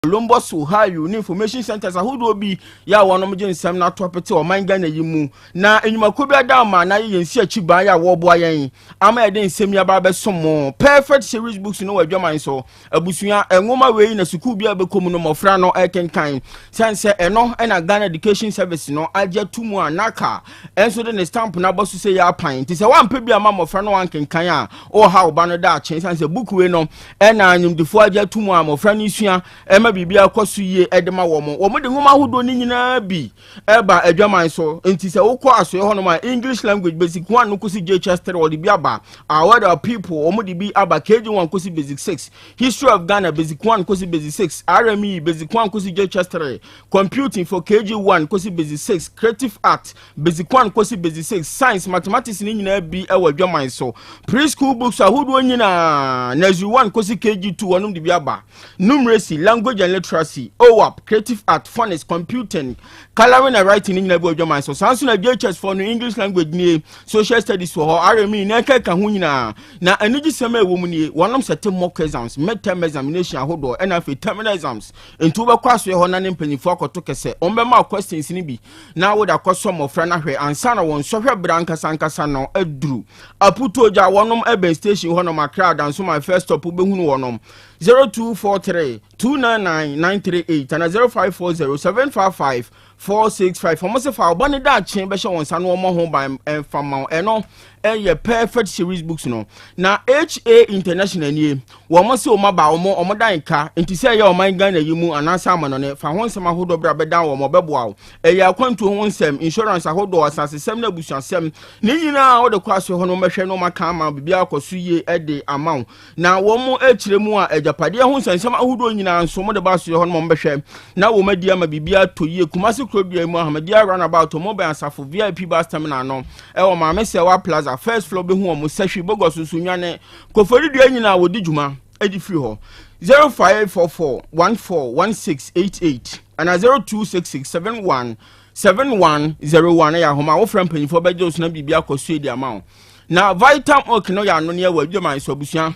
Columbus, Ohio ne information centers ahodoɔ bi yɛ a wɔnom gye nsɛm no ato apete ɔman Ghana yi mu. Na nnwumakuo bi ada ama na yɛ yɛn si akyi ban yɛ a wɔreboa yɛn ama yɛde nsɛm yi aba abɛsom mo. Perfect Series Books no wɔ adwaman so. Abusua, nwoma wei na sukuu bi a bɛkɔ mu no mmɔfra no ɛkenkan sɛn sɛ ɛno ɛna Ghana Education Service no agye ato mu a NaCCA ɛnso de ne stamp no abɔ so sɛ yɛ apan. Nti sɛ woampɛ bi ama mmɔfra no wankenkan a, ɔha wo ba no daakye, sane sɛ book wei no ɛna nimdefoɔ agye ato mu a mmɔfra no sua ɛma biribi akɔ so yie ɛde ma wɔn. Wɔn de nwoma ahodoɔ no nyinaa bi ɛba adwaman so. Nti sɛ wokɔ asoɛ hɔnom a, English language basic 1 no kɔsi JHS 3, wɔde bi aba. Our World People, wɔn de bi aba, KG 1 kɔsi basic 6. History of Ghana, basic 1 kɔsi basic 6. RME, basic 1 kɔsi JHS 3. Computing for KG 1 kɔsi basic 6. Creative art, basic 1 kɔsi basic 6. Science, mathematics ne nyinaa bi ɛwɔ adwaman so. Preschool books ahodoɔ nyinaa, nursery 1 kɔsi KG 2, wɔnom de bi aba. Numeracy, language and literacy, OWAP, creative art, phonics, computing, colouring and writing ne nyinaa bi wɔ adwaman so. Saa nso na JHS foɔ no, English language nie, social studies wɔ hɔ, RME na ɛkeka ho nyinaa. Na anigyesɛm a ɛwɔ mu nie, wɔnom sɛte mock exams, midterm examination ahodoɔ, ɛna afei terminal exams. Nti wobɛkɔ asoɛ hɔ na ne mpanyinfoɔ akɔto kɛsɛ, wɔn bɛma questions no bi na wode akɔsɔ mmɔfra no ahwɛ ansa na wɔn sɔhwɛ berɛ ankasa ankasa no aduru. Aputo gya wɔnom ɛbɛn station hɔnom, Accra Dansoman first stop, wobɛhunu wɔnom 0243 299 938 ana 0540 755 465. Wɔn sɛ fa ɔbɔ ne daakye bɛhyɛ wɔn nsa no, wɔn ho ban ɛnfa ma. Ɛno ɛyɛ Perfect Series Books no. Na HA International nie, wɔn sɛ wɔn aba wɔn dan ka. Nti sɛ ɛyɛ ɔman Ghana yi mu anaasɛ amanɔne, fa ho nsɛm ahodoɔ bere abɛdan wɔn, ɔbɛboa wo. Ɛyɛ akwantuo ho nsɛm, insurance ahodoɔ, asasesɛm ne abusuasɛm ne nyinaa, wɔde kɔ aso hɔ no, wɔbɛhwɛ no, wɔn aka ama biribi akɔ so yie ɛde ama wo. Na wɔn akyerɛ mu a, agyapadeɛ ho nsɛnsɛm ahodoɔ nyinaa nso, wɔde ba aso hɔ no, wɔn bɛhwɛ na wɔn adi ama biribi atɔ yie. Kumasi kurodua mu, Ahmadiyya roundabout, wɔn bɛn Asafo VIP bus terminal no, ɛwɔ Maame Sɛwa Plaza, first floor, bɛhu wɔn. Sɛhwi Bogos Nsunyane, Koforidua nyinaa wɔdi dwuma ɛdi firi hɔ. 0544 14 1688 ana 0266 71 7101 ɛyɛ ahoma a wofrɛ mpanyinfoɔ bɛgye wo so na biribi akɔ so edi ama wo. Na Vital Milk no yɛ ano ne ɛwɔ adwaman so. Abusua,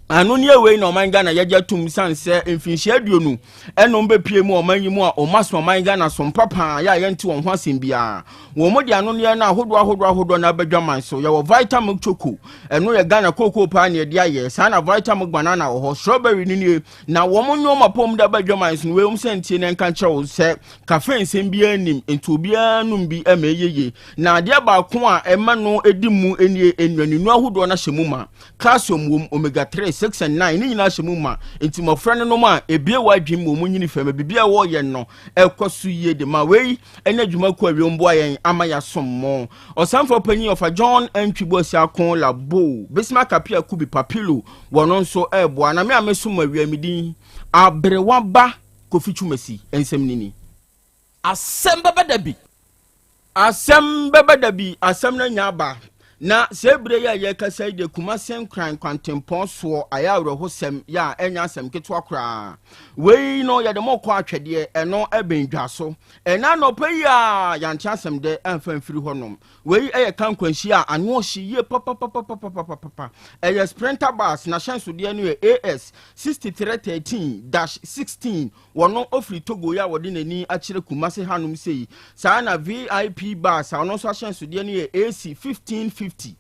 ano ne ewei na ɔman Ghana yɛgye atum san sɛ mfinhyia 20 ɛna bɛpie mu ɔman yi mu a ɔma so ɔman Ghana so mpapaa yɛ a yɛnte wɔn ho asɛm biara. Wɔn mo de ano neɛ no ahodoɔ ahodoɔ ahodoɔ na abɛdwa man so. Yɛwɔ Vital Milk Choco, ɛno yɛ Ghana kookoo paa na yɛde ayɛ saa. Na Vital Milk Banana wɔ hɔ, strawberry no nie. Na wɔn nneɛma pɔm de abɛdwa man so no, wei wɔn sɛ ntie na nka nkyerɛ wo sɛ cafe nsɛm biara nim, nti obiara nom bi ɛma ɛyɛ yie. Na adeɛ baako a ɛma no edi mu nie, nnuaninu ahodoɔ no ahyɛ mu ma, calcium wom, omega 3, 6 and 9 ne nyinaa hyɛ mu ma. Nti mmɔfra no nom a, ebie wɔ adwene mu, wɔn nyini fam, biribi a wɔreyɛ no ɛkɔ so yie de ma. Wei ɛne adwuma kɔ awie mboa yɛn ama yɛasom mo. Ɔsanfo panyin ɔfa John Antwibo Asiako Labo Besima Kapia Kubi Papilo, wɔn nso ɛreboa. Na me a mesom awia mi din Aberewa Ba Kofi Twumasi, nsɛm nini. Asɛm bɛbɛ da bi. Asɛm bɛbɛ da bi, asɛm no nya aba. Na sɛ ebire yi a yɛkasa yi de, Kumase Nkran kwantempɔn soɔ ayɛ awerɛhosɛm yɛ a ɛnya asɛm ketewa koraa. Wei no yɛde mo kɔ atwɛdeɛ, ɛno ɛbɛn dwa so. Ɛna anɔpa yi a yɛante asɛm dɛ ɛmfa mfiri hɔnom. Wei ɛyɛ ka nkwanhyia a ano ɔhye yie papapapapapapa. Ɛyɛ Sprinter bus, n'ahyɛnsodeɛ no yɛ AS 6313-16. Wɔno ofiri Togo yi a wɔde n'ani akyerɛ Kumase hanom sei. Saa na VIP bus a ɔno nso ahyɛnsodeɛ no yɛ AC 1550-70,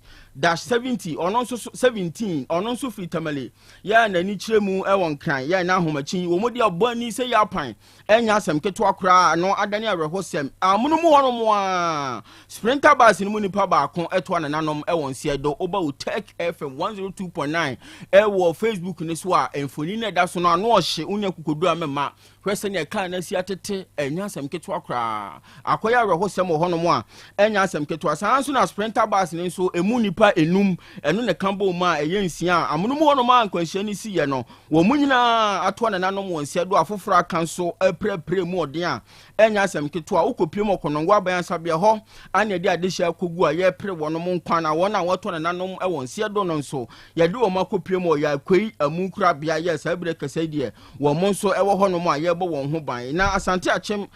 ɔno nso so 17, ɔno nso firi Tamale yɛ n'ani kyerɛ mu ɛwɔ Nkran yɛ n'ahomakyi. Wɔn de abɔ ani sɛ yɛ apan, ɛnyɛ asɛm ketewa koraa no, adane awerɛhosɛm amono mu hɔnom a Sprinter bus no mu nipa baako ɛtoa nananom ɛwɔ nseɛ do. Woba wo Tech FM 102.9 ɛwɔ Facebook ne so a, mfoni no ɛda so no ano ɔhye. Wonya kokodu a mɛma hwɛ sɛnea kaa no asi atete. Ɛnyɛ asɛm ketewa koraa, akɔyɛ awerɛhosɛm wɔ hɔnom a ɛnyɛ asɛm ketewa. Saa nso na Sprinter bus no nso emu nipa enum, ɛno ne ka bɔ mu a ɛyɛ 6 a amono mu hɔnom a nkwanhyia no si yɛ no, wɔn mu nyinaa atoa nananom wɔn nsa do. Afoforɔ aka nso apirapira mu ɔden a ɛnyɛ asɛm ketewa. Wokɔpie mu ɔkɔnɔngo aban asabea hɔ ana yɛde adehyɛ akɔgu a yɛpere wɔn mo nkwa, na wɔn a wɔtɔ nananom wɔ nseɛ do no nso yɛde wɔn akɔpie mu ɔyɛ akɔyi amu korabea yɛ saa berɛ kɛsɛ deɛ wɔn nso ɛwɔ hɔnom a yɛrebɔ wɔn ho ban. Na Asante Akyem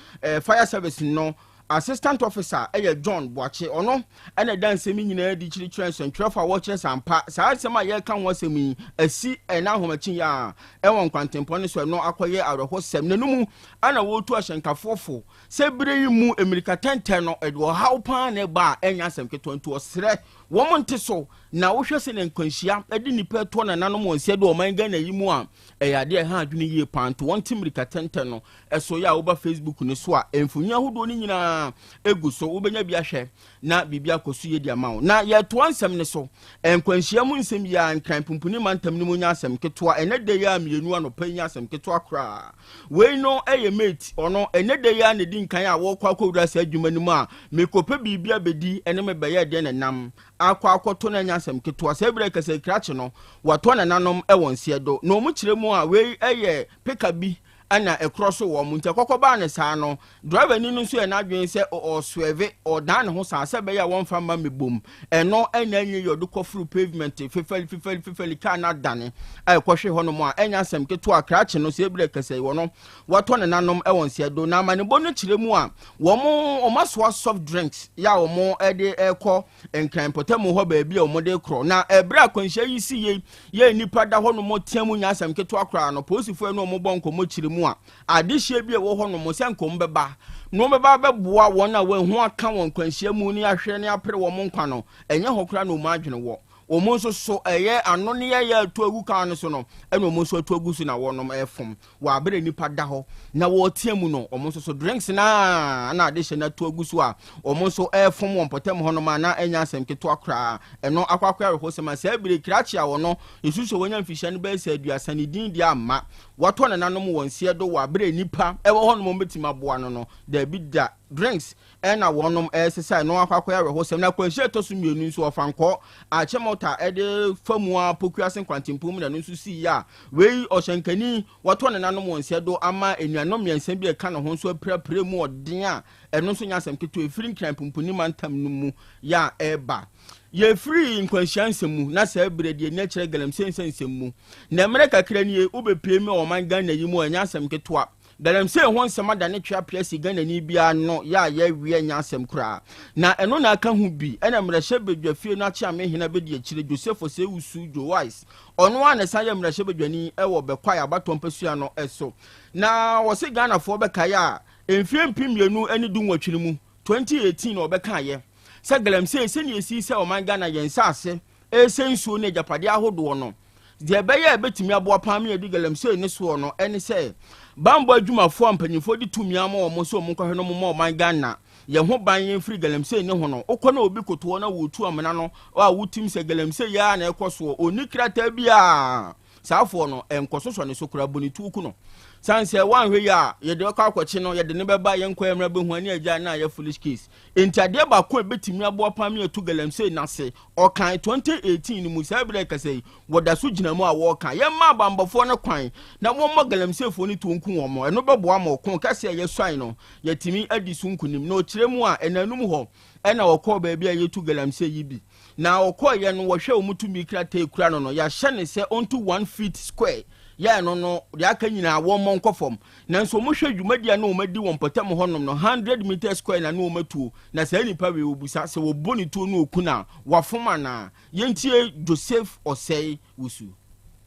fire service no Assistant Officer yɛ John Boakye, ɔno na ɛda nsɛm yi nyinaa adi kyerɛkyerɛ nsɛntwerɛfo a wɔkyerɛ sɛ ampa saa nsɛm a yɛreka ho asɛm yi asi ɛna ahomakye yi a ɛwɔ nkwantempɔn no so ɛno akɔyɛ awerɛhosɛm. Na ɛno mu ana wɔretu ahyɛnkafoɔ fo sɛ berɛ yi mu mmirika tɛntɛn no ɛde ɔhaw paa na ɛba a ɛnyɛ asɛm ketewa, nti ɔsrɛ wɔn nte so. Na wohwɛ sɛ ne nkwanhyia de nnipa ɛtoɔ nananom wɔn nsa de ɔman Ghana yi mu a, ɛyɛ adeɛ a ɛha adwene yie paa, nti wɔn te mmirika tɛntɛn no ɛso. Yɛ a woba Facebook no so a, mfonyin ahodoɔ no nyinaa egu so, wobɛnya bi ahwɛ na biribi akɔ so yie de ama wo. Na yɛtoa nsɛm no so, nkwanhyia mu nsɛm yi a Nkran Pumpuni mantam no mu nya asɛm ketewa ɛnɛ da yi a 2 anɔpa yi nya asɛm ketewa koraa. Wei no ɛyɛ mate, ɔno ɛnɛ da yi a na di nkan a wɔkɔ akɔwura saa adwuma no mu a mekɔpɛ biribi abɛdi ɛne me bɛyɛ deɛ nenam akɔ akɔto no anya asɛm ketewa. Saa berɛ kɛsɛ krakye no watɔ nananom ɛwɔ nseɛ do na ɔmo kyerɛ mu a, wei ɛyɛ pickup bi ɛna ɛkorɔ so wɔ mo, nti ɛkɔkɔ baa ne saa no, driver ni no nso yɛ n'adwene sɛ ɔswerve, ɔdan ne ho saa sɛ ɛbɛyɛ a wɔmfa mma me bom. Ɛno ɛna ɛnyɛ yɛ ɔde kɔforo pavement fefɛli fefɛli fefɛli, kaa no adane a ɛkɔhwe hɔnom a ɛnyɛ asɛm ketewa. Krakye no sɛ ebire kɛsɛ wɔ no wɔatɔ ne nanom ɛwɔ nseɛ do. Na amanebɔ no kyerɛ mu a, wɔn asoa soft drinks yɛ a wɔn ɛde ɛkɔ Nkran mpɔtamu hɔ baabi a wɔn de korɔ. Na ɛberɛ akwanhyia yi si yie yɛ nipa da hɔnom tea mu nya asɛm ketewa koraa no, polisifoɔ ne wɔn bɔ nkɔmmɔ kyerɛ mu a, adehyeɛ bi a ɛwɔ hɔnom sɛ nkɔm bɛba na wɔn bɛba bɛboa wɔn a wɔn ho aka wɔn nkwanhyia mu ne ahwɛ ne apere wɔn nkwa no, ɛnyɛ hɔ koraa na wɔn adwene wɔ. Wɔn nso so ɛyɛ ano ne yɛyɛ atu agu kan no so no, ɛna wɔn nso atu agu so na wɔnom ɛfom wɔ abere nipa da hɔ na wɔretea mu no. Wɔn nso so drinks naa na adehyɛ no atu agu so a wɔn nso ɛfom wɔn pɔtɛm hɔnom a na ɛnyɛ asɛm ketewa koraa. Ɛno akɔ awerɛhosɛm a saa bere krakye a wɔno nsu sɛ wɔnya mfihyia no bɛyɛ sɛ 30 ne din deɛ ama wɔatɔ nananom wɔn nseɛ do wɔ abere nipa ɛwɔ hɔnom wɔn bɛtumi aboa no no daabi da, drinks ɛna wɔnom ɛsesa. Ɛno akɔ awerɛhosɛm. Na akwanhyia ɛtɔ so 2 nso ɔfankɔ akyɛmɔta ɛde fa mu a Pokuase nkwantempɔn mu na ɛno nso sii a wei ɔhyɛnkani wɔtɔ ne nanom wɔn nsa do ama nnuanom 3 bi a ɛka ne ho nso apirapira mu ɔden a ɛno nso nyɛ asɛm ketewa. Efiri Nkran Pumpuni mantam no mu yɛ a ɛreba. Yɛfiri nkwanhyia nsɛm mu na saa berɛ deɛ ni akyerɛ galamsey nsɛnsɛm mu. Na mmerɛ kakra nie wobɛpie mu wɔ ɔman Ghana yi mu a ɛnyɛ asɛm ketewa. Galamsey ho nsɛm ada ne twea si Ghanani biara no yɛ a yɛawie nyɛ asɛm koraa. Na ɛno na aka ho bi ɛna mmarahyɛ badwa fie no akye amehena bɛdi akyire Joseph Osei-Owusu Joe Wise, ɔno a na ɛsan yɛ mmarahyɛ badwani ɛwɔ Bɛkwae abatoɔ mpasua no ɛso. Na wɔse Ghanafoɔ bɛkae a, mfeɛ 2018 no mu, 2018, na wɔbɛkaeɛ sɛ galamsey sɛnea ɛsi sɛ ɔman Ghana yɛn nsase ɛsɛ nsuo ne agyapadeɛ ahodoɔ no deɛ ɛbɛyɛ a ɛbɛtumi aboa paa mi adi galamsey ne soɔ no ɛne sɛ bambɔ adwumafoɔ a mpanyinfoɔ de tumi ama wɔn sɛ wɔn nkɔhwɛ no moma ɔman Ghana yɛn ho ban yɛn firi galamsey ne ho no, wokɔ na obi kotoɔ na wɔtu amena no a wotim sɛ galamsey yɛ a na ɛkɔ soɔ, ɔni krataa bi a saafoɔ no ɛnkɔ so sɔ ne so koraa, bu ne tuo ku no, san sɛ woanhwɛ yi a yɛde ɔkɔ akɔkye no, yɛde ne bɛba yɛn nkɔ yɛn bɛhu ani agya na ayɛ foolish case. Nti adeɛ baako a ɛbɛtumi aboa paa mi atu galamsey n'ase, ɔkan 2018 no mu, saa berɛ kasa yi wɔda so gyina mu a wɔreka, yɛmma abambɔfoɔ no kwan na wɔmmɔ galamseyfoɔ no tuo nku wɔn. Ɛno bɛboa ma ɔko kɛse a yɛsuan no yɛtumi adi so nkonim. Na ɔkyerɛ mu a, ɛnanum hɔ ɛna ɔkɔɔ baabi a yɛtu galamsey yi bi. Na ɔkɔɔyɛ no, wɔhwɛ wɔn tumi krataa ekura no no, yɛahyɛ ne sɛ ɔntu 1 feet square yɛn no, deɛ aka nyinaa wɔn mmɔ nkɔ fam. Nanso wɔn hwɛ dwumadi a na wɔn adi wɔn mpɔtam hɔnom no, 100 meter square na wɔn atuo. Na saa nipa wei, wɔbusa sɛ wɔbɔ ne tuo no oku na wafom anaa? Yɛntie Joseph Osei Wusu.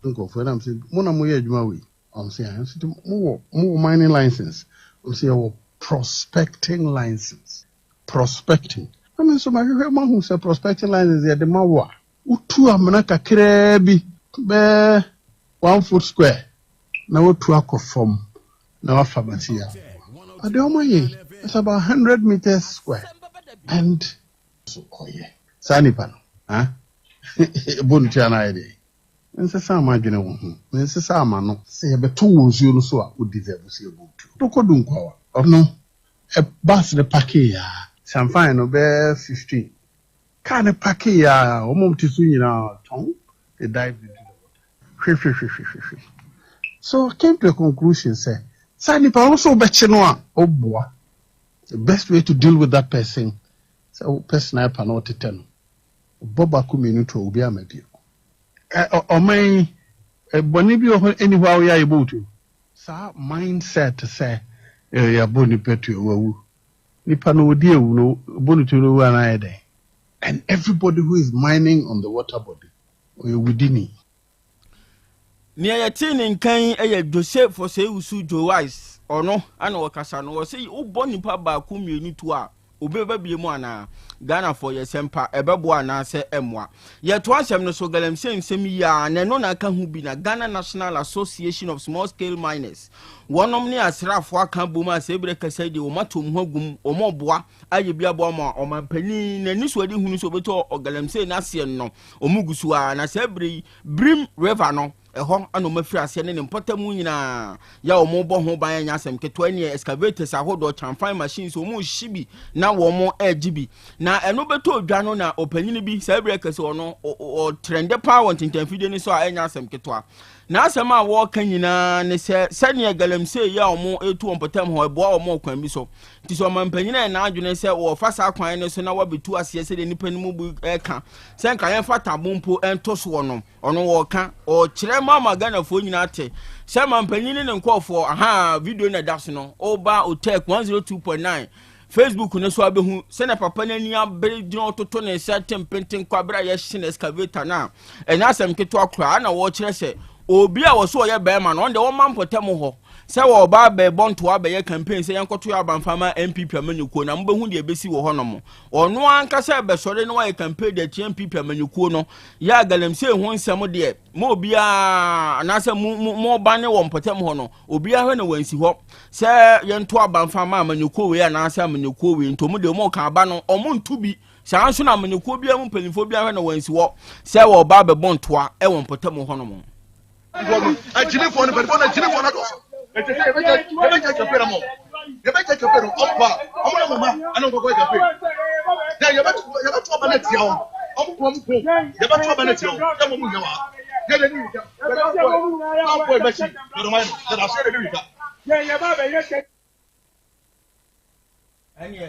Nkurɔfoɔ nam sɛ mo na moyɛ adwuma wei, ɔm sɛ ɛn sɛ mowɔ mining license, ɔm sɛ yɛwɔ prospecting license. Prospecting na me nso mahwehwɛ mahu sɛ prospecting license yɛde ma wo a, wotu amena kakraa bi bɛɛ 1 foot square na woatu akɔ fam na wafa material ade ɔmo yɛ. It's about 100 meters square and so ɔyɛ saa nipa no ha ɛbɔ ne tua no ayɛ deɛ nsesa ama adwene wo ho nsesa ama no sɛ yɛbɛto wɔ nsuo no so a, wo deserve sɛ yɛbɔ tuo. Wokɔ Dunkwawa ɔno bus no park a changfan no bɛɛ 15 car no park a wɔn te so nyinaa tɔn, they dive into the water hwehwehwehwehwɛ. So I came to a conclusion sɛ saa nipa wɔn nso wobɛkye no a ɔboa, the best way to deal with that person sɛ wopɛ sniper na ɔtetɛ no bɔ baako mmienu to obi ama bio. Ɔman bɔne bi wɔ hɔ ɛni hɔ a woyɛ a yɛbɔ wo tuo. Saa mindset sɛ yɛabɔ nipa tuo wawu. Nipa no ɔdi awu no bɔ ne tuo no wu anaa ayɛ dɛn? And everybody who is mining on the water body ɔyɛ wudini. Nea yɛtee ne nka yi yɛ Joseph Osei-Wusu Joe Wise, ɔno na ɔkasa no. Ɔse wobɔ nipa baako mmienu tuo a, obi bɛba bie mu anaa? Ghanafoɔ yɛ sɛm pa, ɛbɛboa anaasɛ ɛmmoa? Yɛtoa nsɛm no so, Galamsey nsɛm yi ara na ɛno na aka ho bi na Ghana National Association of Small Scale Miners wɔnom ne asraafoɔ aka abom a sɛ berɛ kasa yi deɛ wɔn ato wɔn ho agum, wɔn reboa ayɛ bi aboa ma ɔmanpanin n'anisoadehunu sɛ ɔbɛtu galamsey no aseɛ no, wɔn gu so ara na saa berɛ yi Birim River no, ɛhɔ na wɔafiri aseɛ ne ne mpɔtamu nyinaa yɛ a wɔrebɔ ho ban ɛnyɛ asɛm ketewa ɛneɛ excavators ahodoɔ kyamfan machines wɔn rehye bi na wɔn regye bi na ɛno bɛtɔ odwa no na ɔpanyini bi saa berɛ kɛse ɔno ɔtrɛnde paa wɔ ntentanfidie no so a ɛnyɛ asɛm ketewa na asɛm a wɔreka nyinaa ne sɛ sɛdeɛ galamsey yi a wɔretu wɔn mpɔtam hɔ ɛboa wɔn wɔ kwan bi so nti sɛ ɔmampanyin ayɛ n'adwene sɛ wɔfa saa kwan no so na wɔabɛtu aseɛ sɛdeɛ nnipa no mu bi ɛka sɛ nka yɛmfa tabo mpo nto soɔ no ɔno wɔka ɔkyerɛ ma ma Ghanafoɔ nyinaa te sɛ mampanyin ne ne nkurɔfoɔ aha video na ɛda so no woba Otec 102.9 Facebook no so abɛhu sɛnea papa no ani abere gyina ɔtoto ne nsa tempenten kɔ abere a yɛhye no excavator no a ɛnyɛ asɛm ketewa koraa na wɔkyerɛ sɛ obi a wɔso ɔyɛ bɛrima no ɔno deɛ wɔma mpɔtam hɔ sɛ wɔba abɛbɔ ntoa abɛyɛ campaign sɛ yɛnkɔto yɛ abanfa ma NPP amanyɔkuo na mobɛhu deɛ ɛbɛsi wɔ hɔnom ɔno ankasa ɛbɛsɔre na wayɛ campaign de atia NPP amanyɔkuo no yɛ a galamsey ho nsɛm deɛ mo obiara anaasɛ mo mo mo ba ne wɔ mpɔtam hɔ no obiara hwɛ na wansi hɔ sɛ yɛnto abanfa ma amanyɔkuo wei anaasɛ amanyɔkuo wei nti ɔmo deɛ ɔmo ka aba no ɔmo nto bi saa nso na amanyɔkuo biara mu mpanimfoɔ biara hwɛ na wansi hɔ sɛ wɔba abɛbɔ ntoa wɔ mpɔtam hɔnom. Agyimifoɔ no mpanimfoɔ no agyimifoɔ no adɔɔso. Ɛsɛ sɛ yɛbɛgya yɛbɛgya campaign ama wɔn. Yɛbɛgya campaign no wɔn kɔ a wɔn na wɔn mma ɛna wɔn kɔkɔ campaign. Na yɛbɛto yɛbɛto aba no atia wɔn. Wɔn kɔ wɔn kɔ yɛbɛto aba no atia wɔn. Yɛ wɔn nyɛ wɔn ha. Yɛ yɛ ni wika. Yɛ yɛ bɔ yɛ bɔ yɛ bɛsi. Yɛ dɔn ayɛ no. Yɛ da so yɛ ni wika. Ɛneɛ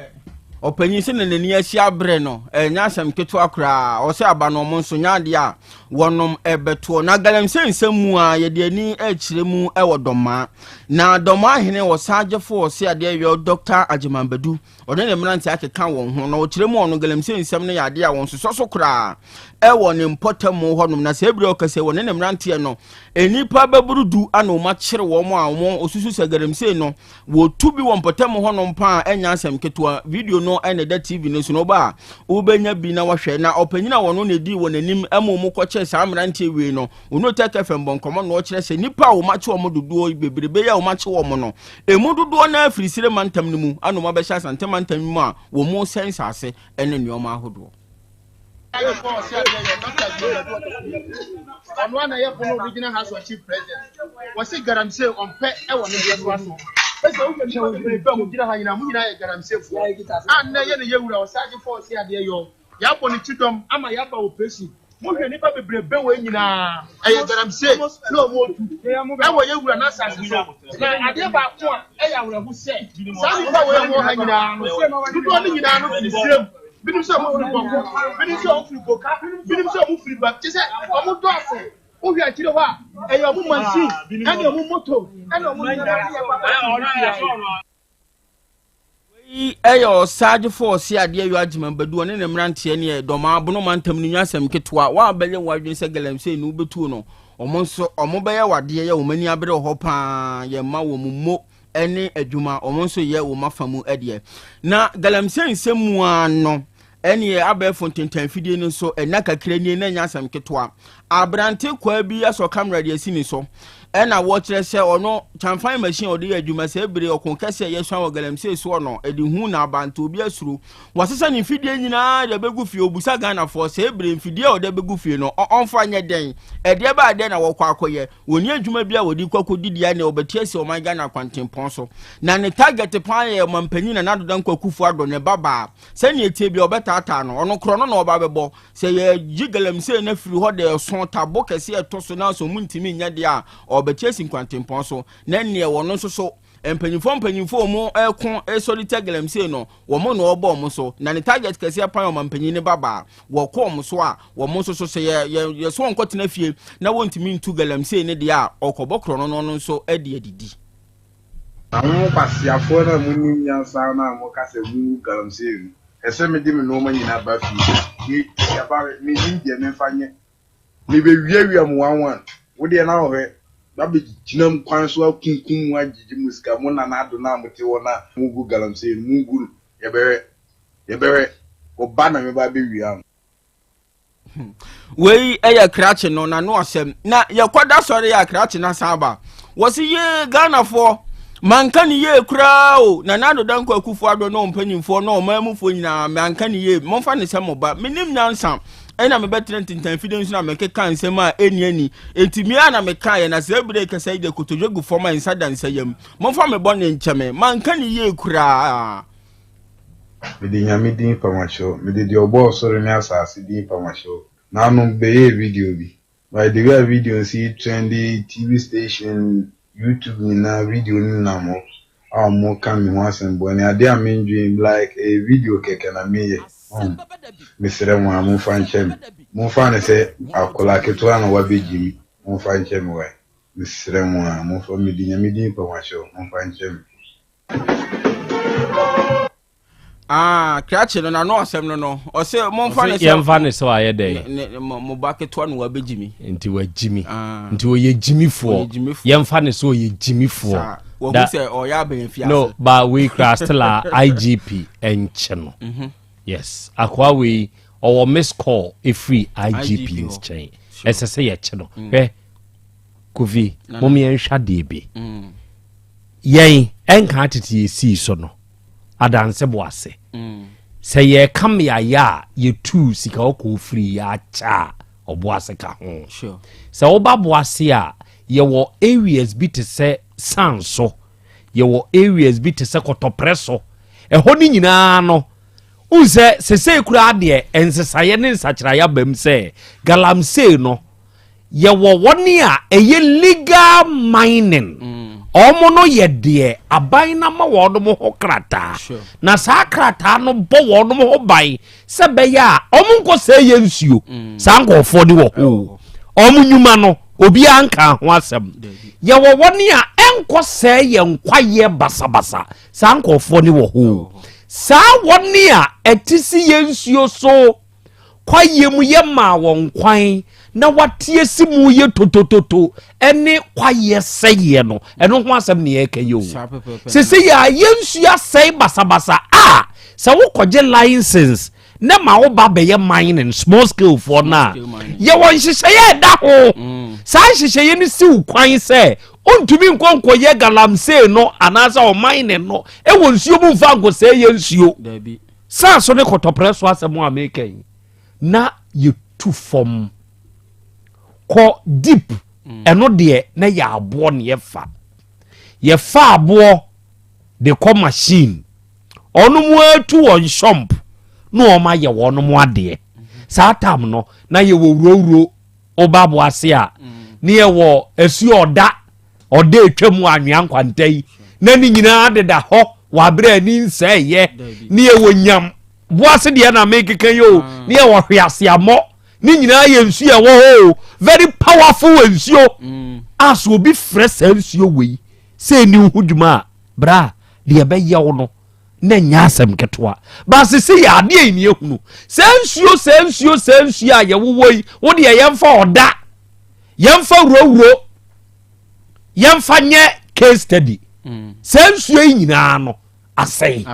ɔpanyin sɛ na n'ani asi abere no ɛnyɛ asɛm ketewa koraa ɔsɛ aba no ɔmo nso nyɛ adeɛ a wɔnom ɛbɛtoɔ na galamsey nsɛm mu a yɛde ani ɛkyerɛ mu ɛwɔ dɔmaa na dɔmaa hene wɔ sagyefo ɔsɛ adeɛ yɛ Dr. Agyeman Badu ɔne ne mmeranteɛ akeka wɔn ho na ɔkyerɛ mu ɔno galamsey nsɛm no yɛ adeɛ a wɔn sosɔ so koraa ɛwɔ ne mpɔtam hɔnom na sɛ ebire ɔkɛsɛ wɔne ne mmeranteɛ no nnipa bɛboro du ana wɔn akyere wɔn a wɔn osusu sɛ galamsey no Wɔtu bi wɔ mpɔtam hɔnom paa a ɛnyɛ asɛm ketewa. Video no na ɛda TV no so no, woba a wobɛnya bi na wahwɛ. Na ɔpanyin a wɔno na ɛdii wɔn anim ma wɔn kɔkyɛɛ saa mmeranteɛ wei no, wɔne Otec FM bɔ nkɔmmɔ na ɔkyerɛ sɛ nnipa a wɔakye wɔn dodoɔ bebrebe yi a wɔakye wɔn no, ɛmu dodoɔ no ara firi Sire mantam no mu ana wɔabɛhyɛ Asante mantam no mu a wɔresɛe nsase ne nneɛma ahodoɔ. Ɔno a na yɛ pono regional house of chief president. Wɔsi galamsey ɔmpɛ ɛwɔ ne deɛ soa so. Ɛsɛ wohwɛ nipa bebree bɛ mo gyina ha nyinaa mo nyinaa yɛ galamseyfoɔ. A nnɛ yɛ ne yɛ wura ɔsaagye fɔ ɔse adeɛ yɔ. Yɛabɔ ne ti dɔm ama yɛaba operation. Mohwɛ nipa bebree bɛ wei nyinaa ɛyɛ galamsey na ɔmo otu ɛwɔ yɛ wura n'asase so. Na adeɛ baako a ɛyɛ awerɛho sɛ saa nipa wei a wɔwɔ ha nyinaa no dodoɔ no nyinaa no firi serem. Binom sɛ wɔn firi Bɔko, binom sɛ wɔn firi Boka, binom sɛ wɔn firi ba, kyɛ sɛ wɔn dɔɔso. Wohwɛ akyire hɔ a, ɛyɛ wɔn machine ɛne wɔn moto ɛne wɔn nneɛma ne yɛ papa. Wei yɛ ɔsagyefo ɔse adeɛ yɔ Agyeman Badu ɔne ne mmeranteɛ ne ɛdɔm abono mantam no nyɛ asɛm ketewa wɔabɛyɛ wɔn adwene sɛ galamsey no wobɛtuo no wɔn nso wɔn bɛyɛ wadeɛ yɛ wɔn ani abere wɔ hɔ paa yɛ mma wɔn mmo ne adwuma wɔn nso yɛ wɔn afa mu deɛ na galamsey nsɛm mu ara no ɛneɛ abɛɛfo ntentanfidie no nso ɛna kakra nie na ɛnyɛ asɛm ketewa aberante kwaa bi asɔ kamera de asi ne so ɛna wɔkyerɛ sɛ ɔno kyamfan machine a ɔde yɛ adwuma sɛ ebere ɔko kɛse a yɛsua wɔ galamsey soɔ no ɛde hu na aba nti obi asuro wɔasesa ne mfidie nyinaa de abɛgu fie obusa Ghanafoɔ sɛ ebere mfidie a ɔde abɛgu fie no ɔmfa nyɛ dɛn ɛdeɛ baa dɛn na wɔkɔ akɔyɛ Wɔnni adwuma bi a wɔde kɔ akɔdidi a nea wɔbɛte asi ɔman Ghana kwantempɔn so. Na ne target paa yɛ ɔmampanyin Nana Addo Dankwa Akufo Addo ne ba baa. Sɛnea ɛteɛ biara wɔbɛtaataa no. Ɔno korɔ no na ɔba abɛbɔ. Sɛ yɛgye galamsey no afiri hɔ de ɛso tabo kɛse a ɛtɔ so na sɛ wɔntumi nyɛ deɛ a, ɔrebɛte asi nkwantempɔn so. Na ɛnneɛ wɔno nso so Mpanyinfoɔ mpanyinfoɔ wɔn ɛko ɛsɔre tia galamsey no wɔn na ɔbɔ wɔn so na ne target kɛseɛ pan ɔmampanyin ne babaa wɔkɔ wɔn so a wɔn nso so sɛ yɛ yɛ yɛ so wɔn kɔtena fie na wɔntumi ntu galamsey ne deɛ a ɔkɔbɔ korɔ no no nso ɛde adidi. Na mo nkwaseafoɔ no a monnim nyansa no a moka sɛ mongu galamsey no, ɛsɛ sɛ mede me nnoɔma nyinaa ba fie. Me, yɛba, mennim deɛ memfa nyɛ. Mebɛwiawia mo one one. Wo deɛ na wohwɛ, mabɛgyina mo kwan so akunkum mo agyegye mo sika, mo Nana Addo no a mote hɔ no a mogu galamsey no, mongu no, yɛbɛhwɛ, yɛbɛhwɛ, wo ba na mɛba abɛwia no. Wei yɛ krakye no n'ano asɛm na yɛkɔda sɔre a krakye no asan aba. Wɔsi yee Ghanafoɔ manka ne yie koraa o. Nana Addo Dankwa Akufo Addo ne wɔn mpanyinfoɔ ne ɔman mufoɔ nyinaa manka ne yie. Momfa ne sɛ mo ba. Menim nyansa ɛna mebɛtena ntintanfidie nso na mekeka nsɛm a ɛnni ani. Enti me a na mekaeɛ na sɛ ebire kɛsɛ yi deɛ kotodwe gu fam a nsa da nsa yam. Momfa me bɔne nkyɛ me. Manka ne yie koraa. Mede Nyame din pam akyɛ wo, mede deɛ ɔbɔɔ ɔsoro ne asaase din pam akyɛ wo. Nanom bɛyɛɛ video bi, by the way a video no si trendi TV station, YouTube nyinaa video no nam hɔ a ɔmo ka me ho asɛm bɔne, adeɛ a mendwen like ɛyɛ video kɛkɛ na meyɛ wahu. Mesrɛ mo a momfa nkyɛ me, momfa no sɛ akwadaa ketewa na wabɛgye me, momfa nkyɛ me wai, mesrɛ mo a momfa, mede Nyame din pam akyɛ wo, momfa nkyɛ me. Ah, krakye no n'ano asɛm no no ɔsɛ momfa ne sɛ yɛmfa ne sɛ wayɛ dɛn ne mo ba ketewa no wabɛgyi mi nti wagyi mi ah. nti ɔyɛ gyimifoɔ yɛmfa ne sɛ ɔyɛ gyimifoɔ wahu sɛ ɔyɛ abɛn fi ase no ba wei kura still a IGP ɛnkyɛ no mhm. yes akoa wei ɔwɔ miss call ɛfiri IGP nkyɛn ɛsɛ sɛ yɛkye no mm. hwɛ Kofi mom yɛnhwɛ adeɛ bi mm. Yɛn ɛnka tete yɛsii so no adanse bo ase. Sɛ yɛreka mmeaeɛ a yɛtuu sika kɔkɔɔ firi yɛ akyɛ a ɔbo ase ka ho. Sɛ woba bo ase a yɛwɔ areas bi te sɛ Sanso, yɛwɔ areas bi te sɛ Kɔtɔprɛ so. Ɛhɔ no nyinaa no wohu sɛ sesei koraa deɛ nsesaeɛ ne nsakyeraeɛ aba mu sɛ galamsey no Yɛwɔ wɔn a ɛyɛ legal mining. Wɔn no yɛ deɛ aban no ama wɔn ho krataa. Na saa krataa no bɔ wɔn ho ban sɛ bɛyɛ a wɔn nkɔ sɛ yɛ nsuo. Mm. Saa nkurɔfoɔ no wɔ hɔ. Wɔn nnwuma no obiara nka ho asɛm. Yɛwɔ wɔn a ɛnkɔ sɛ yɛ nkwayɛ basabasa. Saa nkurɔfoɔ no wɔ hɔ. Saa wɔn a ɛte si yɛ nsuo so. Kwaeɛ mu yɛmaa wɔn kwan na wɔate asi mu yɛ totototo ne kwaeɛ sɛeɛ no ɛno ho asɛm ne yɛreka yi o sese yɛ a yɛnsu asɛe basabasa a sɛ wokɔgye license na ma wo ba bɛyɛ mining small scale foɔ no a yɛwɔ nhyehyɛeɛ ɛda ho mm. saa nhyehyɛeɛ no si wo kwan sɛ wontumi nkɔ nkɔyɛ galamsey no anaasɛ ɔmining no ɛwɔ nsuo mu mfa nkɔsɛe yɛ nsuo Saa so ne kɔtɔprɛ so asɛm a meka yi na yɛtu fam kɔ deep mm. ɛno deɛ na yɛ aboɔ ne yɛfa yɛfa aboɔ de kɔ machine ɔno mu atu wɔn shɔmp na wɔn ayɛ wɔn mu adeɛ saa tam no na yɛwɔ wurawuro ɔba aboɔ ase a mm. ne yɛwɔ asuo ɔda ɔda atwa mu anwea nkwanta yi na ne nyinaa deda hɔ wɔ abere a ani nsɛeɛ ne yɛwɔ nyam boase deɛ na mekeka yi o ah. ne yɛwɔ hweaseammɔ ne nyinaa yɛ nsuo ɛwɔ hɔ o very powerful nsuo mm. a so obi frɛ saa nsuo wei sɛ ɛni ho dwuma a bra deɛ ɛbɛyɛ wo no na ɛnyɛ asɛm ketewa baasese yɛ adeɛ yi ne ehunu saa nsuo saa nsuo saa nsuo a yɛwowɔ yi wo deɛ yɛmfa ɔda yɛmfa wurawuro yɛmfa nyɛ case study mm. saa nsuo yi nyinaa no asɛe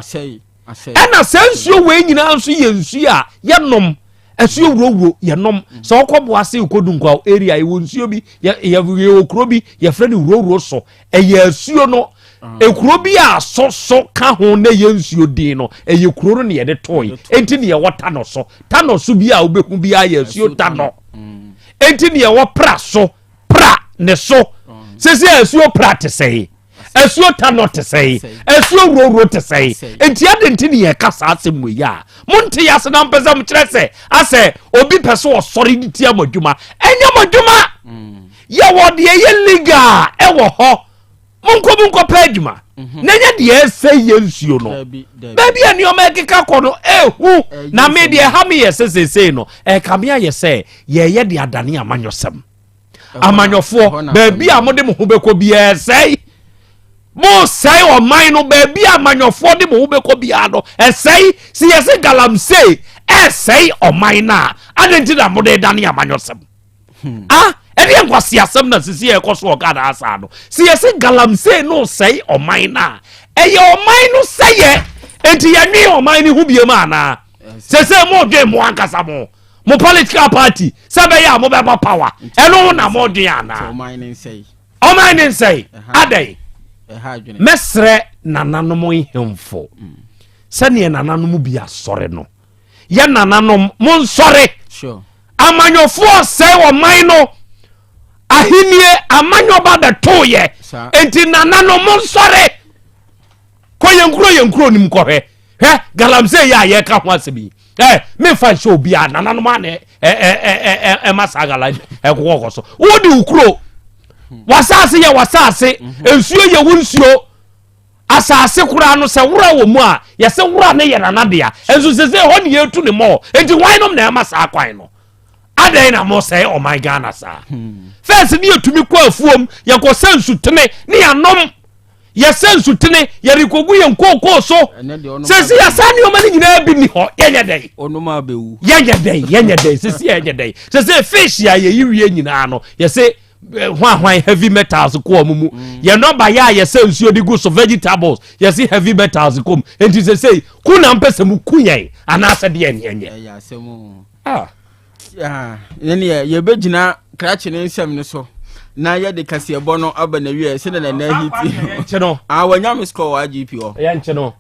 ɛna saa nsuo wei nyinaa nso yɛ nsuo a yɛnom asuo wurawuro yɛnom mm. sɛ ɔkɔ boase kɔdu nkwa area yɛwɔ nsuo bi yɛwɔ kuro bi yɛfrɛ no wurawuro so ɛyɛ asuo no ah. ekuro bi a so so ka ho na ɛyɛ nsuo din no ɛyɛ kuro no na yɛde toe enti na yɛwɔ tanɔ so tanɔ so bi a wobɛhu bi ayɛ asuo tanɔ mm. Enti neɛ ɛwɔ pra so pra ne so sese asuo pra te sɛe asuo tanɔ te sɛe asuo wurowuro te sɛe enti ade nti ne yɛka saa asɛm wei a monte yɛ ase na mpɛ sɛ mokyerɛ sɛ asɛ obi pɛ sɛ ɔsɔre de tia mo adwuma ɛnyɛ mo adwuma mm. yɛwɔ deɛ yɛ legal ɛwɔ hɔ monkɔ mu nkɔpɛ adwuma mhm. na nyɛ deɛ ɛsɛ yɛ nsuo no baabi a nneɛma ɛkeka kɔ no ɛhu na me deɛ ɛha me yɛ sɛ seesei no ɛka me ayɛ sɛ yɛyɛ de adane amanyɔsɛm amanyɔfoɔ baabi a mode mo ho bɛkɔ biara sɛe. Mosɛe ɔman no baabi a amanyɔfoɔ de mo ho bɛkɔ biara no ɛsɛe. Sɛ yɛse galamsey ɛsɛe ɔman no a, adɛn nti na mode dane amanyɔsɛm? Ah, ɛdeɛ nkwaseasɛm na sisi a ɛkɔ so wɔ Ghana ha saa no. Sɛ yɛse galamsey no sɛe ɔman no a, ɛyɛ ɔman no sɛyɛ. Enti yɛnwen ɔman no ho biom anaa? Sese modwen mo ankasa mo mo political party sɛ bɛyɛ a mobɛba power ɛno ho na modwen anaa? Ɔman no nsɛe. Ɔman ne nsɛe adɛn? Mɛsrɛ nananom nhemfo mm. sɛdeɛ nananom bi asɔre no yɛ nananom monsɔre. Amanyɔfoɔ sɛe ɔman no ahennie amanyɔba bɛtoyɛ enti nananom monsɔre kɔ yɛn kuro yɛn kuro nim kɔhwɛ hwɛ galamsey yɛ a yɛka ho asɛm yi ɛ mefa nhyɛ obi a nananom a na ɛma saa gala ɛkokɔkɔ so wode wo kuro wasaase yɛ wasaase mhm. nsuo yɛ wo nsuo asase koraa no sɛ wora wɔ mu a yɛsɛ wora ne yɛ nana dea nso sɛ sɛ ɛhɔ ne yɛtu ne mɔɔ nti hwan nom na ɛma saa kwan no adɛn na mosɛe ɔman ghana saa hmm. fɛs ne yɛtumi kɔ afuom yɛkɔsɛ nsutene ne yɛanom yɛsɛ nsutene yɛde kɔgu yɛn kookoo so sɛsi yɛ saa nneɛma no nyinaa bi ni hɔ yɛnyɛ dɛn yɛnyɛ dɛn yɛnyɛ dɛn sɛsi yɛnyɛ dɛn sɛsɛ fish a yɛyi wie nyinaa no yɛsɛ eh, hwanhwan heavy metals kɔ ɔmo mu mm. yɛn nɔba yɛ a yɛsɛ nsuo de gu so vegetables yɛsɛ heavy metals kɔ mu nti sɛsɛ ku na mpɛ sɛ mu ku yɛn anaasɛ deɛ ne yɛnyɛ. Ah. Yɛneɛ yɛbɛgyina krakye ne nsɛm no so na yɛde kaseɛbɔ no aba na wiɛ sɛdeɛ nana hiti no ah wanya me score wɔ IGP hɔ yɛnkye no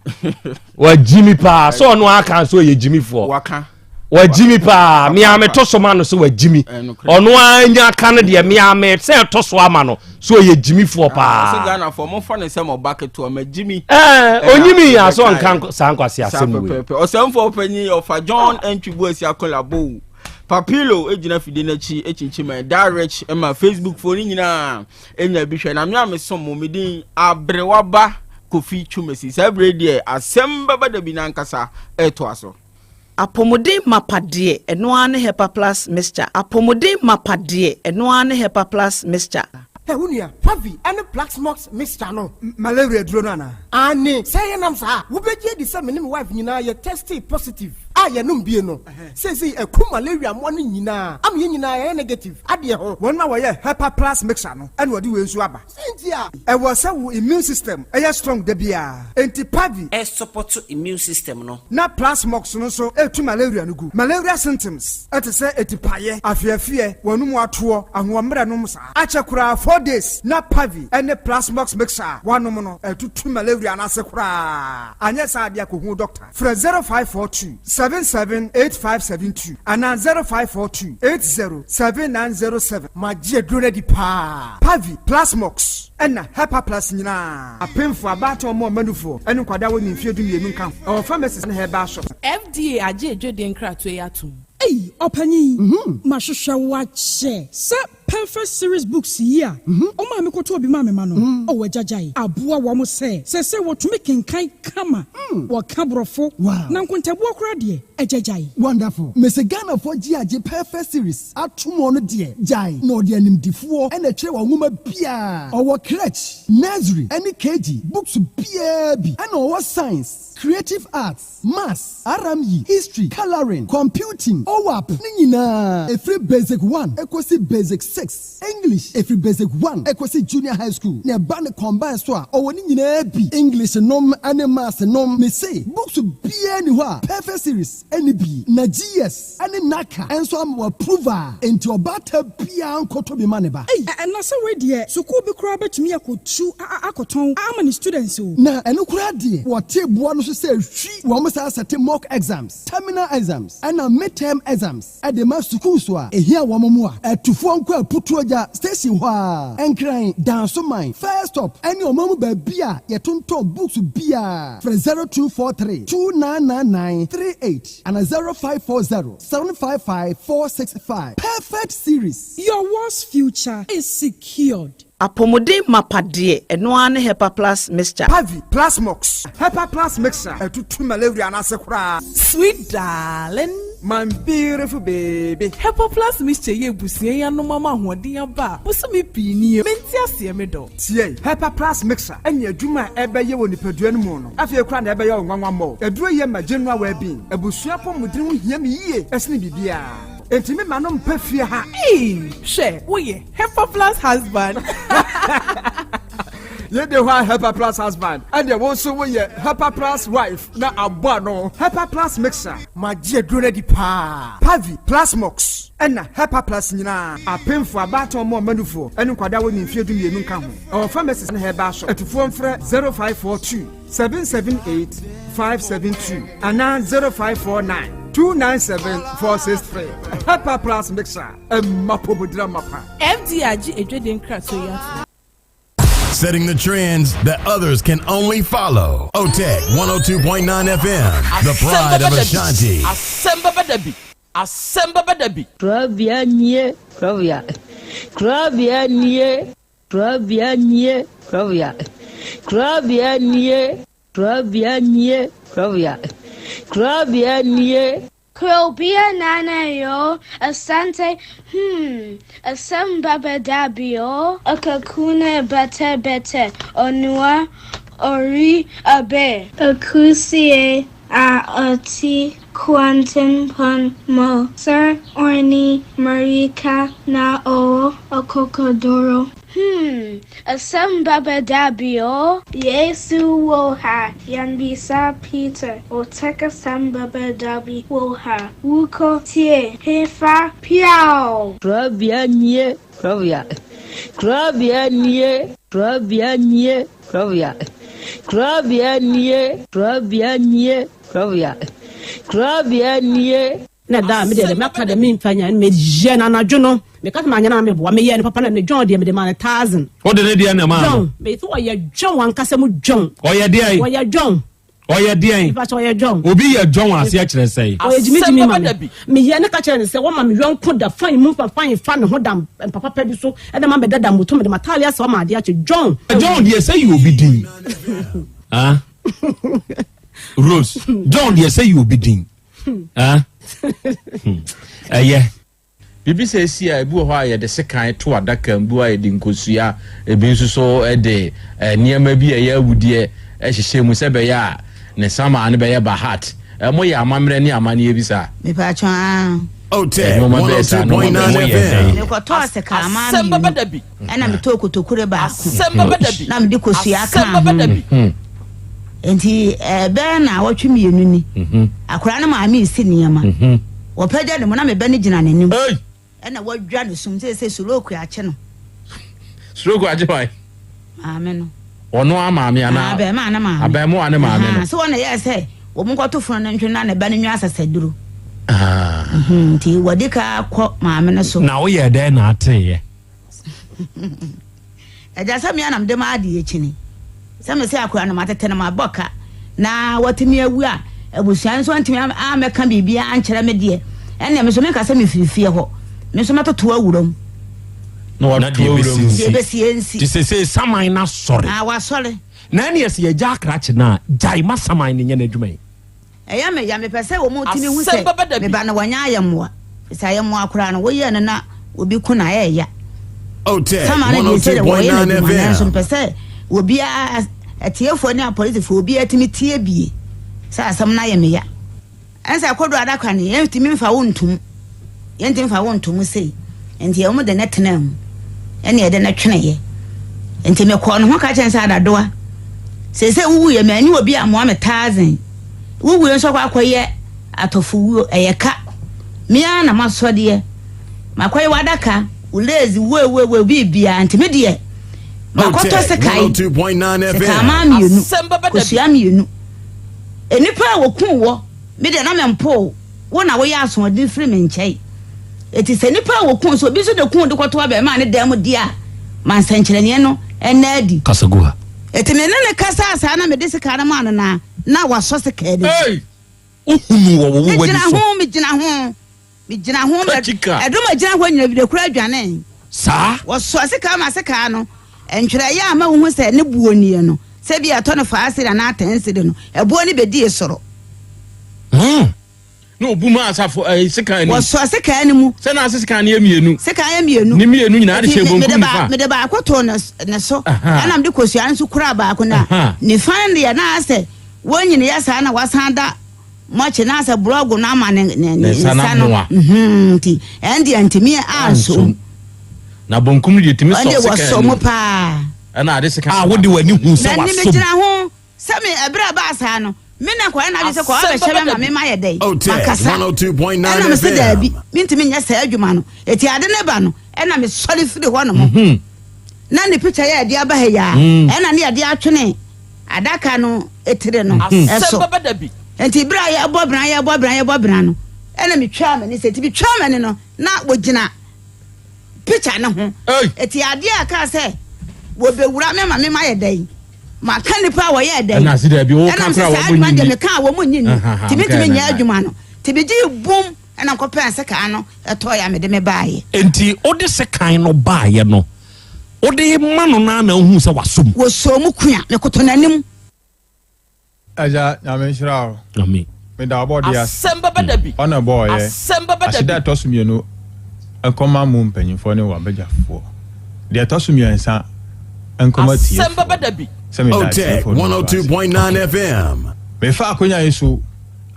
wagyimi paa sɛ ɔno aka sɛ ɔyɛ gyimifoɔ waka wagyimi paa mea meto so ma no sɛ wagyimi ɔno ara nya ka no deɛ mea me sɛ ɛtɔ so ama no sɛ ɔyɛ gyimifoɔ paa sɛ Ghanafoɔ momfa ne sɛ mɔba ketewa magyimi onyimi yɛ asɛ ɔnka saa nkwase asɛm wei ɔsɛmfoɔ panyin ɔfa John Antwi Boasi Akola Bow Papilo gyina fidie no akyi kyinkyim ɛ da rich ma Facebook foɔ no nyinaa ɛnya bi hwɛ na me a mesom mo me din aberewaba Kofi Twumasi saa bere deɛ asɛm bɛba da bi n'ankasa ɛtoa so. Apɔmuden mapa deɛ, ɛno ara ne Hepa Plus Mixture. Apɔmuden mapa deɛ, ɛno ara ne Hepa Plus Mixture. Hɛ wo nua, Pavi ne Plaxmox mixture no, malaria aduro no anaa? Aane, sɛ ɛyɛ nam saa a, wobɛgye adi sɛ me ne me wife nyinaa yɛ testee positive a yɛnom bie no, seesei aku malaria mmoa no nyinaa ama yɛn nyinaa yɛayɛ negative adeɛ ho. Wɔn a wɔyɛ Hepa Plus mixture no na wɔde wei nso aba. Sɛ nti a. Ɛwɔ sɛ wo immune system yɛ strong da biara. Enti Pavi. Ɛsupɔto immune system no. Na Plasmox no nso ɛtu malaria no gu. Malaria symptoms te sɛ atipaeɛ, afeafeɛ, w'anum atoɔ, ahoɔmmerɛ nom saa. Akyɛ koraa 4 days na Pavi ne Plasmox mixture a woanom no atutu malaria no ase koraa. Anyɛ saa deɛ kɔhu wo doctor. Frɛ 0542 77 8572 anaa 0542 80 7907. Magye aduro no adi paa. Pavi, Plasmox, ɛna Hepaplus nyinaa. Apemfoɔ, abaatan, wɔn a wɔma nufoɔ, ne nkwadaa a wɔnnii mfeɛ dumienu nka ho. Ɛwɔ pharmacies ne herbal shops. FDA agye adwadie nkratoɔ yi atom. Ei ɔpanyin, mahwehwɛ wo akyɛ. Sɛ Perfect Series Books yi a ɔmaa mekɔtɔɔ bi maa me mma no, oh agyagyae, aboa wɔn sɛ seesei wɔtumi kenkan kama, wɔka Borɔfo, na nkontabuo koraa deɛ, agyagyae. Wonderful. Mese Ghanafoɔ gye agye Perfect Series atom ɔno deɛ gyae na ɔde animdefoɔ na ɛtwerɛ wɔn nwoma biara. Ɔwɔ crèche, nursery ɛne KG books biara bi ɛna ɔwɔ science, creative arts, Maths, RME, History, Colouring, Computing, OAP ne nyinaa ɛfiri Basic one kɔsi Basic 6, English ɛfiri Basic one kɔsi Junior High School na ɛba no combine so a ɔwɔ ne nyinaa bi, English nom ne Maths nom, mese books biara nni hɔ a Perfect Series nni bi na GS ne NACA nso ama wɔ approve a enti ɔbaatan biara nkɔtɔ bi ma ne ba. Ei na sɛ wei deɛ sukuu bi koraa bɛtumi akɔtu akɔtɔn ama ne students o. Na ɛno koraa deɛ wɔte boɔ no so sɛ hwi, wɔn san sɛte mock exams, terminal exams ɛna mid-term exams de ma sukuus a ɛhia wɔn mmoa. Atufoɔ nkɔ Aputuogya station hɔ ara, Nkran, Dansoman, First Stop ɛne ɔman mu baabi a yɛtontɔn books biara. Frɛ 0243 2999 38 ana 0540 755 465. Perfect Series. Your world's future is secured. Apɔmuden mapa deɛ, ɛno ara ne Hepa Plus Mixture. Pavi, Plasmox, Hepa Plus Mixture, ɛtutu malaria no ase koraa. Sweet darling. My beautiful baby. Hepa Plus mixture yi abusua yi anom ama ahoɔden aba a bosome pii nie. Mente aseɛ me dɔ. Tie! Hepa Plus mixture ne adwuma a ɛbɛyɛ wɔ nipadua no mu no, afei koraa na ɛbɛyɛ wo nwanwa mmɔ. Aduro yi yɛ ma general well-being. Abusua apɔmuden ho hia me yie sene biribiara. Enti me ma no mpɛ fie ha. Eii hwɛ woyɛ Hepa Plus husband. Yei de hɔ a Hepa Plus husband, ɛnneɛ wo nso woyɛ Hepa Plus wife na abɔ ano. Hepa Plus mixture. Magye aduro no adi paa. Pavi, Plasmox, ɛna Hepa Plus nyinaa. Apemfoɔ, abaatan mma ɔmanufoɔ, ɛne nkwadaa a wɔnni mfeɛ 12 nka ho. Ɛwɔ pharmacies ne herbal shop. Atufoɔ mfrɛ 0542 778 572 anaa 0549 297 463. Hepa Plus mixture, ɛma apɔmuden amapa. FDA agye adwadie nkratoɔ yi atom. Setting the trends that others can only follow. OTEC 102.9 FM, the pride of Ashanti. Asɛm bɛba da bi. Asɛm bɛba da bi. Korabea nie, korabea. Korabea nie, korabea nie, korabea. Korabea nie, korabea nie, korabea. Korabea nie. Krobea Nana yoo Asante hmm asɛm bɛba da bi oo. Akakuna bɛtɛ bɛtɛ onua ori abe. Akusie a ɔte kwantempɔn mu sɛ ɔne mmirika na ɔwɔ akokoduro. Hmm, asɛm bɛba da bi o. Yesu wɔ ha, yɛmmisa Peter, ɔtɛk asɛm bɛba da bi wɔ ha, wokɔ tie hefa piaw. Korabea nie, korabea, korabea nie, korabea nie, korabea, korabea nie, korabea nie, korabea, korabea nie. Na da a me deɛ deɛ mɛka deɛ memfa nya no meyɛ no anadwo no meka sɛ manyɛ no a meboa meyɛ no papa na ne John deɛ mede maa no thousand. Wode ne deɛ na ɛmaa no? John mese ɔyɛ John ankasa mu John. Ɔyɛ deɛn? Ɔyɛ John. Ɔyɛ deɛn? Mepa kyɛ ɔyɛ John. Obi yɛ John aseɛ kyerɛ sɛn? Ɔyɛ gyimigyimi ma me. Meyɛ no ka kyerɛ no sɛ wɔma me yɔnko da fine mu fa fine fa ne ho da mpa papa bi so ɛna ma mɛda da moto mede m'ataade asɛ ɔma adeɛ akyɛ John. John deɛ sɛ yɛ obi din. Ah? Rose John deɛ sɛ yɛ obi din. Ah? Hmm. Ɛyɛ. Biribi sɛ esi a, ebi wɔ hɔ a yɛde sekan to adaka mu, ebi wɔ hɔ a yɛde nkosua, ebi nso so de eh, nneɛma bi a ɛyɛ awudeɛ hyehyɛ mu sɛ ɛbɛyɛ a ne samaa no bɛyɛ bahat. Eh, moyɛ amammerɛ ne amanneɛ bi saa? Mepatwɔ aa. Otec Nneɛma bɛyɛ saa, nneɛma bɛyɛ 102.9 moyɛ dɛn? FM. Mekɔtɔɔ sekaa Asɛm bɛba mmienu da bi. ɛna metɔɔ kotokure baako Asɛm bɛba da bi. na mede kosua Asɛm kaa bɛba da ho. bi. Nti ɛbɛyɛ naawɔtwe mmienu ni, mhm. akwadaa no maame resi nneɛma. Mhm. Wɔpagya ne mu na me ba no gyina n'anim. Ɛna wadwa ne sum sɛ sɛ stroke akye no. Stroke akye hwan? Maame no. Ɔno a maame anaa? Abɛɛmaa ne maame. Abɛɛmoa ne maame no. Sɛ wɔn na yɛ sɛ wɔn nkɔto funu no ntwe na ne ba no nwa asasaduro. Ah. Mhm, nti wɔde ka kɔ maame no so. Na woyɛ dɛn na ateeɛ? Agya sɛ me ara na mede m'adeɛ kyini sɛ mese akora no matete no mabɔ ka na watumi awu a abusua nso antumi ammɛka biribiara ankyerɛ me deɛ ɛnneɛ me nso menka sɛ mefiri fie hɔ me nso mɛtoto awura mu na watoto awura mu deɛ ɛbɛsie nsi te sɛ saman no asɔre ah, wasɔre na ɛneɛ sɛ yɛgya akrakye no a gyae ma saman no nyɛ n'adwuma yi Ɛyɛ me ya, mepɛ sɛ wɔtumi hu sɛ me ba no wanya ayɛmmoa. Sɛ ayɛmmoa koraa no, woyɛɛ no na obi ko no a, ɛyɛ ya. Sama no deɛ sɛdeɛ wɔyɛ no adwuma nanso mepɛ sɛ obiara, atiefoɔ ne apolisifoɔ, obiara tumi tie bie sɛ asɛm no ayɛ me ya. Ɛnsɛ kodo adaka no, yɛntumi mfa wo ntom. Yɛntumi mfa wo nto mu sei. Enti wɔn de no tenaa mu, ɛna yɛde no tweneeɛ. Enti mekɔɔ ne ho ka kyerɛ no sɛ, Adadoa, seesei wowuiɛ, manni obi ammoa me taazen. Wo wuo nso akɔ akɔyɛ atɔfowuo, ɛyɛ ka. Me ara na masɔdeɛ. Makɔyɛ w'adaka, wo lazy, woewoewoe, biribiara. Nti me deɛ, makɔtɔ sekan, sekanmaa mmienu, kosua mmienu. Nnipa a wɔkuu wɔ, me deɛ na mempoo. Wo na woyɛ asoɔden firi me nkyɛn. Enti sɛ nnipa a wɔkum sɛ obi nso de kum de kɔto abarimaa no dan mu deɛ a, ma nsɛnkyerɛnneɛ no nna adi. Kasa gu ha. Enti me ne no kasaa saa na mede sekan no maa no na na wasɔ sekan no mu. Ei! Wohunuu wɔ wo w'ani Megyina so. ho, megyina ho, megyina ho, Kachika. ɛdɔm a ɛgyina hɔ nyina bi de kora dwanee. Saa. Wɔsɔɔ sekan ma sekan no, ntwerɛeɛ a ama wohu sɛ ne boɔ nie no, sɛ ebia ɛtɔ no five cedi anaa ten cedi no, ɛboɔ no bɛdii soro. Hmm. Na obu maa asafo ɛɛ sekan anim. Wɔsɔɔ sekan no mu. Sɛ na ase sekan no yɛ mmienu. Sekan yɛ mmienu. Ne mmienu nyinaa de hyɛ bonkum nifa. Mede baako too ne ne so. Ɛna mede kosua no nso kuraa baako na nifa no deɛ na asɛ wɔnyini yɛ saa na wasan da mɔkye na asɛ borɔgo no ama ne ne ne nsa no. Nti ɛn deɛ ntumi ansom. Na bonkum no deɛ tumi sɔ sekan no. Ɛn deɛ wɔsɔ mu paa. Ɛna ade sekan. A wode w'ani hu sɛ wasom. Na ne megyina ho. Sɛ me, ɛberɛ a ɛbaa saa no, me na nkwadaa no adwene sɛ kɔɔ abɛhyɛ me ma me mayɛ dɛn? Makasa. Ɛna me se daabi, mentumi nyɛ saa adwuma no. Eti ade no ba no, ɛna mesɔre firi hɔ nom. Mhm. Na ne pikya yɛ ɛde aba ha yi a, mm. ɛna ne yɛde atwene adaka no etire no mhm. ɛso. Nti berɛ a yɛbɔ bena yɛbɔ bena yɛbɔ bena no, ɛna metwaa m'ani sɛ, nti metwaa m'ani no, na wɔgyina picture no ho. Eti adeɛ a ɛkaa sɛ wɔbɛwura me ma me ma yɛ dɛn? Maka nipa a wɔyɛ dɛn? Ɛna ase dɛbi wo ka kora wɔn nyi ni. Ɛna meka wɔn nyi ni. Tìmi tìmi nyɛ adwuma no. Tìmi gye bum ɛna nkɔ pɛn sekan no ɛtɔ ya mede me baayɛ. Nti wode sekan no baayɛ no wode ma no naa na ohun sɛ wasom. Wɔsɔ mu kua mekoto n'anim. Agya Nyame nhyira wo. Amen. Meda ɔbɔdeɛ ase. Asɛm bɛba da bi. Ɔna ɛbɔɔ yɛ. Asɛm bɛba da Aseda bi. ɛtɔ so mienu nkɔma mo mpanyinfoɔ ne w'abadwafoɔ. Deɛ ɛtɔ so miɛnsa nkɔma Asɛm atiefoɔ. bɛba da bi. Sɛ meda Otec atiefoɔ no nso ase. 102.9 FM. Mefa akonya yi so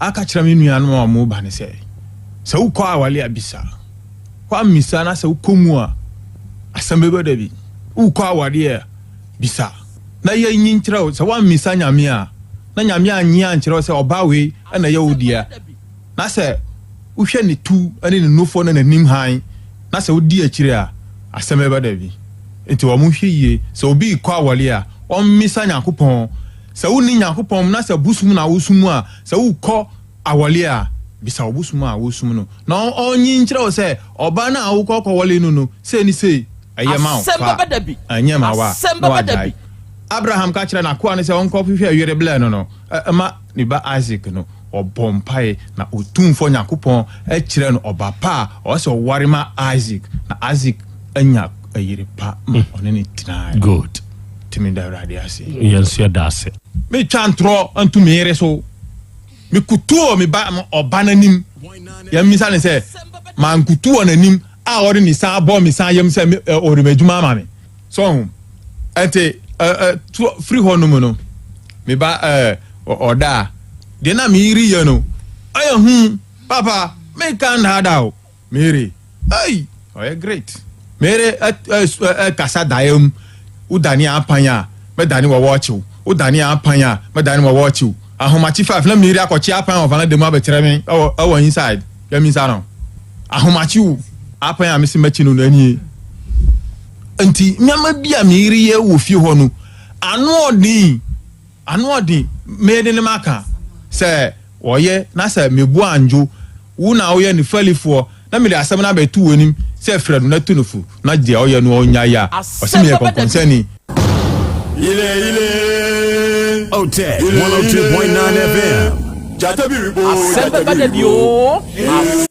aka kyerɛ me nuanom a wɔn ba no sɛ, sɛ wokɔ awale a bisa. Woammisa na sɛ wokɔ mu a, asɛm bɛba da bi. Wokɔ awadeɛ a, bisa na yɛnyi nkyerɛ wo. Sɛ woammisa Nyame a, na Nyame annye ankyerɛ wo sɛ ɔbaa wei na ɛyɛ wo dea, na sɛ wohwɛ ne tu ne ne nufoɔ ne n'anim hann, na sɛ wodi akyire a, asɛm bɛba da bi. Nti wɔn nhwɛ yie, sɛ obi rekɔ awɔre a, ɔmmisa Nyankopɔn. Sɛ wonni Nyankopɔn mu na sɛ bosom na wosom a, sɛ wokɔ awɔre a, bisa wo bosom a wosom no, na ɔnyi nkyerɛ wo sɛ ɔbaa no a wokɔ kɔwɔre no no, sei ne sei. Ɛyɛ ma wo, Asɛm fa, bɛba da bi. ɛnyɛ ma wo a, Asɛm na bɛba da wagyae. bi. Abraham ka kyerɛɛ n'akoa no sɛ ɔnkɔhwehwɛ yere blɛ no no ma ne ba Isak no. Ɔbɔɔ mpae, na Otumfoɔ Nyankopɔn kyerɛɛ no ɔba pa a ɔwɔ sɛ ɔware ma Isak, na Isak anya yere pa ma ɔne no tenae. Good. Nti meda Awurade ase. Yɛn nso yɛda ase. Metwa ntorɔ nto me yere so. Mekutu wɔ me ba ɔba no anim. Yɛmmisa no sɛ, mankutu wɔ n'anim a ɔde ne nsa abɔ me nsa yam sɛ ɔde m'adwuma ama me. So ɔho? Ɛnti to firi hɔ nom no, me ba ɔda a, deɛ na me reyɛ no, ɔyɛ hu, papa, menka nnaadaa o. Mary, ei, ɔyɛ great. Mary kasa daeɛ mu, wodane apan a, mɛdane wɔ wɔɔkyew. Wodane apan a, mɛdane wɔ wɔɔkyew. Ahomakye five na Mary akɔkye apan wɔ vanada mu abɛkyerɛ me ɛwɔ ɛwɔ inside. Yɛmisa no. Ahomakye o, apan a mese mɛkye no no anie. Nti nneɛma bi a Mary yɛ wɔ fie hɔ no, ano ɔden. Ano ɔden, mede ne maka sɛ ɔyɛ na sɛ mebu andwo wo na woyɛ ne fɛlifoɔ na mede asɛm no abɛto w'anim sɛ frɛ no na tu no fo na deɛ ɔyɛ no ɔnnyae a, ɔse meyɛ kɔnkɔnsani. Otec 102.9 FM. Asɛm bɛba da bi oo. Asɛm bɛba da bi.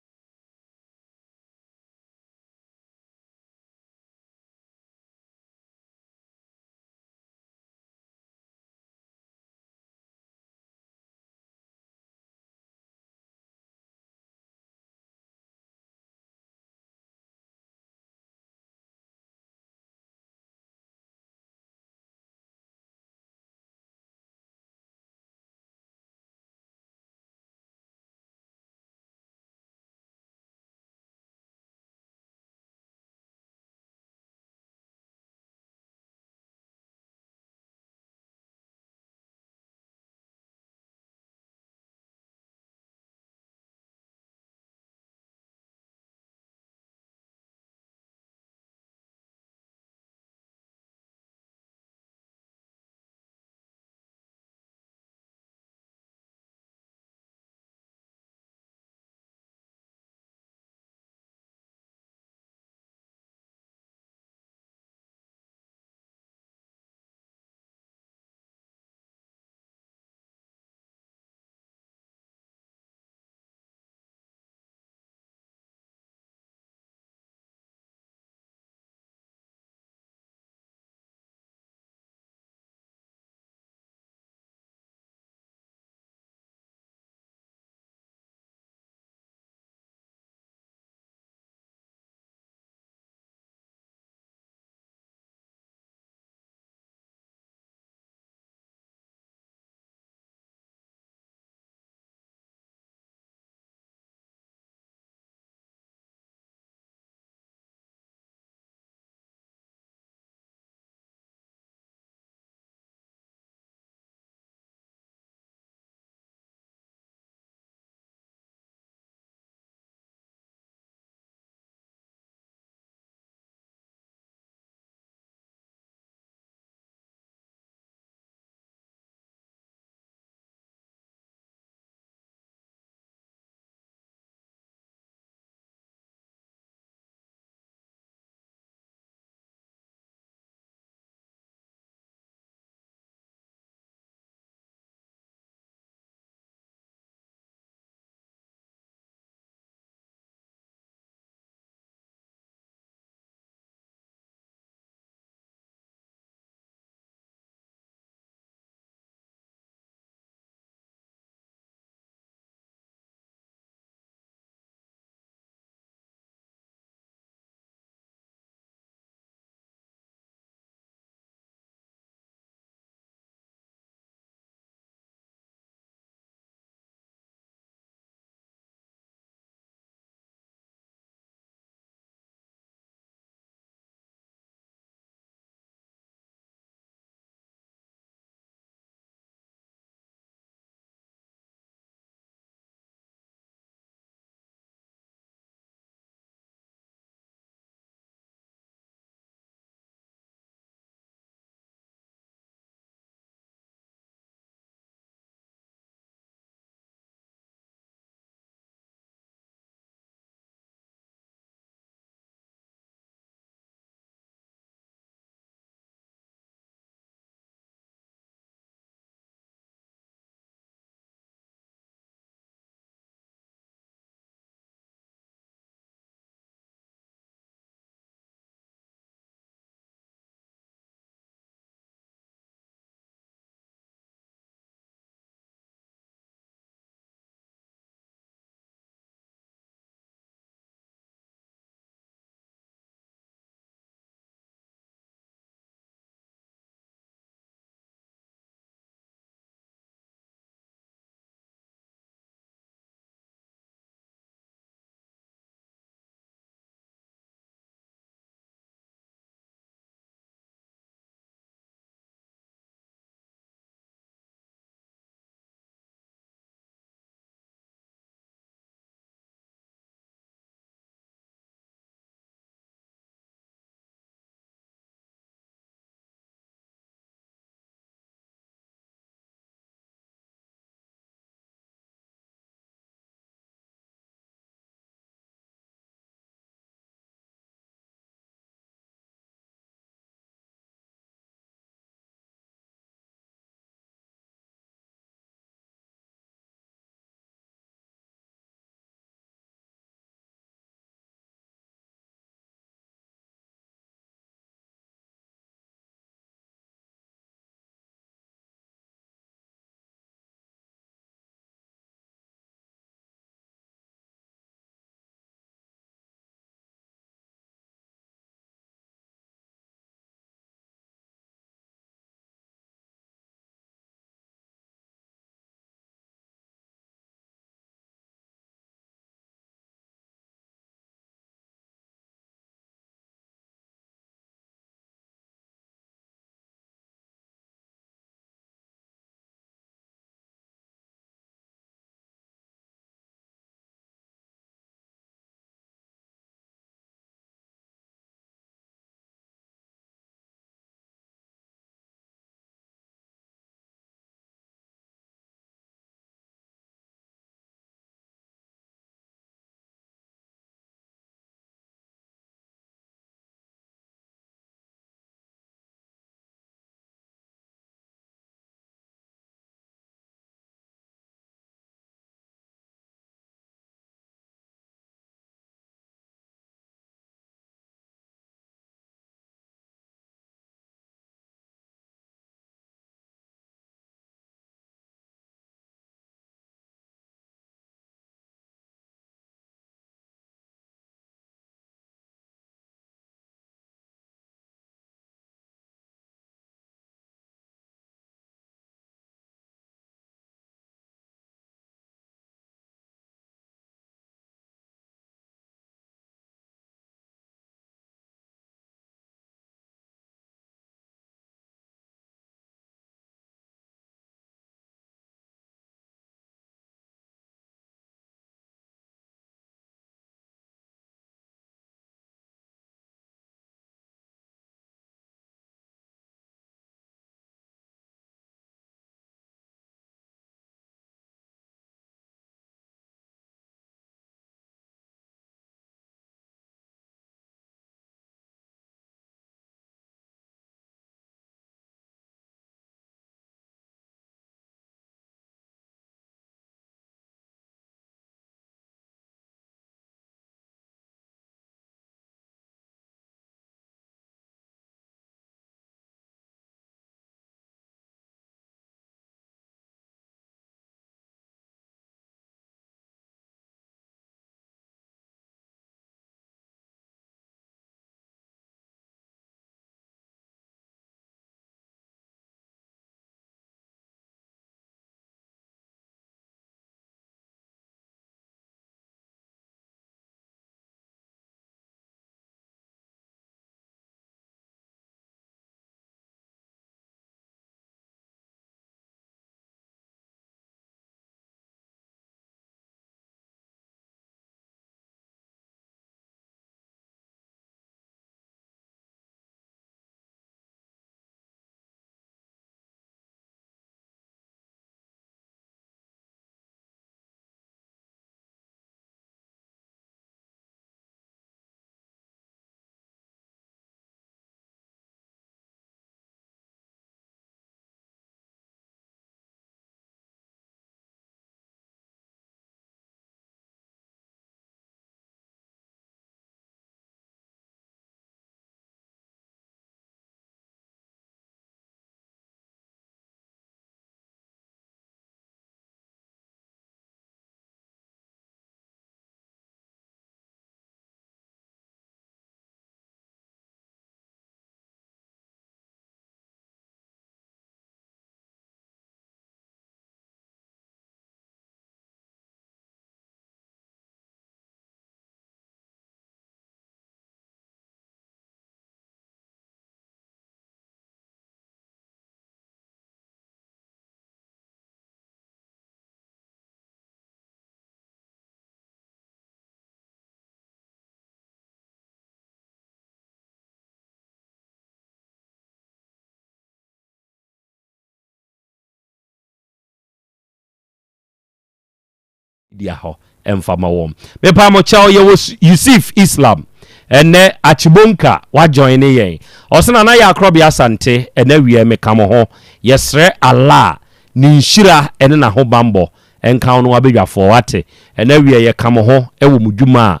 Media hɔ mfa ma wɔn. Mepa mo kyɛw yɛwɔ Yusuf Islam ɛnɛ Achibonka wa join ne yɛn. Ɔse Nana yɛ Akorɔbea Asante ɛnɛ awia meka mo ho. Yɛsrɛ Allah ne nhyira ɛne n'ahobanbɔ nka wo ne w'abadwafoɔ wate. Ɛnɛ awia yɛka mo ho ɛwɔ mo dwuma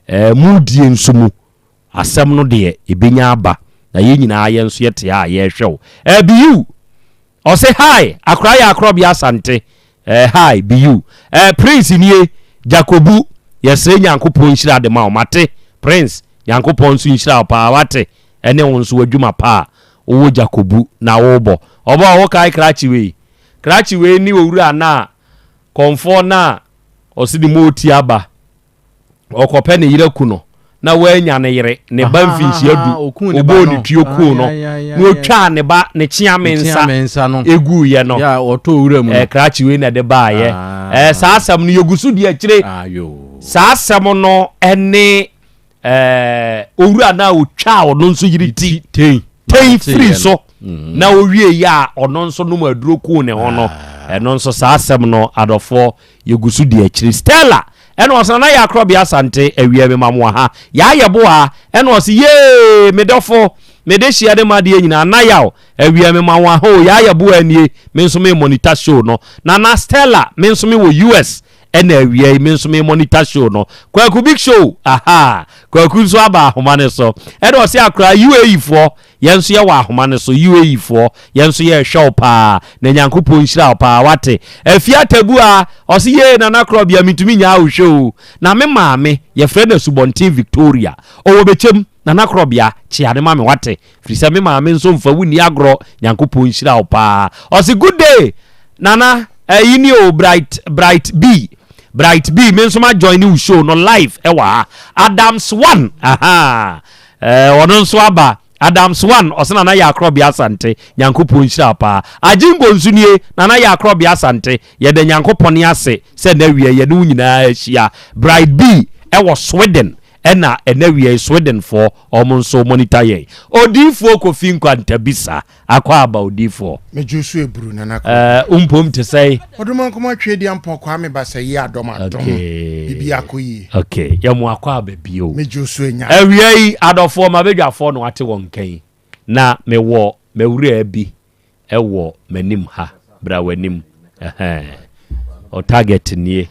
a mo die nso mu. Asɛm no deɛ ɛbɛnya aba na yɛn nyinaa yɛn nso yɛte ha a yɛrehwɛ wo. Eh Biyu! Ɔse hi! Akora yɛ Akorɔbea Asante. Eh hi Biyu. Eh Prince nie, Jakobu, yɛsrɛ Nyankopɔn nhyira de ma wo. Mate Prince, Nyankopɔn nso nhyira wo paa wate, ɛne wo nso w'adwuma pa a wowɔ Jakobu na wobɔ. Ɔbɔ wokae krakye wei? Krakye wei ne owura no a, kɔmfoɔ no a ɔse ne mooti aba. ɔkɔpɛ ne yere aku no na wannya ne yere ne ba mfinhyia du ɔbɔɔ ne tuo kuu no na ɔtwaa ne ba ne kyeame nsa ɛguiɛ no krakye wei na ɛde baayɛ ah. saa asɛm no yɛgu so di akyire saa asɛm no ɛne owura no a ɔtwaa ɔno nso yere ti tei firi so mm. na ɔwie yɛ a ɔno nso nom aduro kuu ne ho no ah. ɛno nso saa asɛm no adɔfoɔ Yɛgu so di akyiri. Stella, ɛna ɔse Nana Yaa Korɔbea Asante awia me ma mo wɔ ha. Yaa Yeboah, ɛna ɔse Yee! Me dɔfo, me dehyeɛ ne m'adeɛ nyinaa, Nayaw, awia me ma wo aha o, Yaa Yeboah nie, me nso me monitor show no. Nana Stella, me nso me wɔ US ɛna awia yi, me nso me monitor show no. Kwaku Big Show, ahaa, Kwaku nso aba ahoma no so. Ɛna ɔse Akora, UAE foɔ, Yɛn nso yɛwɔ ahoma no so, UAE foɔ, yɛn nso yɛrehwɛ wo paa, na Nyankopɔn nhyira wo paa, wate. Afie Atabua, ɔse yee Nana Korɔbea mentumi nyaa wo hwɛ o, na me maame, yɛfrɛ no Asubɔnten Victoria, ɔwɔ Bɛkyɛm, Nana Korɔbea, kyea no ma me wate, firi sɛ me maame nso mfa wo nni agorɔ, Nyankopɔn nhyira wo paa. Ɔse good day Nana, ɛyi ni o, Bright, Bright B, Bright B, me nso ma join wo show no live ɛwɔ ha, Adams One, ahaa. Eh, ɔno nso aba. Adams one, ɔse Nana yɛ akorɔbea Asante, Nyankopɔn nhyira wo paa. Agyengo nso nie, Nana yɛ akorɔbea Asante, yɛda Nyankopɔn ase sɛ ɛnɛ awia yi yɛne wo nyinaa ahyia. Bride B ɛwɔ Sweden, ɛna ɛnɛ awia yi Sweden foɔ ɔmo nso monitor yɛn. Odiyifoɔ Kofi Nkwantabisa. Akɔ aba odiifoɔ. Me dwo so eburu nana kɔ. Ɛɛ wo mpom te sɛn? Ɔdomankoma Tweediampɔn Kwame Basayi adɔm adɔm Okay. bibi akɔ yie. Okay, yɛ mo akɔ aba bio. Me dwo so enya. Awia yi adɔfoɔ mabadwafoɔ na wate wɔn nka yi na mewɔ m'awuraa bi wɔ m'anim ha bra w'anim ɛhɛn o target nie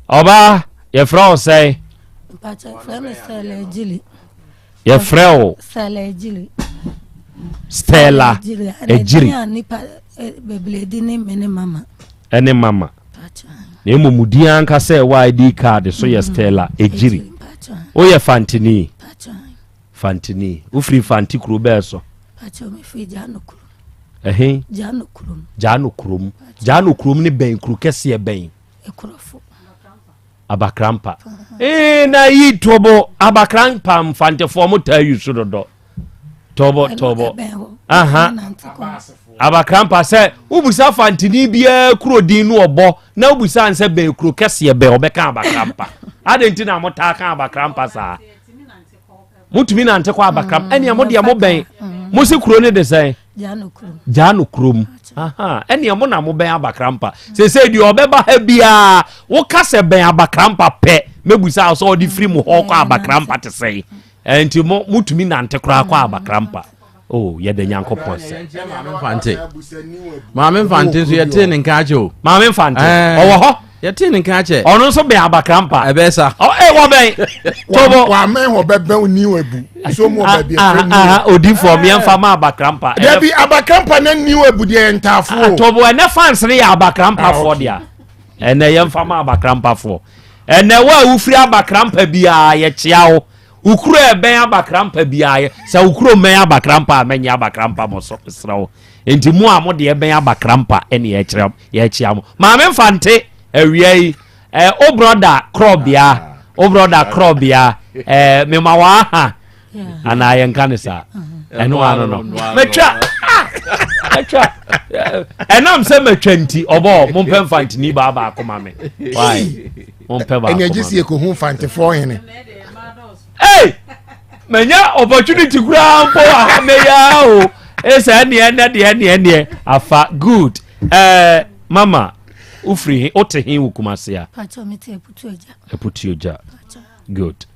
ɔbaa yɛfrɛ wo sɛn? Mpakyɛ yɛfrɛ me Stella Ejili. Yɛfrɛ wo? Stella Ejili. Stella Ejiri. Ɛna nipa eh, bebree di ne me ne mama. Ɛne mama. Na mmom mu din ankasa ɛwɔ ID card so yɛ mm. Stella Ejiri. Woyɛ Fantini? Fantini. Wofiri Fanti kuro bɛɛ so? Ɛhe? Gyaano kurom. Gyaano kurom ne bɛn kuro kɛseɛ bɛn? Abakrampa. Ee na yi tobo abakrampa mfantefoɔ mo taa yi so dodo. Tobo tobo. Aha. Abakrampa sɛ wobusa fantini biara kuro din no ɔbɔ na wobusa nsɛ bɛn kuro kɛseɛ bɛn ɔbɛka abakrampa. Adɛn nti na mo taa ka abakrampa saa? Motumi nante kɔ abakram. Mm, Ɛnea mo deɛ mo bɛn. Mm. Mo si kuro ne de sɛn? Gyaano kurom. Ɛnea mo na mo bɛn abakrampa. Sese deɛ ɔbɛba ha biara woka sɛ bɛn abakrampa pɛ mɛbusa sɛ ɔde firi mo hɔ kɔ abakrampa te sɛn. Nti mo motumi nante koraa kɔ abakrampa. Oh, yɛda Nyankopɔn sɛ. Maame Mfante. Maame Mfante nso yɛtee ne nka akyɛ o. Maame Mfante. Eh, ɔwɔ hɔ. Yɛtee ne nka akyɛ. Ɔno nso bɛn abakrampa. Ɛbɛɛ sa. Ɔ ɛ wɔ bɛn. Tobo. Wamɛn hɔ bɛbɛn ni ebu. So mu ɔbɛ bi efɛ ni. Odifoɔ miɛnfa ma abakrampa. Dabi abakrampa na ni ebu deɛ ntaafo. Ah, tobo ɛnɛ fans ne yɛ abakrampafoɔ ah, deɛ. Ɛnɛ yɛnfa ma abakrampafoɔ. Ɛnɛ wo a wofiri abakrampa biara yɛkyea wo. Wo kuro a ɛbɛn abakrampa biara yɛ sɛ wo kuro mmɛn abakrampa a mɛnyɛ abakrampa mo so mesrɛ wo nti mo a mo deɛ ɛbɛn abakrampa ɛne yɛkyerɛ yɛkyea mo maame mfante awia yi ɛɛ o brɔda korɔbea o brɔda korɔbea ɛɛ mema wɔ aha anaa yɛnka ne saa ɛno ano no matwa matwa ɛnam sɛ matwa nti ɔbɔ mompɛ mfantini baa baako ma me why mompɛ baako ɛne agye si ɛkɔhu mfantefoɔ hene hey manya opportunity koraa mpo wɔ ha mɛyɛ o ɛsɛ ɛneɛ ɛnɛ deɛ ɛneɛ ɛneɛ afa good ɛɛ eh, mama. Wofiri he? Wote he wɔ Kumase a? Pakyɛ mete Aputu Agya. Aputu Agya. Good.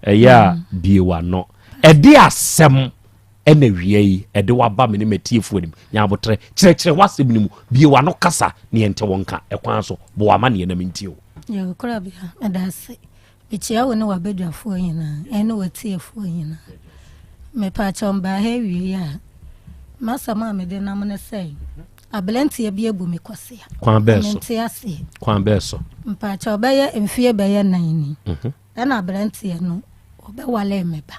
Ɛyɛ a mm. bie w'ano. Ɛde asɛm ɛna wia yi ɛde waba me ne matiefoɔ anim. Nya abotrɛ kyerɛkyerɛ w'asɛm no mu. Bie w'ano kasa ne yɛnte wo nka. Ɛkwan so bɔ w'ama ne yɛnam ntie o. Yɛwɔ korabea meda ase. Mekyia wo ne w'abadwafoɔ nyinaa ɛne w'atiefoɔ nyinaa. Mepaakyɛw mbaa ha awiei a, m'asɛm a mede nam ne sɛ, aberanteɛ bi abu me kwasea. Kwan bɛɛ so? Mente aseɛ. Kwan bɛɛ so? Mpaakyɛw bɛyɛ mfie bɛyɛ nan ni. Mhm. Ɛna aberanteɛ no ɔbɛwalee me ba.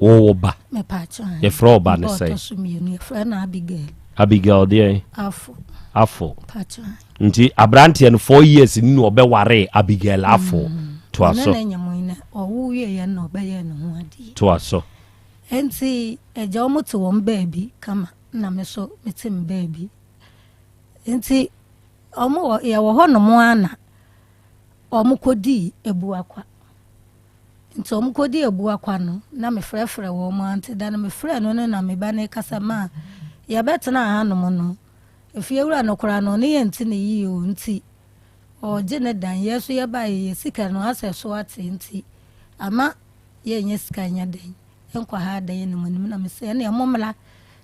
Wo wo ba? Mepaakyɛw ae. Yɛfrɛ wo ba no sɛn? Ɔtɔ so mmienu yɛfrɛ no Abigail. Abigail deɛn? Afo. Afo. Mpaakyɛw ae. Nti aberanteɛ no four years ni na ɔbɛwaree Abigail Afo. Mm. Toa so. Ɔne no nyem na ɔwo wieɛ na ɔbɛyɛɛ ne ho adeɛ. Toa so. Nti agya wɔn te wɔn baabi kama na me so mete me baabi. Nti wɔn wɔ yɛwɔ hɔ nom ara na wɔn kɔdii Abuakwa. Nti wɔn kɔdii Abuakwa no na mefrɛfrɛ wɔn ara nti da no mefrɛ no no na me ba no rekasa ma yɛbɛtenaa hanom no Efiewura no koraa no ɔne yɛn nte no yie o nti ɔregye ne dan, yɛn nso yɛbaeɛ yɛ sika no asɛ so ate nti ama yɛnnya sika nyɛ dɛn nkɔ ha dan anim anim na mesɛ ɛneɛ mommra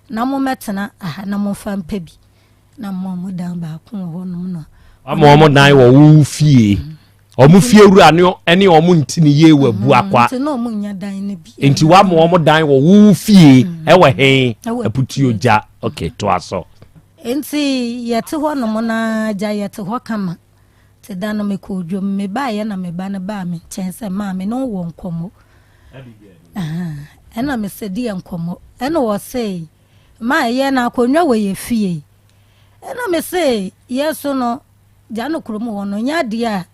na mommɛtena aha na momfa mpɛ bi na mma ɔmo dan baako wɔ hɔnom na Wama wɔn dan wɔ wo fie. Wɔn fie wura ne ne wɔn nti ne yie wɔ abu akwa. Nti na wɔn nya dan no bi. Nti wama wɔn dan wɔ wo fie ɛwɔ he aputuo gya. Ok, toa so. Nti yɛte hɔ nom na gya yɛte hɔ kama. Te da no mekɔɔ dwom mebaeɛ na me ba no baa me nkyɛn sɛ maa me ne wo wɔ nkɔmmɔ. Ɛna mesɛ deɛ nkɔmmɔ. Ɛna ɔse maa ɛyɛ na akonnwa wɔ yɛ fie. Ɛna mese yɛ so no Gya no kurom hɔ no nyɛ adeɛ a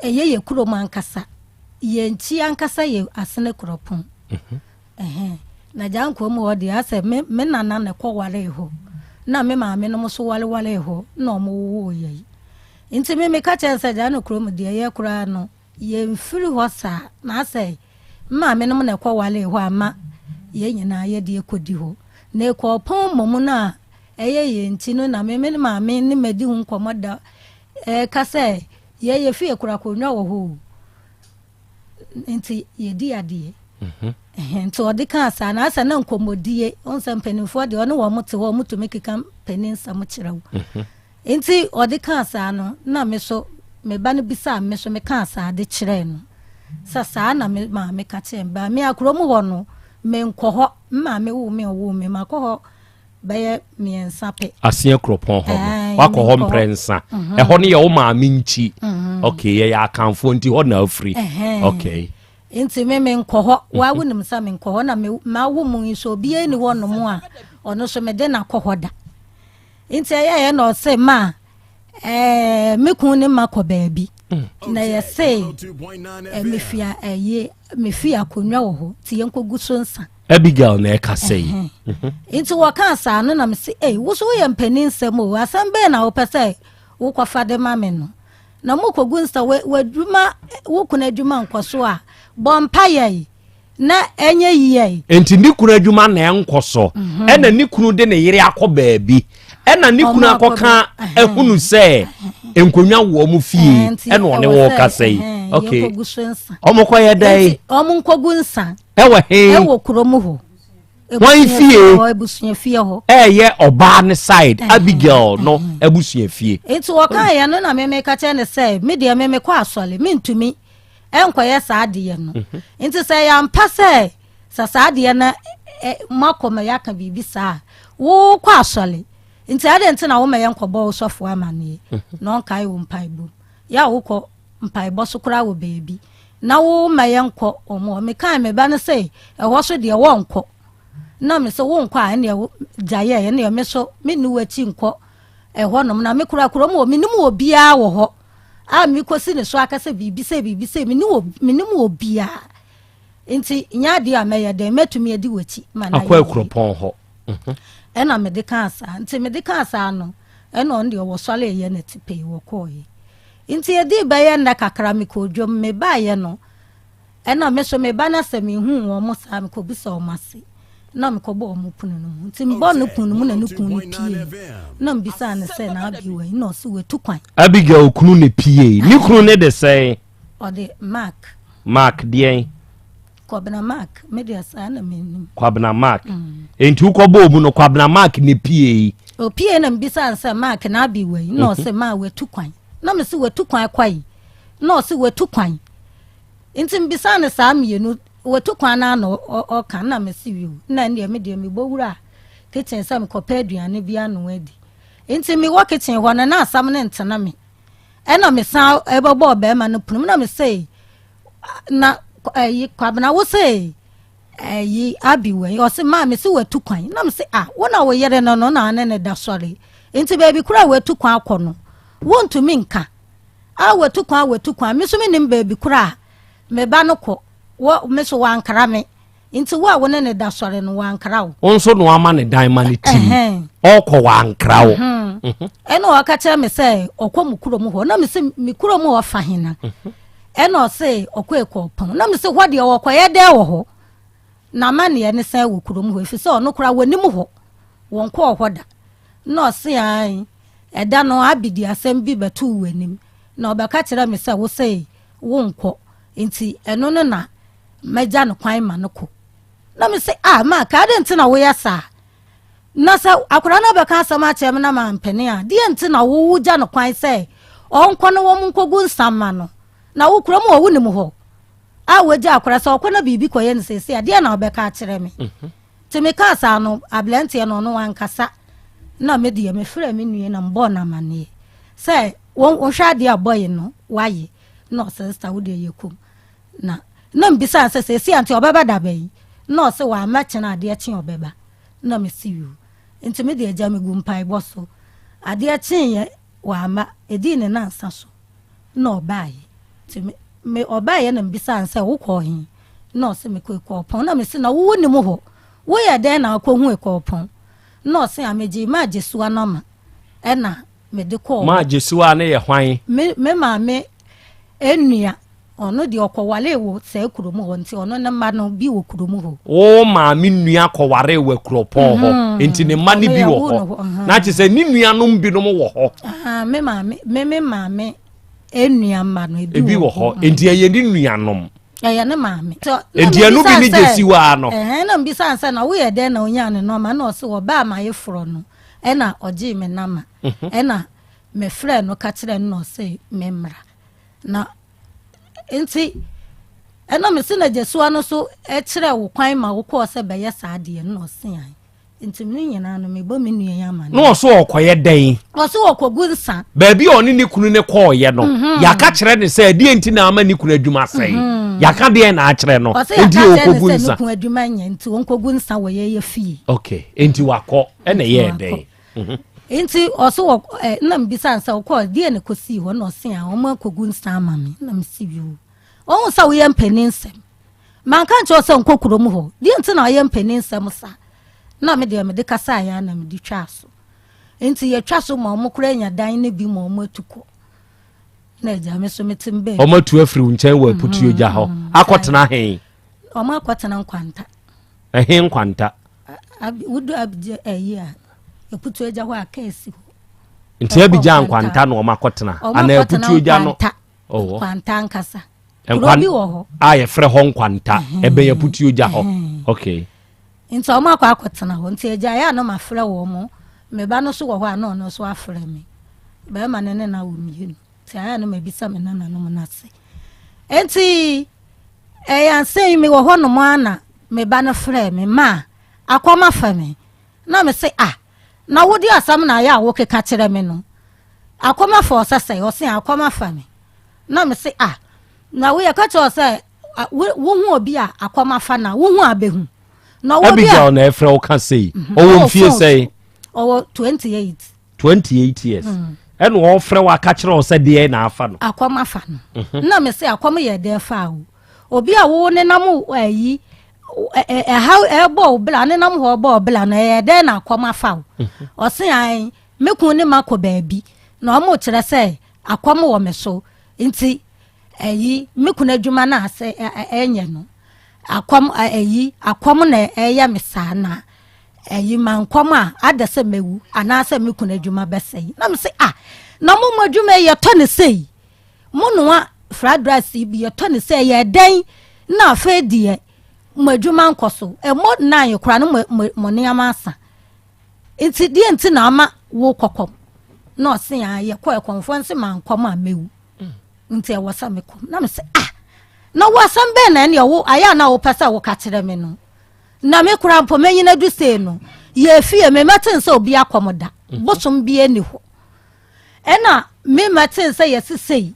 ɛyɛ yɛ kurom ankasa. Yɛn nkyi ankasa yɛ Asene Kuropɔn. Mhm. Na gya nkurom hɔ deɛ asɛ me me nana na ɛkɔ waree hɔ. Na me maame nom nso warewaree hɔ na wɔn wowoo yɛn. Nti me meka kyerɛ sɛ gya no kurom deɛ yɛ koraa no Yɛmfiri hɔ saa, na asɛ me maamenom na ɛkɔwaree hɔ ama yɛn nyinaa yɛde akɔdi hɔ. Na ɛkɔɔpɔn mmom no a ɛyɛ yɛn nti no na me me maame ne madi ho nkɔmmɔ da ɛreka sɛ yɛn yɛ fie kora akonnwa wɔ hɔ o, nti yɛdi adeɛ. Mhm. Nti ɔde kaa saa na asɛ na nkɔmmɔdie, ɔhu sɛ mpanimfoɔ deɛ ɔne wɔn te hɔ wɔtumi keka mpanin nsɛm kyerɛ wo. Mhm. Enti ɔde kaa saa no, na me nso, me ba no bisaa me, me nso mekaa saa de kyerɛɛ no sɛ saa na me maame ka kyerɛɛ me. Baa me a kurom hɔ no, menkɔ hɔ. Me maame woo me a ɔwoo me, makɔ hɔ bɛyɛ mmiɛnsa pɛ. Aseɛ kuropɔn hɔ no, wakɔ hɔ mprɛnsa. Mhm. Ɛhɔ no yɛ wo maame nkyi. Mhm. Okay, yɛyɛ Akanfoɔ nti hɔ na afiri. Okay. Nti me menkɔ hɔ. Wa wonim sɛ menkɔ hɔ na me mawo mu yi so obiara ni hɔ nom a ɔno so mede no akɔ hɔ da. Nti ɛyɛeɛ na ɔse ma ɛɛ me kun ne ma kɔ baabi mm. na yɛse eh, mefi ɛyi mefi akonnwa wɔ hɔ nti yɛnkɔgu so nsa. Abigail na ɛka sɛ yi. Mhm. Nti wɔkaa saa no na mese ei wo so woyɛ mpanin nsɛm o asɛm bɛn na wopɛ sɛ wokɔfa de ma me no na mokɔgu nsa w'adwuma wo kunu adwuma nkɔ so a bɔ mpayɛ na ɛnyɛ yie. Nti ne kunu adwuma na ɛnkɔ so mhm. ɛna ne kunu de ne yere akɔ baabi ɛna ne kunu akɔka ahunu sɛ nkonnwa wɔ ɔmo fie ɛna ɔne wɔ kasa yi ok ɔmo kɔ yɛ dɛ. Ɔmo nkɔgu nsa. Ɛwɔ he. Ɛwɔ kurom hɔ. Wɔn fie abusua fie hɔ. Ɛyɛ ɔbaa ne side Abigail no abusua fie. Nti wɔka yɛ no na meme ka kyerɛ ne sɛ me deɛ meme kɔ asɔre mentumi. ɛnkɔyɛ saa adeɛ no mhm. nti sɛ ɛyɛ ampa sɛ sɛ saa adeɛ no moakɔ ma yɛaka biribi saa a wokɔ asɔre nti adɛn nti na woma yɛnkɔbɔ wo sɔfoɔ amanneɛ mhm. na ɔnkae wo mpaebɔ yɛ a wokɔ mpaebɔ so koraa wɔ baabi na woma yɛnkɔ ɔmo hɔ mekae me ba no sɛ ɛhɔ so deɛ wɔnkɔ na me sɛ wonkɔ a ɛneɛ gyaeɛ ɛneɛ me so menni w'akyi nkɔ ɛhɔnom na me koraa kurom wɔ menim obiara wɔ hɔ a mekɔsi ne so aka sɛ biribi sɛ biribi sɛ menim obiara nti nyɛ adeɛ a mɛyɛ dɛn mɛtumi adi w'akyi ma no akɔ akuropɔn hɔ mhm. ɛna mede kaa saa nti mede kaa saa no ɛna ɔno deɛ wɔsɔre yɛ no ti pɛi wɔkɔɔyɛ nti ɛdii bɛyɛ nnɛ kakra mekɔɔ dwom mebaeɛ no ɛna me so meba no sɛ mehu wɔn mo saa mekɔbisa wɔn ase. Na mekɔbɔɔ ɔmo pono no mu. Nti mebɔɔ ne pono no mu na ne kunu no pie. Na mebisaa no sɛ na Abi wɔ he? Na ɔse watu kwan. Abigail kunu na epiei. Ne kunu ne de sɛn? Ɔde Mark. Mark deɛn? Kwabena Mark. Me deɛ saa na menim. Kwabena Mark. Enti wokɔbɔɔ mu no Kwabena Mark na epiei. Opiei na mebisaa no sɛ Mark na Abi wɔ he? Na ɔse ma watu kwan. Na mese watu kwan kɔ he? Na ɔse watu kwan. Nti mebisaa no saa mmienu, watu kwan no ara na ɔka, na mese wiu, na ɛndeɛ me deɛ mebɔ wura kitchen sɛ mekɔpɛ aduane bi anoa adi. Nti mewɔ kitchen hɔ no na asɛm no ntena me. Ɛna mesan ɛbɛbɔɔ bɛrima no pono mu na mese na ɛyi Kwabena wo se ɛyi Abi wɔ yi ɔse maa mese watu kwan na mese ah wo na wo yere no no na ne ne da sɔre nti baabi koro a watu kwan akɔ no wontumi nka Ah watu kwan watu kwan me nso menim baabi koro a me ba no kɔ wɔ me so wankra me nti wo a wo ne ne da sɔre no wankra wo. Wo nso na wama ne dan ma ne tim ɔkɔ wankra wo. Ɛna ɔka kyerɛ me sɛ ɔkɔ mo kurom hɔ na me se me kurom hɔ fa hena ɛna ɔse ɔkɔ Ekuopɔn na me se hɔ deɛ ɔkɔyɛ dɛn wɔ hɔ na amaneɛ ne sɛn wɔ kurom hɔ ɛfiri sɛ ɔno koraa wɔnim hɔ wɔnkɔɔ hɔ da na ɔse ae. Ɛda no, Abby de asɛm bi bɛtoo w'anim, na ɔbɛka kyerɛɛ me sɛ wose wonkɔ, enti ɛno no na magya no kwan ma no kɔ. Na mese, Ah, Mark, adɛn nti na woyɛ saa? Na sɛ akwadaa no abɛka asɛm akyerɛ me na mampene a, deɛ nti na wogya no kwan sɛ ɔnkɔ na wɔn nkɔgu nsa mma no? Na wo kurom hɔ, wonim hɔ a wagya akwadaa sɛ ɔkɔ na biribi kɔyɛ no seesei a, deɛ na wobɛka akyerɛ me? Nti mekaa saa no, aberanteɛ no ɔno wankasa. Na me deɛ mefrɛɛ me nua na mebɔɔ no amaneɛ sɛ wɔhwɛ adeɛ a bɔye no wayɛ. Na ɔsɛ sista wo deɛ yɛ kom. Na na mebisa no sɛ seesei a nti ɔbɛba da bɛn? Na ɔse wamma kyena adeɛ kye ɔbɛba. Na mese yoo. Nti me deɛ gya megu mpaebɔ so. Adeɛ kyeeɛ wamma, ɛdii ne nansa so. na ɔbaeɛ. Nti me, me ɔbaeɛ na mebisaa no sɛ, wokɔɔ he? Na ɔse, mekɔ Ekuopɔn. Na mese, na wo wonim hɔ? Woyɛ dɛn na wokɔhu Ekuopɔn? Na ɔse, a megyee Maa Gyesiwa nɔma ɛna mede kɔɔ hɔ. Maa Gyesiwa no yɛ hwan? Me, me maame nua. Ɔno deɛ ɔkɔwaree wɔ saa kurom hɔ nti ɔno ne mma no bi wɔ kurom hɔ. Wo maame nua kɔwaree wɔ Akuropɔn hɔ nti ne mma no bi wɔ hɔ. Na kyerɛ sɛ ne nuanom binom wɔ hɔ. Me maame me me maame nua mma no ebi wɔ hɔ. Nti ɛyɛ ne nuanom. Ɛyɛ ne maame. Nti ɛno bi ne Gyesiwa no. Ɛhɛn na mbisa sɛ na woyɛ dɛn na onyaa ne nɔma na ɔse ɔbaa m'ayeforɔ no ɛna ɔgyee me nama ɛna mefrɛɛ no ka kyerɛɛ no na ɔse memmra. Na nti ɛna me se na Gyesua no so kyerɛ wo kwan ma wokɔɔ sɛ bɛyɛ saa adeɛ no na ɔse an nti me nyinaa no mebɔ me nua yi ama na ɔso ɔkɔyɛ dɛn? Ɔso ɔkɔgu nsa baabi a ɔne ne kunu ne kɔɔyɛ no mhm. yɛaka kyerɛ ne sɛ ɛdeɛ nti na ama ne kunu adwuma sɛe mhm. yɛaka deɛ na akyerɛ no nti ɔkɔgu nsa ne kunu adwuma nyɛ nti ɔnkɔgu nsa wɔ yɛyɛ fie ok nti wakɔ ɛna ɛyɛɛ dɛn Mhm. Nti ɔso wɔ ɛ na mbisa nsa ɔkɔ deɛ na kɔsii hɔ na ɔse a wɔn akɔgu nsa ama me na mesi yoo ɔhu sɛ woyɛ mpanin nsɛm manka nkyerɛ sɛ nkɔ kurom hɔ deɛ nti na ɔyɛ mpanin nsɛm sa na me deɛ mede kasa ayɛ na mede twa so nti yɛtwa so ma wɔn kora anya dan no bi ma wɔn atu kɔ na agya me so mete mbɛ wɔn atu afiri wo nkyɛn wɔ aputuo gya hɔ mhm. akɔtena he wɔn akɔtena nkwanta ɛhe nkwanta Wodu Abidjan ɛyi a, Aputu agya hɔ a kaa si hɔ. Nti Abidjan nkwanta na wɔn akɔtena anaa Aputu agya no? Ɔwɔ. Nkwanta ankasa. Kuro bi wɔ hɔ. A yɛfrɛ hɔ nkwanta ɛbɛn Aputu agya hɔ. Okay. Nti wɔn akɔ akɔtena hɔ nti agya yɛ a na mafrɛ wɔn me ba no so wɔ hɔ a na ɔno nso afrɛ me bɛrima no ne na wɔ mmienu. Nti ayɛ a na mabisa me nananom no ase. Nti ɛyɛ ansa yi mewɔ hɔnom ara na me ba no frɛɛ me ma akɔm afa me. Na me se ah, na wode asɛm na ayɛ a wokeka kyerɛ me no. Akɔm afa ɔsɛ sɛ ɔse akɔm afa me. Na me se ah, na woyɛ ka kyerɛ sɛ wohu obi a akɔm afa na wohu abɛhu. Na ɔwɔ bi a Abigail na ɛfrɛ wo ka sei. Mhm. Ɔwɔ mfie sɛn? Ɔwɔ 28. 28 years mm. ɛna ɔfrɛ wo aka kyerɛ wo sɛ deɛ na afa no akɔm afa no mhm. na me sɛ akɔm yɛ dɛ fa o obi a wo nenam ayi ɛha ɛbɔ wo bla nenam hɔ bɔ wo bla no ɛyɛ dɛn na akɔm afa wo mhm. ɔse an me kun ne ma kɔ baabi na ɔmo kyerɛ sɛ akɔm wɔ me so nti ɛyi me kun adwuma no asɛ ɛnyɛ no. akɔm ayi akɔm na ɛyɛ me saa na ɛyi ma nkɔm a ada sɛ mɛwu anaasɛ me kunu adwuma bɛsɛe. Na me se ah, na mo mo adwuma yi yɛtɔ ne sei, mo noa fried rice yi bi yɛtɔ ne sei, yɛ dɛn na afei deɛ mo adwuma nkɔ so, ɛmɔ nan koraa no mo mo nneɛma asa, nti deɛ nti na ama wo kɔkɔm? Na ɔse a yɛkɔ ɛkɔmfoɔ nse ma nkɔm a mɛwu, nti ɛwɔ sɛ mekɔm. Na mesɛ ah, na wo asɛm bɛn na ɛneɛ wo ayɛ a na wopɛ sɛ woka kyerɛ me no? Na me koraa mpo manyina du sei no, yɛ fie memmɛten sɛ obi akɔm da, bosom bi ani hɔ, ɛna memmɛten sɛ yɛse sei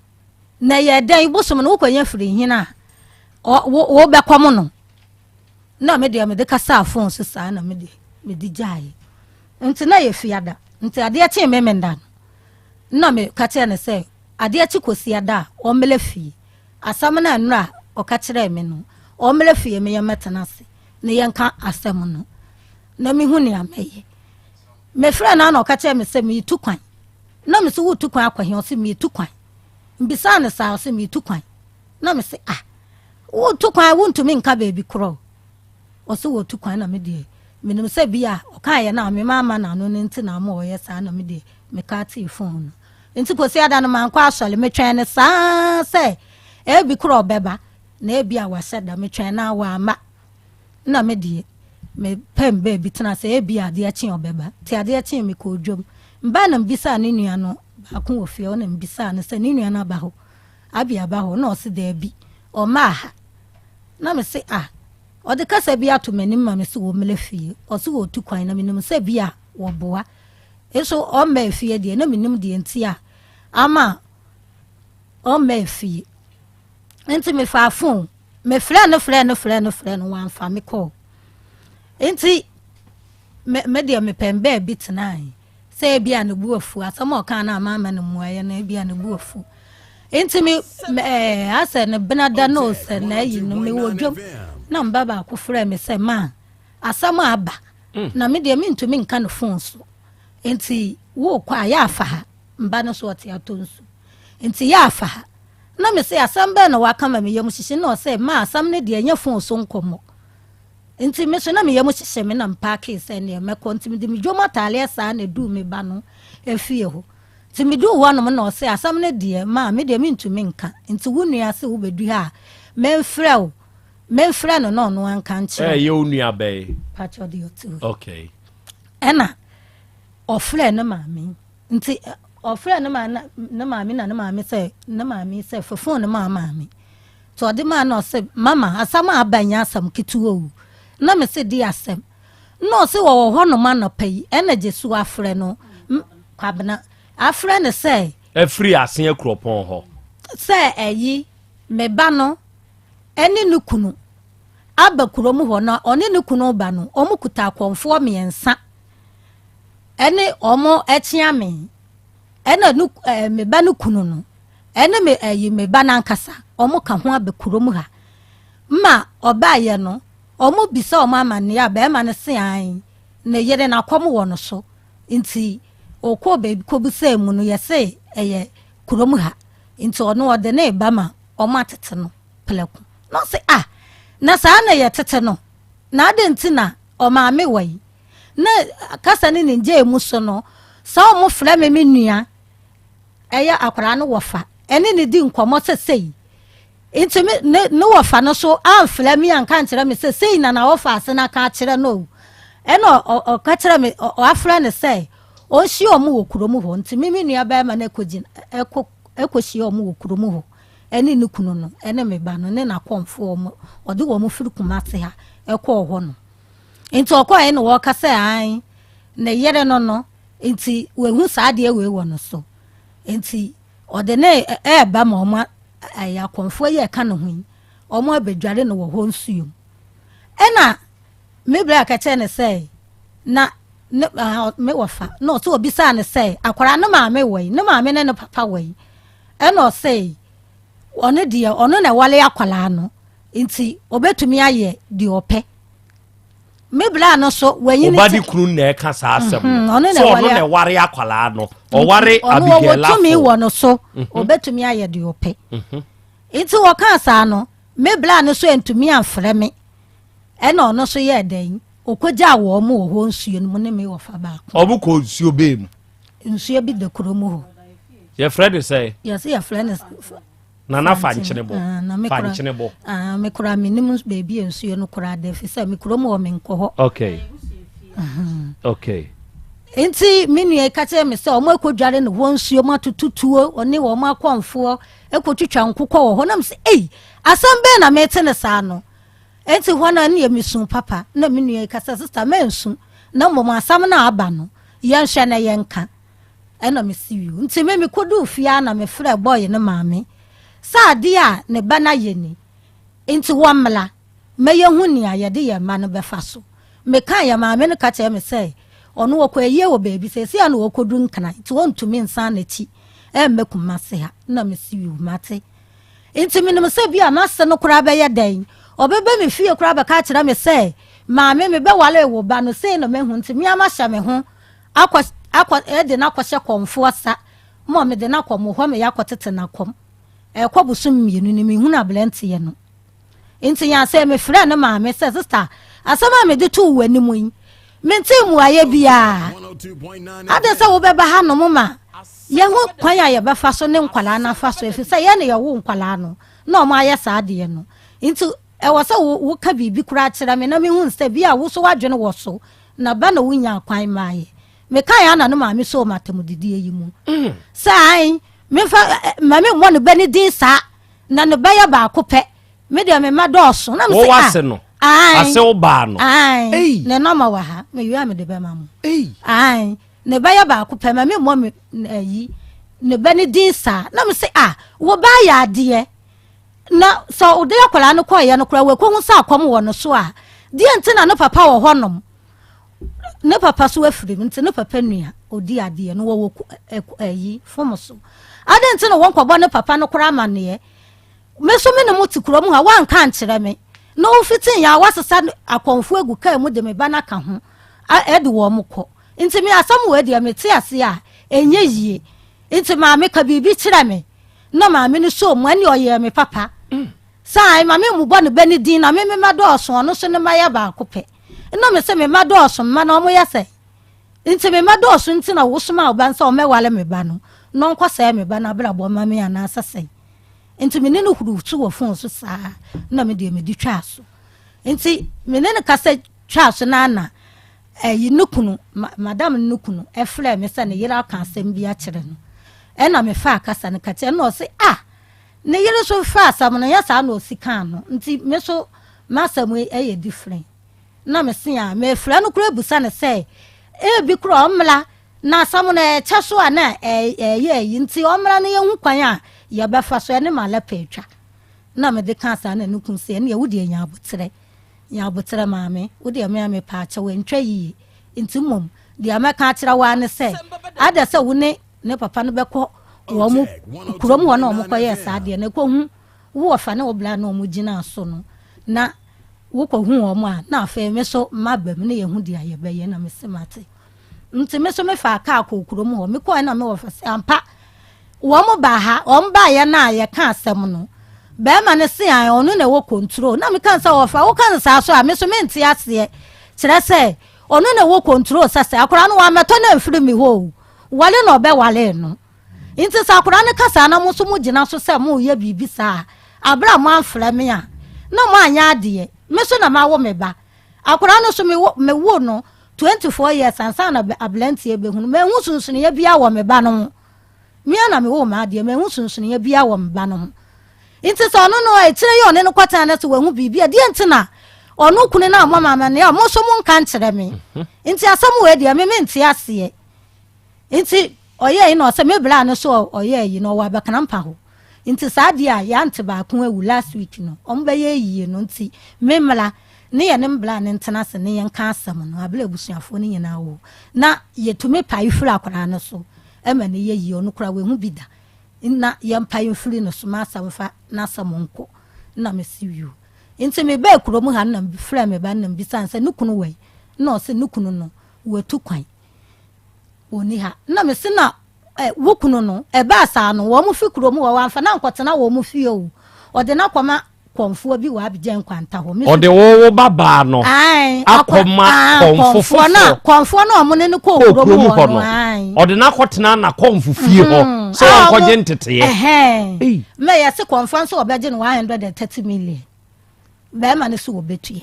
na ɛyɛ dɛn bosom no wokɔnya firi hene a wobɛkɔm no. Na me deɛ mede kasaa fon so saa na me deɛ mede gyaeɛ. Nti na yɛ fiada, nti adeɛ kyee me menda no na meka kyerɛ no sɛ adeɛ kye kɔsiada a ɔmmrɛ fie. Asɛm no a nnora a ɔka kyerɛɛ me no, ɔmmrɛ fie me yɛmmɛtena ase na yɛnka asɛm no na mehu nea mɛyɛ. Mefrɛ no a na ɔka kyerɛ me sɛ meretu kwan. Na me sɛ woretu kwan akɔ he? Ɔse meretu kwan. Mbisaa no saa, ɔse meretu kwan. Na me se ah, woretu kwan wontumi nka baabi korɔ. Ɔse wɔtu kwan na me deɛ menim sɛ bi a ɔkaeɛ no a me mamma n'ano no nti na ama ɔyɛ saa na me deɛ meka tee phone no. Nti Kwasiada no mankɔ asɔre, metwɛn no saa sɛ ebi korɔ ɔbɛba na ebi a wahyɛ da, metwɛn no a wamma. Na me deɛ mepɛm baabi tena sɛ ebi a adeɛ kye ɔbɛba. Nti adeɛ kyee mekɔɔ dwam. Mebaa na mebisaa ne nua no baako wɔ fie hɔ na mebisaa no sɛ ne nua no aba hɔ, Abi aba hɔ? Na ɔse daabi, ɔmmaa ha. Na me se ah, ɔde kasa bi ato m'anim ma me se wɔmmra fie. Ɔse wɔretu kwan na menim sɛ bi a wɔboa. Nso ɔmmaa fie deɛ na menim deɛ nti a ama ɔmmaa fie. Nti mefaa phone, mefrɛɛ no frɛɛ no frɛɛ no frɛɛ no wamfa me call. Nti me me deɛ mepɛn baabi tenae. Sɛ ebia ne bo afu, asɛm a ɔkaa no a mamma no mmuaeɛ no, ebia ne bo afu. Nti me ɛɛ asɛ ne bena da no sɛ na ayi no mewɔ dwam na mba baako frɛ me sɛ ma asɛm a aba mm. na me deɛ mentumi nka no fon so nti wokɔ a yɛ afa ha mba no so ɔte atɔ nsu nti yɛ afa ha na me sɛ asɛm bɛn na waka ma me yam hyehye na ɔsɛ ma asɛm no deɛ ɛnyɛ fon so nkɔmmɔ Nti me so na me yam hyehye me na mepaakee sɛ neɛ mɛkɔ nti mede me dwom ataaleɛ saa na ɛduu me ba no efie hɔ. Nti meduu hɔ nom na ɔse asɛm no deɛ maa me deɛ mentumi nka nti wo nua se wobɛdu ha a memfrɛ wo memfrɛ no na ɔno anka nkyerɛ wo. Ɛyɛ wo nua bɛn? Pakyɛ deɛ ɔte hɔ. Okay. Ɛna ɔfrɛ ne maame nti ɔfrɛ ne maame ne maame na ne maame sɛ ne maame sɛ fa phone no ma maame. Nti ɔde maa no ɔse mama asɛm a aba nyɛ asɛm ketewa o. Na me se de asɛm. Na ɔse wɔwɔ hɔ nom anɔpa yi ɛna Gyesu afrɛ no Kwabena afrɛ no sɛ. Afiri Asen Akuropɔn hɔ. Sɛ ɛyi me ba no ɛne ne kunu aba kurom hɔ na ɔne ne kunu ba no wɔn kuta akɔmfoɔ mmiɛnsa ɛne wɔn ɛkyeame ɛna ne ɛɛ me ba no kunu no. Ɛne me ɛyi me ba no ankasa ɔmo ka ho aba kurom ha ma ɔbaayɛ no ɔmo bisa ɔmo amanneɛ a bɛɛma no se ae ne yere no akɔm wɔ no so nti ɔkɔɔ baabi kɔbisaa mu no yɛse ɛyɛ kurom ha nti ɔno ɔde ne ba ma ɔmo atete no plɛko na ɔse ah na saa na yɛtete no na adɛn nti na ɔmaame wɔ yi na kasa ne ne ngyae mu so no sɛ ɔmo frɛ me me nua ɛyɛ akwadaa no wɔfa ɛne ne di nkɔmmɔ sɛ sei nti me ne ne wɔfa no so amfrɛ me anka nkyerɛ me sɛ sei na na wɔfa ase no aka akyerɛ no o ɛna ɔka kyerɛ me ɔafrɛ no sɛ ɔnhyia ɔmo wɔ kurom hɔ nti me me nua bɛrima no ɛkɔgyina ɛkɔ ɛkɔhyia ɔmo wɔ kurom hɔ ɛne ne kunu no ɛne me ba no ne n'akɔmfoɔ ɔmo ɔde wɔn firi Kumase ha ɛkɔɔ hɔ no nti ɔkɔɛ na wɔka sɛ an ne yere no no Nti wahu saa adeɛ wei wɔ no so. Nti ɔde ne ɛɛba ma ɔmo ɛyɛ akɔmfoɔ yi a ɛka ne ho yi, ɔmo abɛdware no wɔ hɔ nsuo mu. Ɛna me bra ka kyerɛ no sɛ na ne me wɔfa na ɔsɛ obisaa no sɛ akwaraa ne maame wɔ yi, ne maame ne ne papa wɔ yi. Ɛna ɔsɛ ɔno deɛ ɔno na ɛwale akwaraa no nti ɔbɛtumi ayɛ deɛ ɔpɛ. Me bra no so wanyi ne Ɔba de kunu na ɛka saa asɛm no. Mhm, ɔno na ɔno na ɛware akwadaa no. Ɔware Abigail afo. Ɔno ɔwɔ tumi wɔ no so. Mhm. Ɔbɛtumi ayɛ deɛ ɔpɛ. Mhm. Nti wɔkaa saa no, Me bra no so antumi amfrɛ me. Ɛna ɔno nso yɛɛ dɛn? Ɔkɔgyaa wɔn wɔ hɔ nsuo no mu ne me wɔfa baako. Wɔn kɔ nsuo bɛɛ mu? Nsuo bi da kuro mu hɔ. Yɛfrɛ ne sɛ? Yɛsɛ yɛfrɛ ne Nana Fankyenebɔ. Ah, Fankyenebɔ. Ah, me kora menim baabi a nsuo no koraa da fi sɛ me kurom wɔ menkɔ hɔ. Okay. Okay. Nti me nua ka kyerɛ me sɛ wɔn akɔdware ne hɔ nsuo mu atototuo ɔne wɔn akɔmfoɔ akɔtwitwa nkokɔ wɔ hɔ nam sɛ ei asɛm bɛn na mete ne saa no. Enti hɔ no ɛneɛ mesu papa na me nua yi ka sɛ sista mɛnsu na mmom asɛm no a aba no yɛnhwɛ na yɛnka ɛna mesi wio nti me mekɔduu fie a na mefrɛ bɔɔye no maame sɛ adeɛ a ne ba no ayɛ ni nti wɔmmla ma yɛhu nea yɛde yɛn mma no bɛfa so meka yɛ maame no ka kyerɛ me sɛ ɔno wɔkɔ ayie wɔ baabi sɛ ɛsi a na wɔkɔdu nkran nti wɔntumi nsan n'akyi ɛmmɛ Kumase ha na mesi wio mate Enti menim sɛ bi a m'ase no koraa bɛyɛ dɛn, ɔbɛba me fie koraa bɛka akyerɛ me sɛ, Maame, mebɛwaree wo ba no, sei na mahu, nti me ara mahyɛ me ho akɔ, akɔ, de no akɔhyɛ kɔmfoɔ sa, ma mede no akɔ mo hɔ ma yɛakɔtete no akɔm. Ɛrekɔ bosom mmienu ni, menhunu aberanteɛ no. Nti yɛn asɛ mefrɛɛ ne maame sɛ, Sista, asɛm a mede too w'anim yi, mentee mmuaeɛ biara. Adɛn sɛ wobɛba hanom ma yɛhu kwan a yɛbɛfa so ne nkwadaa no afa so, ɛfiri sɛ yɛn na yɛwo nkwadaa no na wɔn ayɛ saa adeɛ no. Nti ɛwɔ sɛ woka biribi koraa kyerɛ me na mehu sɛ bi a wo so w'adwene wɔ so na ba na wonyaa kwan maaeɛ. Mekaeɛ a na ne maame soo m'atemudidie yi mu sɛ ae memfa ma memmɔ ne ba ne din saa na ne ba yɛ baako pɛ me deɛ me mma dɔɔso na mese ah ase no ase wo baa no ae ne nɔma wɔ ha mewie a mede bɛma mo ae ne ba yɛ baako pɛ ma memmɔ me ayi ne ba ne din saa na mese ah wo ba yɛ adeɛ na sɛ wode akwadaa no kɔɔyɛ no koraa wakɔhu sɛ akɔm wɔ no so a deɛ nti na ne papa wɔ hɔnom ne papa so afiri mu nti ne papa nua ɔdi adeɛ no wɔwɔ ayi fom so adɛn nti na wɔnkɔbɔ ne papa no koraa amanneɛ me so me ne mo te kurom ha woanka ankyerɛ me na wofiti yɛ a woasesa akɔmfo agu kaa mu de me ba no aka ho ɛde wɔn kɔ nti me asɛm wɔ deɛ mete ase a ɛnyɛ yie nti maame ka biribi kyerɛ me na maame no so mu ɛne ɔyɛɛ me papa mm. Saa ma me mmobɔ ne ba ne din na me mema dɔɔso ɔno so ne ma yɛ baako pɛ na me sɛ me mma dɔɔso mma na ɔmo yɛ sɛ nti me mma dɔɔso nti na wosoma wo ba sɛ ɔmɛwale me ba no na ɔnkɔsɛe me ba no abrabɔ ma me anaasɛ sɛn nti me ne no huru so wɔ fon so saa na me deɛ mede twaa so nti me ne no kasa twaa so na na ɛyi ne kunu madam ne kunu ɛfrɛ me sɛ ne yere aka asɛm bi akyerɛ no ɛna mefaa kasa no kakyɛ na ɔse ah Ne yere nso faa asɛm no, nyɛ saa na ɔsi kaa no, nti me nso m'asɛm yi yɛ different. Na me se a, mefrɛ no koraa bisa no sɛ, ebi koraa ɔmmra na asɛm no ɛkyɛ so a na ɛyɛ ayi, nti ɔmmra na yɛhu kwan a yɛbɛfa so, ɛne m'alɛpɛ atwa. Na mede kaa saa na ne kunu se, ɛneɛ wo deɛ nya aboterɛ, nya aboterɛ maame, wo deɛ me a mepɛ akyɛw, ɛntwa yie, nti mmom deɛ mɛka akyerɛ wo ara ne sɛ, adɛ sɛ wo ne ne papa no bɛkɔ wɔn kurom hɔ na wɔn kɔyɛɛ saa adeɛ no ɛkɔhu wo wɔfa ne wo bla na wɔn gyinaa so no na wokɔhu wɔn a na afei me so maba mu ne yɛhu deɛ yɛbɛyɛ na mese mate nti me so mefaa kaa kɔɔ kurom hɔ mekɔɛ na me wɔfa sɛ ampa wɔn baa ha wɔn baayɛ no a yɛka asɛm no bɛrima no se an ɔno na ɛwɔ control na meka sɛ wɔfa woka no saa so a me so mente aseɛ kyerɛ sɛ ɔno na ɛwɔ control sɛ sɛ akwadaa no wɔamɛtɔ no amfiri me hɔ o Wale na ɔbɛwalee no. Nti sɛ akwadaa no ka saa na mo nso mogyina so sɛ moreyɛ biribi saa a, aberɛ a moamfrɛ me a, na moanyɛ adeɛ. Me nso na mawo me ba. Akwadaa no nso mewo mewoo no 24 years ansa na aberanteɛ bɛhunu. Manhu sunsuneɛ biara wɔ me ba no ho. Me ara na mewoo m'adeɛ, manhu sunsuneɛ biara wɔ me ba no ho. Nti sɛ ɔno no akyire yi ɔne no kɔtena na sɛ wahu biribi a, deɛ nti na ɔno kunu no ammɔ me amanneɛ a, mo nso monka nkyerɛ me. Nti asɛm wei deɛ me mente aseɛ. Nti ɔyɛɛ yi na ɔsɛ me bra no so ɔyɛɛ yi na ɔwɔ abɛkana mpa hɔ. Nti saa adeɛ a yɛ ante baako awu last week no ɔmo bɛyɛ ayie no nti me mmra ne yɛ ne mbra no ntena ase ne yɛn ka asɛm no abere abusuafoɔ no nyinaa wɔ hɔ na yɛtumi pae firi akwadaa no so ɛma no yɛ yie ɔno koraa wahu bi da na yɛn pae mfiri no so m'asɛm fa n'asɛm nkɔ na me si wiu nti me bɛɛ kurom ha na frɛ me ba na mbisa no sɛ ne kunu wɔ yi na ɔse ne kunu no watu kwan ɔnni ha. Na mese na eh, wo kunu no, ɛbaa saa no, wɔn fi kurom hɔ, wamfa no ankɔtena wɔn fie o, ɔde no akɔma kɔnfoɔ bi wɔ Abidjan nkwanta hɔ. Ɔde wo wo ba baa no akɔma kɔnfo foforɔ. Kɔnfoɔ no a ɔmo ne no kɔɔ kurom hɔ no. Ɔde no akɔtena n'akɔnfo fie hɔ mm-hmm. sɛ ɔnkɔgye nteteeɛ. Mɛ yɛse kɔnfoɔ nso ɔbɛgye no 130 million. Bɛrima no so wɔbɛtua.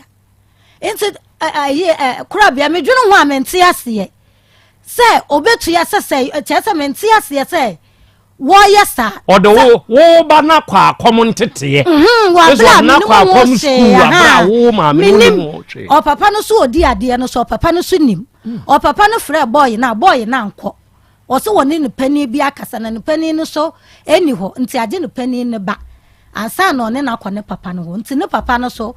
Nti ayi korabea medwene ho a mente aseɛ sɛ ɔbɛtua sɛ sɛ kyerɛ sɛ mente aseɛ sɛ wɔyɛ saa. Ɔde wo wo ba no akɔ akɔm nteteɛ. Mhm, wɔ Ɛsɛ abere a ɔde no menim akɔ ho akɔm hwee, sukuu aha. abere a wo maame no Menim. nim ho hwee. Ɔpapa no so ɔdi adeɛ no so ɔpapa no so nim. Ɔpapa no frɛ bɔɔye no a bɔɔye no ankɔ. Ɔsɛ wɔne ne panin bi akasa na ne panin no so ɛni hɔ nti agye ne panin no ba ansa na ɔne no akɔ ne papa no hɔ nti ne papa no so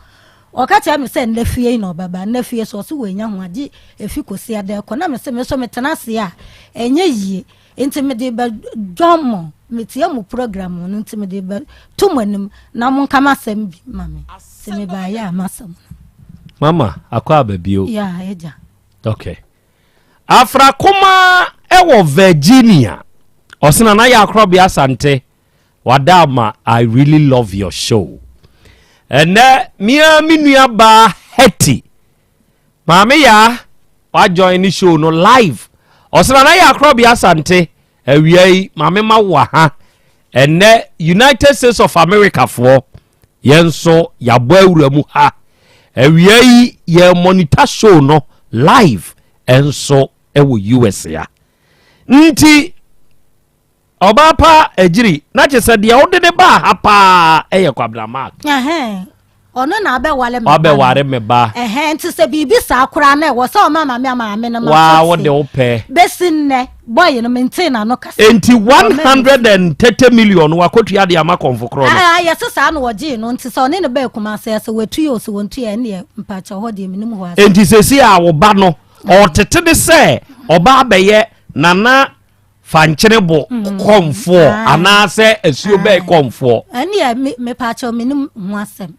ɔka kyerɛ me sɛ nnɛ fie yi na ɔbɛba nnɛ fie so ɔsɛ wɔanya ho agye efi kɔsi ada ɛkɔ na me sɛ me so metena ase a ɛnyɛ yie Nti mede bɛ dwɔn mo, metie mo program no nti mede bɛ to mo anim na mo nka m'asɛm bi ma me. Nti mebaeɛ a m'asɛm no. Mama, akɔ aba bio. Yeah, agya. Okay. Afrakoma ɛwɔ Virginia. Ɔsena na yɛ akorɔbea Asante. Wada ama I really love your show. Ɛnɛ mea me nua baa Hetty. Maame Yaa wa join ne show no live. Ɔsɛ Nana Yaa Korɔbea Asante awia yi maame ma wo aha. Ɛnɛ United States of America foɔ yɛn nso yɛabɔ awura mu ha. Awia yi yɛ monitor show no live ɛnso ɛwɔ US a. Nti Ɔbaa pa agyiri na kyerɛ sɛ deɛ wode ne baa ha paa ɛyɛ Kwabena Mark. Ɔno na abɛware me ba. Wabɛware me ba. Ɛhɛn nti sɛ biribi saa koraa na ɛwɔ sɛ ɔma maame a maame no ma. Waa wode wo pɛ. Bɛsi nnɛ bɔyi no mentee n'ano kasa. Nti 130 million wakotua de ama kɔnfo korɔ no. Ah, yɛse saa na wɔgyee no nti sɛ ɔne ne baa Kumase sɛ watu yɛ o sɛ wɔntu yɛ ɛnneɛ mpakyɛw hɔ deɛ menim hɔ asɛm. Nti sɛsi a wo ba no ɔtete ne sɛ ɔba abɛyɛ nana Fankyene bo mm. kɔmfoɔ ah. anaasɛ asuo bɛɛ kɔmfoɔ. Ɛne mepaakyɛw menim ho asɛm.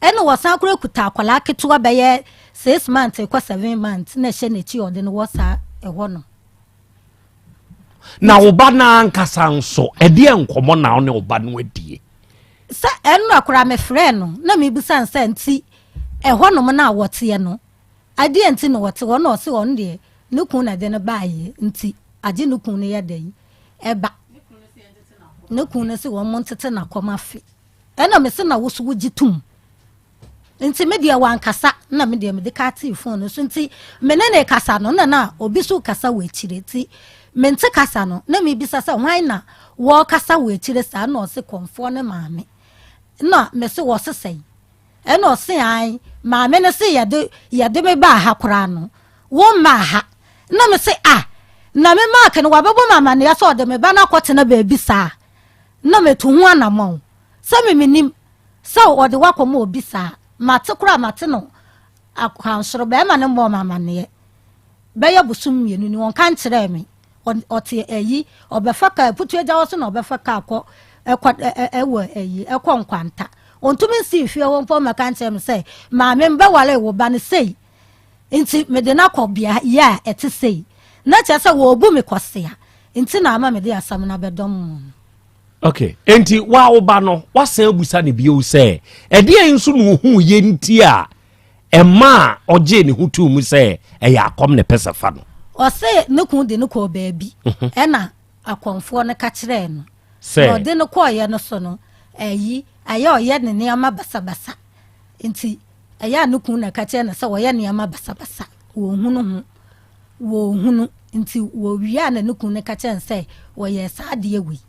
Ɛne wɔsan kora kuta akwadaa ketewa bɛyɛ six months kɔ seven months na ɛhyɛ n'akyi ɔde no wɔ saa ɛhɔ no. Na wo ba no ankasa nso ɛdeɛ nkɔmmɔ na wo ne wo ba no adie. Sɛ ɛno akora mefrɛ no na mebisa sɛ nti ɛhɔ nom no a wɔteɛ no Adeɛ nti na ɔte hɔ na ɔse ɔno deɛ ne kun na ɛde no baeɛ nti agye ne kun no yɛ dɛn ɛba ne kun no se wɔn ntete n'akɔm afe ɛna me se na wo so wogye tom nti me deɛ wankasa na me deɛ mede ka tee phone no so nti me ne ne kasa no na na obi so kasa wɔ akyire nti mente kasa no na mebisa sɛ hwan na wɔkasa wɔ akyire saa na ɔse kɔmfoɔ ne maame na me se wɔse sɛn Ɛna ɔse ae, maame no se yɛde yɛde me baa ha koraa no, wo mmaa ha. Na me se ah, na me Mark no wabɛbɔ me amaneɛ sɛ ɔde me ba no akɔtena baabi saa. Na metu ho anamɔn sɛ me menim sɛ ɔde wakɔma obi saa. Mate koraa mate no akwansoro, bɛrima no mmɔɔ me amaneɛ. Bɛyɛ bosom mmienu ni, ɔnka nkyerɛɛ me. Ɔte ayi, ɔbɛfa kaa, Aputu Agya hɔ so na ɔbɛfa kaa kɔ, ɛkɔ, ɛwɔ ayi, ɛkɔ Nkwanta. Ɔntumi nsi fie hɔ mpo mmɛka nkyerɛ me sɛ, maame mbɛware wo ba no sei, nti mede no akɔ bea yi a ɛte sei. Na kyerɛ sɛ wɔrebu me kwasea, nti na ama mede asɛm no abɛdɔm mo no. Okay, enti wa wo ba no, wasan abusa no bio sɛ, ɛdeɛn nso na ohuu yɛ nti a ɛmaa ɔgyee ne ho too mu sɛ ɛyɛ akɔm na ɛpɛ sɛ fa no. Ɔse ne kun de no kɔɔ baabi mhm. ɛna akɔmfoɔ no ka kyerɛɛ no sɛ na ɔde no kɔɔyɛ no so no ɛyi ayɛ ɔyɛ ne nneɛma basabasa nti ɛyɛ a ne kun na ka kyerɛ no sɛ ɔyɛ nneɛma basabasa wɔhunu ho wɔhunu nti wɔwie a na ne kun no ka kyerɛ no sɛ wɔyɛ saa adeɛ wei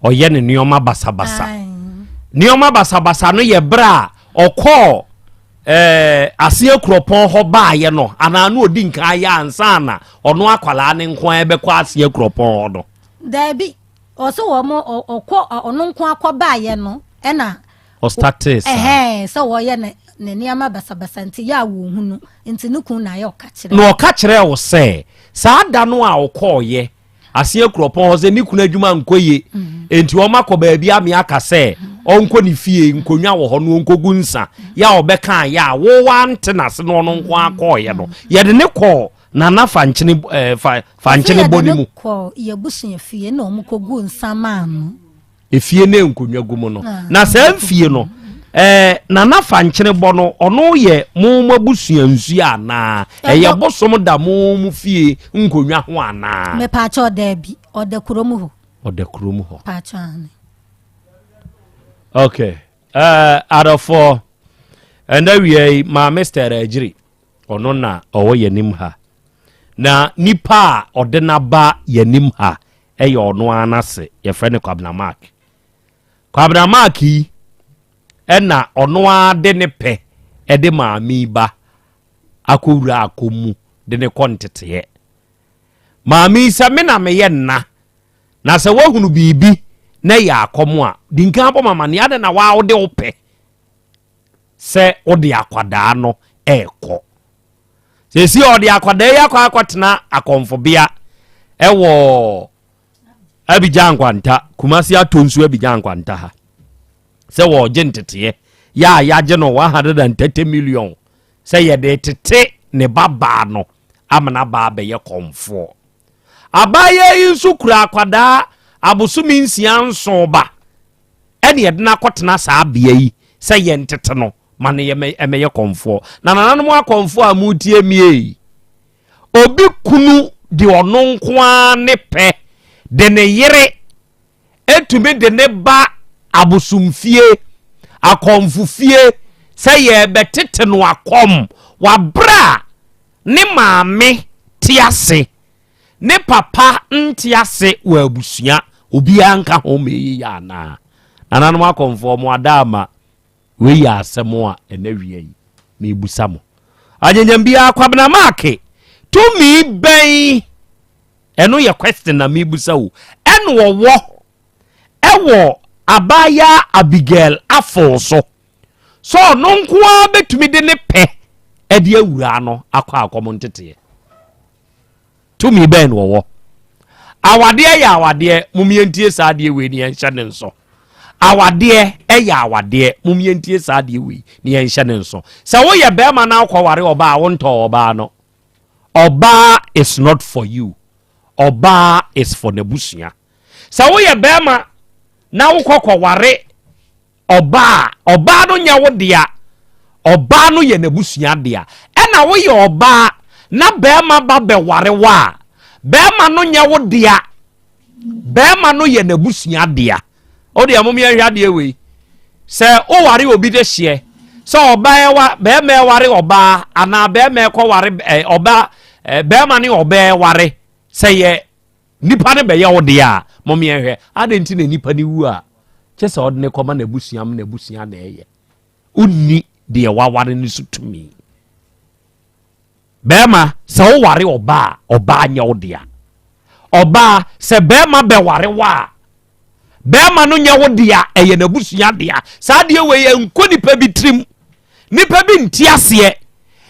ɔyɛ ne nneɛma basabasa nneɛma basabasa no yɛ berɛ a ɔkɔɔ ɛɛ aseɛ kuropɔn hɔ baayɛ no anaa no odi nkan ayɛ ansa na ɔno akwadaa ne nko ara bɛkɔ aseɛ kuropɔn hɔ no. Daabi ɔsɛ wɔn ɔkɔ ɔno nko akɔ baayɛ no ɛna. Ɔstartee saa. Ɛhɛn sɛ wɔyɛ ne ne nneɛma basabasa nti yɛ a wɔhunu nti ne kun na ayɛ ɔka kyerɛ. Na ɔka kyerɛɛ wo sɛ saa da no a ɔkɔɔyɛ aseɛ kuropɔn hɔ sɛ ne kunu adwuma nkɔ yie mm. enti wɔn akɔ baabi ame aka sɛ ɔnkɔ ne fie nkonnwa wɔ hɔ no ɔnkɔgu nsa yɛ a ɔbɛka yɛ a wowa nte n'ase no ɔno nko akɔɔyɛ no yɛde ne kɔɔ nana fankyene ɛɛ fa fankyene bɔ ne mu. kɔ yɛbusua fie na wɔn kɔgu nsa maa no. Efie ne nkonnwa gu mu no. Na saa mfie no, eh, Nana Fankyene bɔ no, ɔno yɛ mo mo abusua nsuo anaa? Ɛyɛ bosom da mo mo fie nkonnwa ho anaa? Mepaakyɛw daabi, ɔda kurom hɔ. Ɔda kurom hɔ. Paakyɛw ane. Okay. Eh, adɔfoɔ, ɛnɛ wia yi, Maame Stella Agyiri, ɔno na ɔwɔ yɛnim ha. Na nipa a ɔde n'aba yɛnim ha yɛ ɔno ara n'ase, yɛfrɛ no Kwabena Mark. Kwabena Mark yi ɛna ɔno ara de ne pɛ ɛde maame yi ba akɔwura akɔ mu de ne kɔ nteteɛ. Maame yi sɛ me na meyɛ nna na sɛ woahunu biribi na ɛyɛ akɔm a, di nkan bɔ mama nea adɛn na waa wode wo pɛ sɛ wode akwadaa no ɛrekɔ. Seesei ɔde akwadaa yi akɔ akɔtena akɔmfobea ɛwɔ Abidjan Nkwanta, Kumasi Atonsu Abidjan Nkwanta ha sɛ wɔregye nteteɛ yɛ a yɛagye no 130 million sɛ yɛde tete ne ba baa no ama no aba abɛyɛ kɔmfoɔ. Abaayewa yi nso kura akwadaa abosome nsia nson ba ɛne yɛde no akɔtena saa bea yi sɛ yɛntete no ma no yɛmɛyɛ kɔmfoɔ. Na nananom akɔmfoɔ a motie mie, obi kunu de ɔno nko ara ne pɛ de ne yere etumi de ne ba abosomfie, akɔmfofie sɛ yɛbɛtete no akɔm wabrɛ a ne maame te ase ne papa nte ase wɔ abusua obiara nka ho ma eyi yɛ anaa nananom akɔmfoɔ mo ada ama Wei yɛ asɛm a ɛnɛ wia yi mebusa mo. Anyanyam biara Kwabena Maake, tumi bɛn ɛno yɛ question na mebusa o ɛna ɔwɔ ɛwɔ abaayaa Abigail Afol so sɛ ɔno nko ara bɛtumi de ne pɛ ɛde awuraa no akɔ akɔm nteteɛ. Tumi bɛn na ɔwɔ? Awadeɛ yɛ awadeɛ, mom yɛntie saa adeɛ wei ne yɛnhyɛ ne nso. Awadeɛ yɛ awadeɛ, mom yɛntie saa adeɛ wei ne yɛnhyɛ ne nso. Sɛ woyɛ bɛrima na wokɔware ɔbaa a, wontɔɔ ɔbaa no. Ɔbaa is not for you. Ɔbaa is for n'abusua. Sɛ woyɛ bɛrima na wokɔ kɔware Ɔbaa a, ɔbaa no nyɛ wo dea, ɔbaa no yɛ n'abusua dea. Ɛna woyɛ ɔbaa na bɛrima ba bɛware wo a, bɛrima no nyɛ wo dea, bɛrima no yɛ n'abusua dea. O deɛ mom yɛnhwɛ adeɛ wei. Sɛ woware obi de hyeɛ, sɛ ɔbaa ɛwa, bɛrima ɛware ɔbaa anaa bɛrima ɛkɔware ɔbaa, bɛrima ne ɔbaa ɛware, sɛ yɛ Nipa no bɛyɛ wo deɛ a, mom yɛnhwɛ. Adɛn nti na nipa no wu a, kyɛ sɛ ɔde ne kɔma n'abusua ma n'abusua na ɛyɛ. Wonni deɛ waware no so tumi. Bɛrima, sɛ woware ɔbaa a, ɔbaa nyɛ wo dea. Ɔbaa, sɛ bɛrima bɛware wo a, bɛrima no nyɛ wo dea, ɛyɛ n'abusua dea. Saa deɛ wei ɛnkɔ nipa bi tirim. Nipa bi nte aseɛ.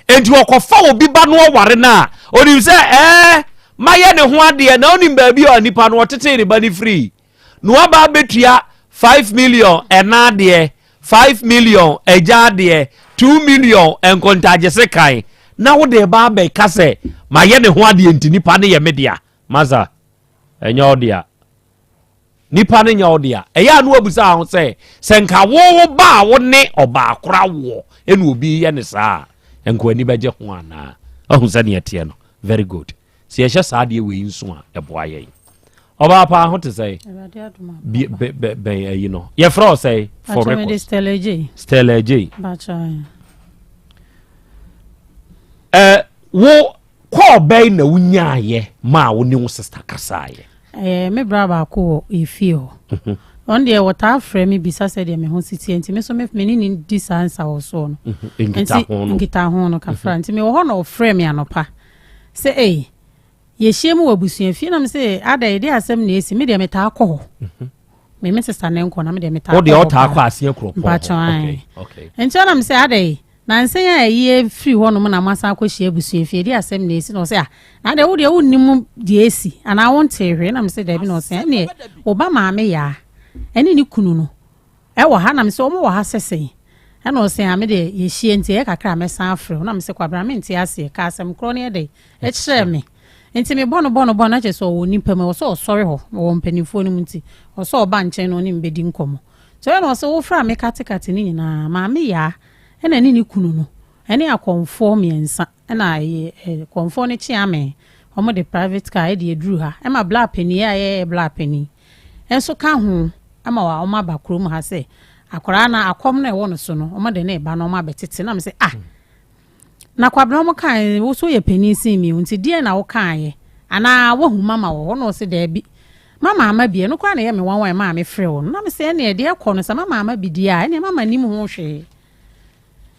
Enti ɔkɔfa obi ba no ɔware no a, onim sɛ ɛɛ mayɛ ne ho adeɛ na onim baabi a nipa no ɔtetee ne ba no firi. Na waba abɛtua 5 million ɛna adeɛ, 5 million agya adeɛ, 2 million nkontagyese kan. Na wode ba abɛka sɛ mayɛ ne ho adeɛ nti nipa no yɛ me dea. Masa, ɛnyɛ wo dea. Nipa no nyɛ wo dea. Ɛyɛ a na wabisa ho sɛ, sɛ nka wo wo ba a wo ne ɔbaa koro awoɔ ɛna obi yɛ ne saa a, nka w'ani bɛgye ho anaa? Ahu sɛdeɛ ɛteɛ no. Very good. Sɛ yɛhyɛ saa adeɛ wei nso a, ɛboa yɛn. Ɔbaa paa ho te sɛ bɛn ayi no. Yɛfrɛ wo sɛ for record. Stella Ejay. Stella Ejay. Ɛ wo Call bɛn na wonyaayɛ maa wo ne wo sister kasaayɛ? Ɛɛ, me bra baako wɔ yɛ fie hɔ. Mhm. Ɔno deɛ wɔtaa frɛ me bisa sɛdeɛ me ho si teɛ nti me nso me me ne ne di saa nsawɔsoɔ no. Mhm. Nkitaho no. Nkitaho no kafra. Mhm. Nti mewɔ hɔ na ɔfrɛ me anɔpa sɛ ei yɛhyia mu wɔ abusua fie na me sɛ adɛn ɛdeɛ asɛm na ɛsi me deɛ metaa kɔ hɔ. Mhm. Me me sista ne nkɔ na me deɛ metaa kɔ hɔ. Wo deɛ ɔtaa kɔ aseɛ kuropɔn hɔ. Mpakyɛw ae. Okay. Nti ɔnam sɛ adɛn Nansa yi a ayi afiri hɔnom na moasan akɔhyia abusuafie, ɛdeɛn asɛm na ɛsi? Na ɔse, ah, na deɛ wo deɛ wonnim deɛ ɛsi, anaa wontee hwee? Na mese, daabi. Na ɔse, ɛneɛ wo ba maame Yaa ɛne ne kunu no ɛwɔ ha? Na mese, wɔn wɔ ha sɛ sɛn? Ɛna ɔse, ah, me deɛ yɛhyia nti ɛyɛ kakra a mɛsan afrɛ wo. Na mese, Kwabena mente aseɛ, ka asɛm korɔ no yɛ dɛn kyerɛ me. Nti mebɔ no bɔ no bɔ no na kyerɛ sɛ ɔwɔ nnipa mu, ɛwɔ sɛ ɔsɔre hɔ, ɔwɔ mpanimfoɔ no mu nti ɔwɔ sɛ ɔba nkyɛn na ɔne me bɛdi nkɔmmɔ. Nti ɔyɛ na ɔse wofrɛ a mekatekate ne nyinaa, Maame Yaa ɛna ne ne kunu no ɛne akɔmfoɔ mmiɛnsa ɛna ɛyɛ kɔmfoɔ no kyea me, wɔn de private car ɛde aduru ha ɛma bla panin a ɛyɛ bla panin nso ka ho ɛma wɔn aba kurom ha sɛ akwadaa no akɔm no ɛwɔ no so no wɔn de ne ba no wɔn abɛtete na me sɛ ah Na Kwabena ɔmo kae, wo so woyɛ panin sen me o, nti deɛn na wo kaeɛ? Anaa woahu mama wɔ hɔ? Na ɔse daabi, mama ama bi, ɛno koraa na ɛyɛ me nwanwa a ɛmaa me frɛɛ wo no. Na mese ɛneɛ deɛ ɛkɔ no sɛ mama ama bi deɛ a, ɛneɛ mama nnim ho hwee.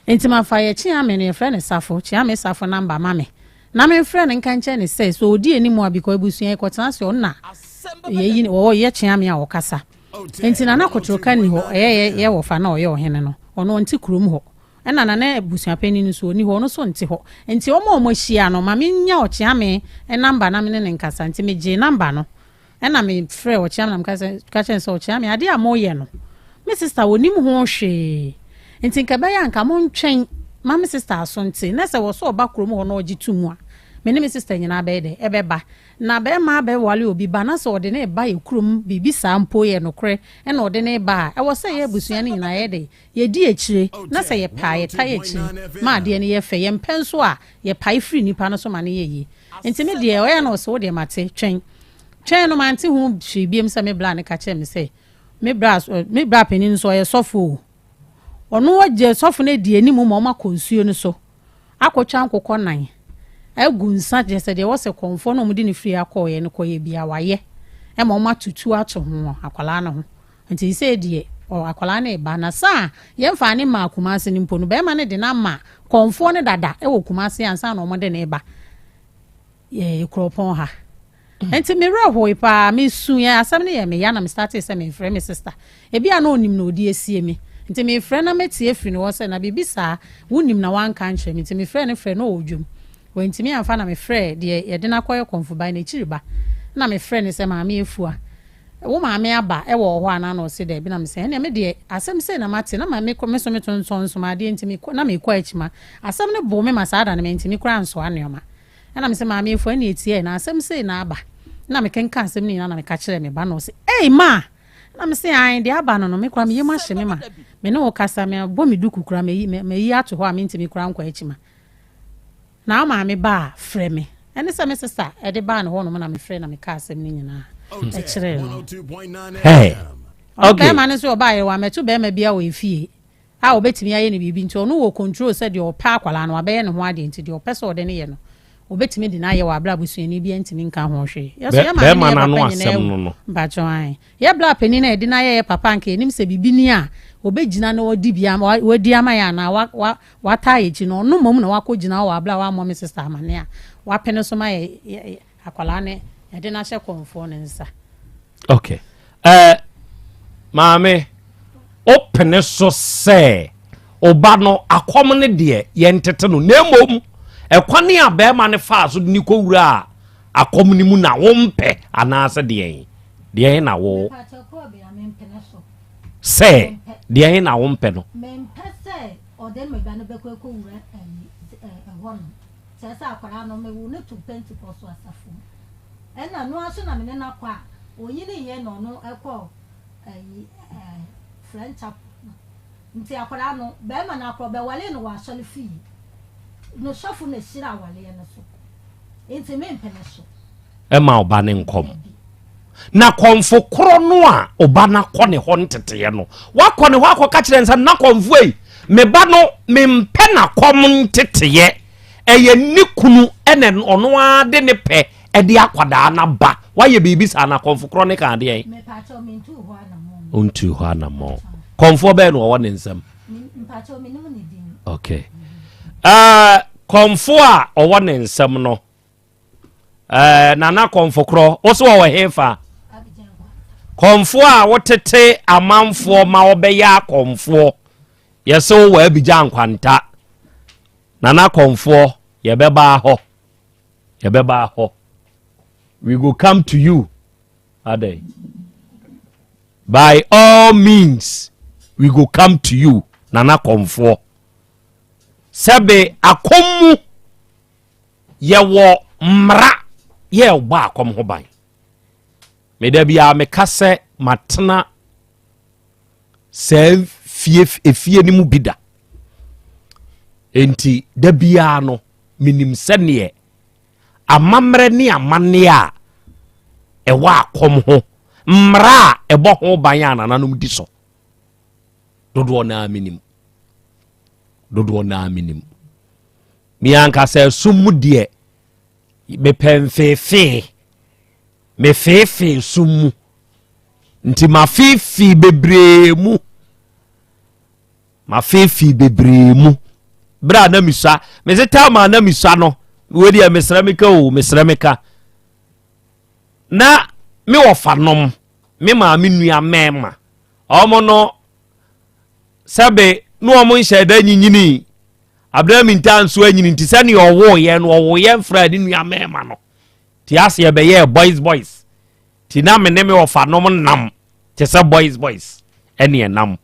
Nti mafa yɛ Kyeame no, yɛfrɛ no Safo, Kyeame Safo number ma me, na memfrɛ no nka nkyerɛ no sɛ, sɛ ɔdi anim a, because abusua yɛkɔtena ase ɔno na yɛyi no, ɔyɛ Kyeame a ɔkasa. Nti Nana Kotorka nni hɔ, ɛyɛ yɛ wɔfa na ɔyɛ ɔhene no, ɔno ɔnte kurom hɔ. Ɛna Nana abusuapanin no nso ɔnni hɔ, ɔno nso nte hɔ. Nti wɔn a wɔahyia no, ma mennya Ɔkyeame number na me ne no nkasa. Nti megyee number no, ɛna mefrɛɛ Ɔkyeame na meka kyerɛɛ no sɛ, Ɔkyeame, adeɛ a moreyɛ no, me sister ɔnnim ho hwee. Nti nka ɛbɛyɛ a nka montwɛn ma me sister aso nte, na sɛ wɔ sɛ ɔba kurom hɔ na ɔgye to mu a, me ne me sister nyinaa bɛyɛ dɛ? Ɛbɛba. Na barima abɛware obi ba na sɛ ɔde no reba yɛ kurom, biribi saa mpo yɛ nokorɛ na ɔde no reba a, ɛwɔ sɛ yɛ abusua no nyinaa yɛyɛ dɛ? Yɛdi akyire, na sɛ yɛpɛ a, yɛtae akyire ma adeɛ no yɛ fɛ, yɛmpɛ nso a, yɛpae firi nipa no so ma no yɛ yie. Nti me deɛ, ɔyɛ a na ɔse, wo deɛ mate, twɛn. Twɛn no, mante ho hwee biom sɛ me bra no ka kyerɛɛ me sɛ, me bra, me bra panin nso ɔyɛ sɔfo o. Ɔno agye sɔfo no adi anim ma wɔakɔ nsuo no so akɔtwa nkokɔ nan agu nsa, kyerɛ sɛ deɛ ɛwɔ sɛ kɔmfoɔ no a wɔde no firi ha kɔeɛ no kɔyɛ biara wayɛ ma wɔatutu ato ho akwadaa no ho. Nti seisei deɛ ɔ akwadaa no reba na sa a yɛmfaa no mmaa Kumasi no mpo no barima no de no ama kɔmfoɔ no dada wɔ Kumasi ansa na wɔde no reba yɛ kuropɔn ha. Nti me werɛ hoe paa, mesuiɛ, asɛm no yɛ me ya na me startee sɛ mefrɛ me sister. Ebi a na ɔnim na ɔde asie me. Nti mefrɛ na mɛtie afiri ne hɔ sɛ na biribi saa wonim na woanka ankyerɛ me. Nti mefrɛɛ no frɛ na ɔwɔ dwam. Wantumi amfa na mefrɛɛ deɛ yɛde no akɔyɛ kɔmfoban n'akyiri ba na mefrɛ no sɛ Maame Afua Wo maame aba wɔ wo hɔ anaa? Na ɔse daabi. Na mese ɛneɛ me deɛ asɛm sei na mate na ma me me so me tontɔn nsomadeɛ nti me na mekɔ akyima. Asɛm no boo me ma saa da no mantumi koraa ansoa nnoɔma. Ɛna mese maame Afua ɛneɛ tie na asɛm sei na aba. Na mekenka asɛm no nyinaa na meka kyerɛɛ me ba na ɔse ei maa! Na mese ae deɛ aba no no me koraa me yam ahye me ma me ne wo kasa mabɔ me duku koraa mayi mayi ato hɔ a mentumi koraa nkɔ akyima. Na wo maame ba a, frɛ me. Ɛne sɛ me sista de baa ne hɔnom na mefrɛɛ na mekaa asɛm no nyinaa kyerɛɛ no. Hey. Ɔno Okay. bɛrima no nso ɔbaeɛ wammɛto bɛrima biara wɔ efie a ɔbɛtumi ayɛ no biribi nti ɔno wɔ control sɛ deɛ ɔpɛ akwadaa no wabɛyɛ ne ho adeɛ nti deɛ ɔpɛ sɛ ɔde no yɛ no ɔbɛtumi de no ayɛ wɔ aberɛ a abusuani biara ntumi nka ho hwee. Yɛ so Bɛ- yɛ maame ne bɛrima yɛ no ano papa nyinaa asɛm awu. no no. Mpakyɛw ae. Yɛ bra panin a yɛde no ayɛ yɛ papa anka yɛnim sɛ biribi ni a ɔbɛgyina na wadi bi ama wadi ama yɛn anaa wa wa wataa yɛn akyi no ɔno mmom na wakɔgyina hɔ wɔ abere a wammɔ me sista amane a wapene so ma yɛ yɛ akwadaa no yɛde no ahyɛ kɔmfoɔ no nsa. Okay. Uh, maame wopene so sɛ ɔba no akɔm no deɛ yɛntete no na mmom ɛkwane a bɛrima no faa so de ne kɔwura a akɔm no mu na wompɛ anaasɛ deɛn deɛn na wo sɛ deɛn na wompɛ no. Mempɛ sɛ ɔde me ba no bɛkɔ akɔwura ayi ɛhɔ no kyerɛ sɛ akwadaa no mewo no to Pentecost asafo mu ɛna no ara so na me ne no akɔ a ɔnyiniiɛ na ɔno ɛkɔ ayi ɛɛ French chapel no Nti akwadaa no, barima no akora ɔbɛwaree no wɔ asɔre fie. No sɔfo na hyira awareɛ no so. Nti mempene so. Ɛma ɔba no nkɔm. Na kɔmfo korɔ no a ɔba no akɔ ne hɔ nteteeɛ no, wakɔ ne hɔ akɔka kyerɛ no sɛ, Nna kɔmfo ei, me ba no mempɛ n'akɔm nteteeɛ. Ɛyɛ ne kunu ɛna ɔno ara de ne pɛ ɛde akwadaa no aba. Wayɛ biribi saa na kɔmfo korɔ ne ka adeɛ. Ɔntuu hɔ anammɔn. Kɔmfoɔ bɛyɛ na ɔwɔ ne nsam. Okay. Uh, kɔmfo a ɔwɔ ne nsam no uh, nana kɔmfo korɔ wo so ɔwɔ hefa kɔmfo a wotete amanfoɔ ma wɔbɛyɛ akɔmfoɔ yɛsɛ wowɔ abigya nkwanta nana kɔmfoɔ yɛbɛbaa hɔ yɛbɛba hɔ we go come to you adɛn by all means we go come to you nana kɔmfoɔ sɛbe akɔm mu yɛwɔ mmara. Yɛrebɔ akɔm ho ban. Me da biara meka sɛ matena saa fie efie no mu bi da. Enti da biara no menim sɛneɛ amammerɛ ne amanneɛ a ɛwɔ akɔm ho mmara a ɛbɔ ho ban a nananom di so dodoɔ naa menim dodoɔ naa menim me ankasa ɛsom mu deɛ mepɛ mfeefee mefeefee som mu nti mafeefee bebree mu mafeefee bebree mu berɛ a na mesua mese tam a na mesua no wei deɛ mesrɛ meka o mesrɛ meka na me wɔfa nom me maame nua mɛɛma ɔmo no sɛbe na ɔmo nhyɛ da nyinyini abena minta nso anyini nti sɛnea ɔwoeɛ no ɔwoeɛ mfra ne nua mɛɛma no Te aseɛ bɛyɛɛ boys boys Ti na me ne me ɔfa nom nam te sɛ boys boys ɛne ɛnam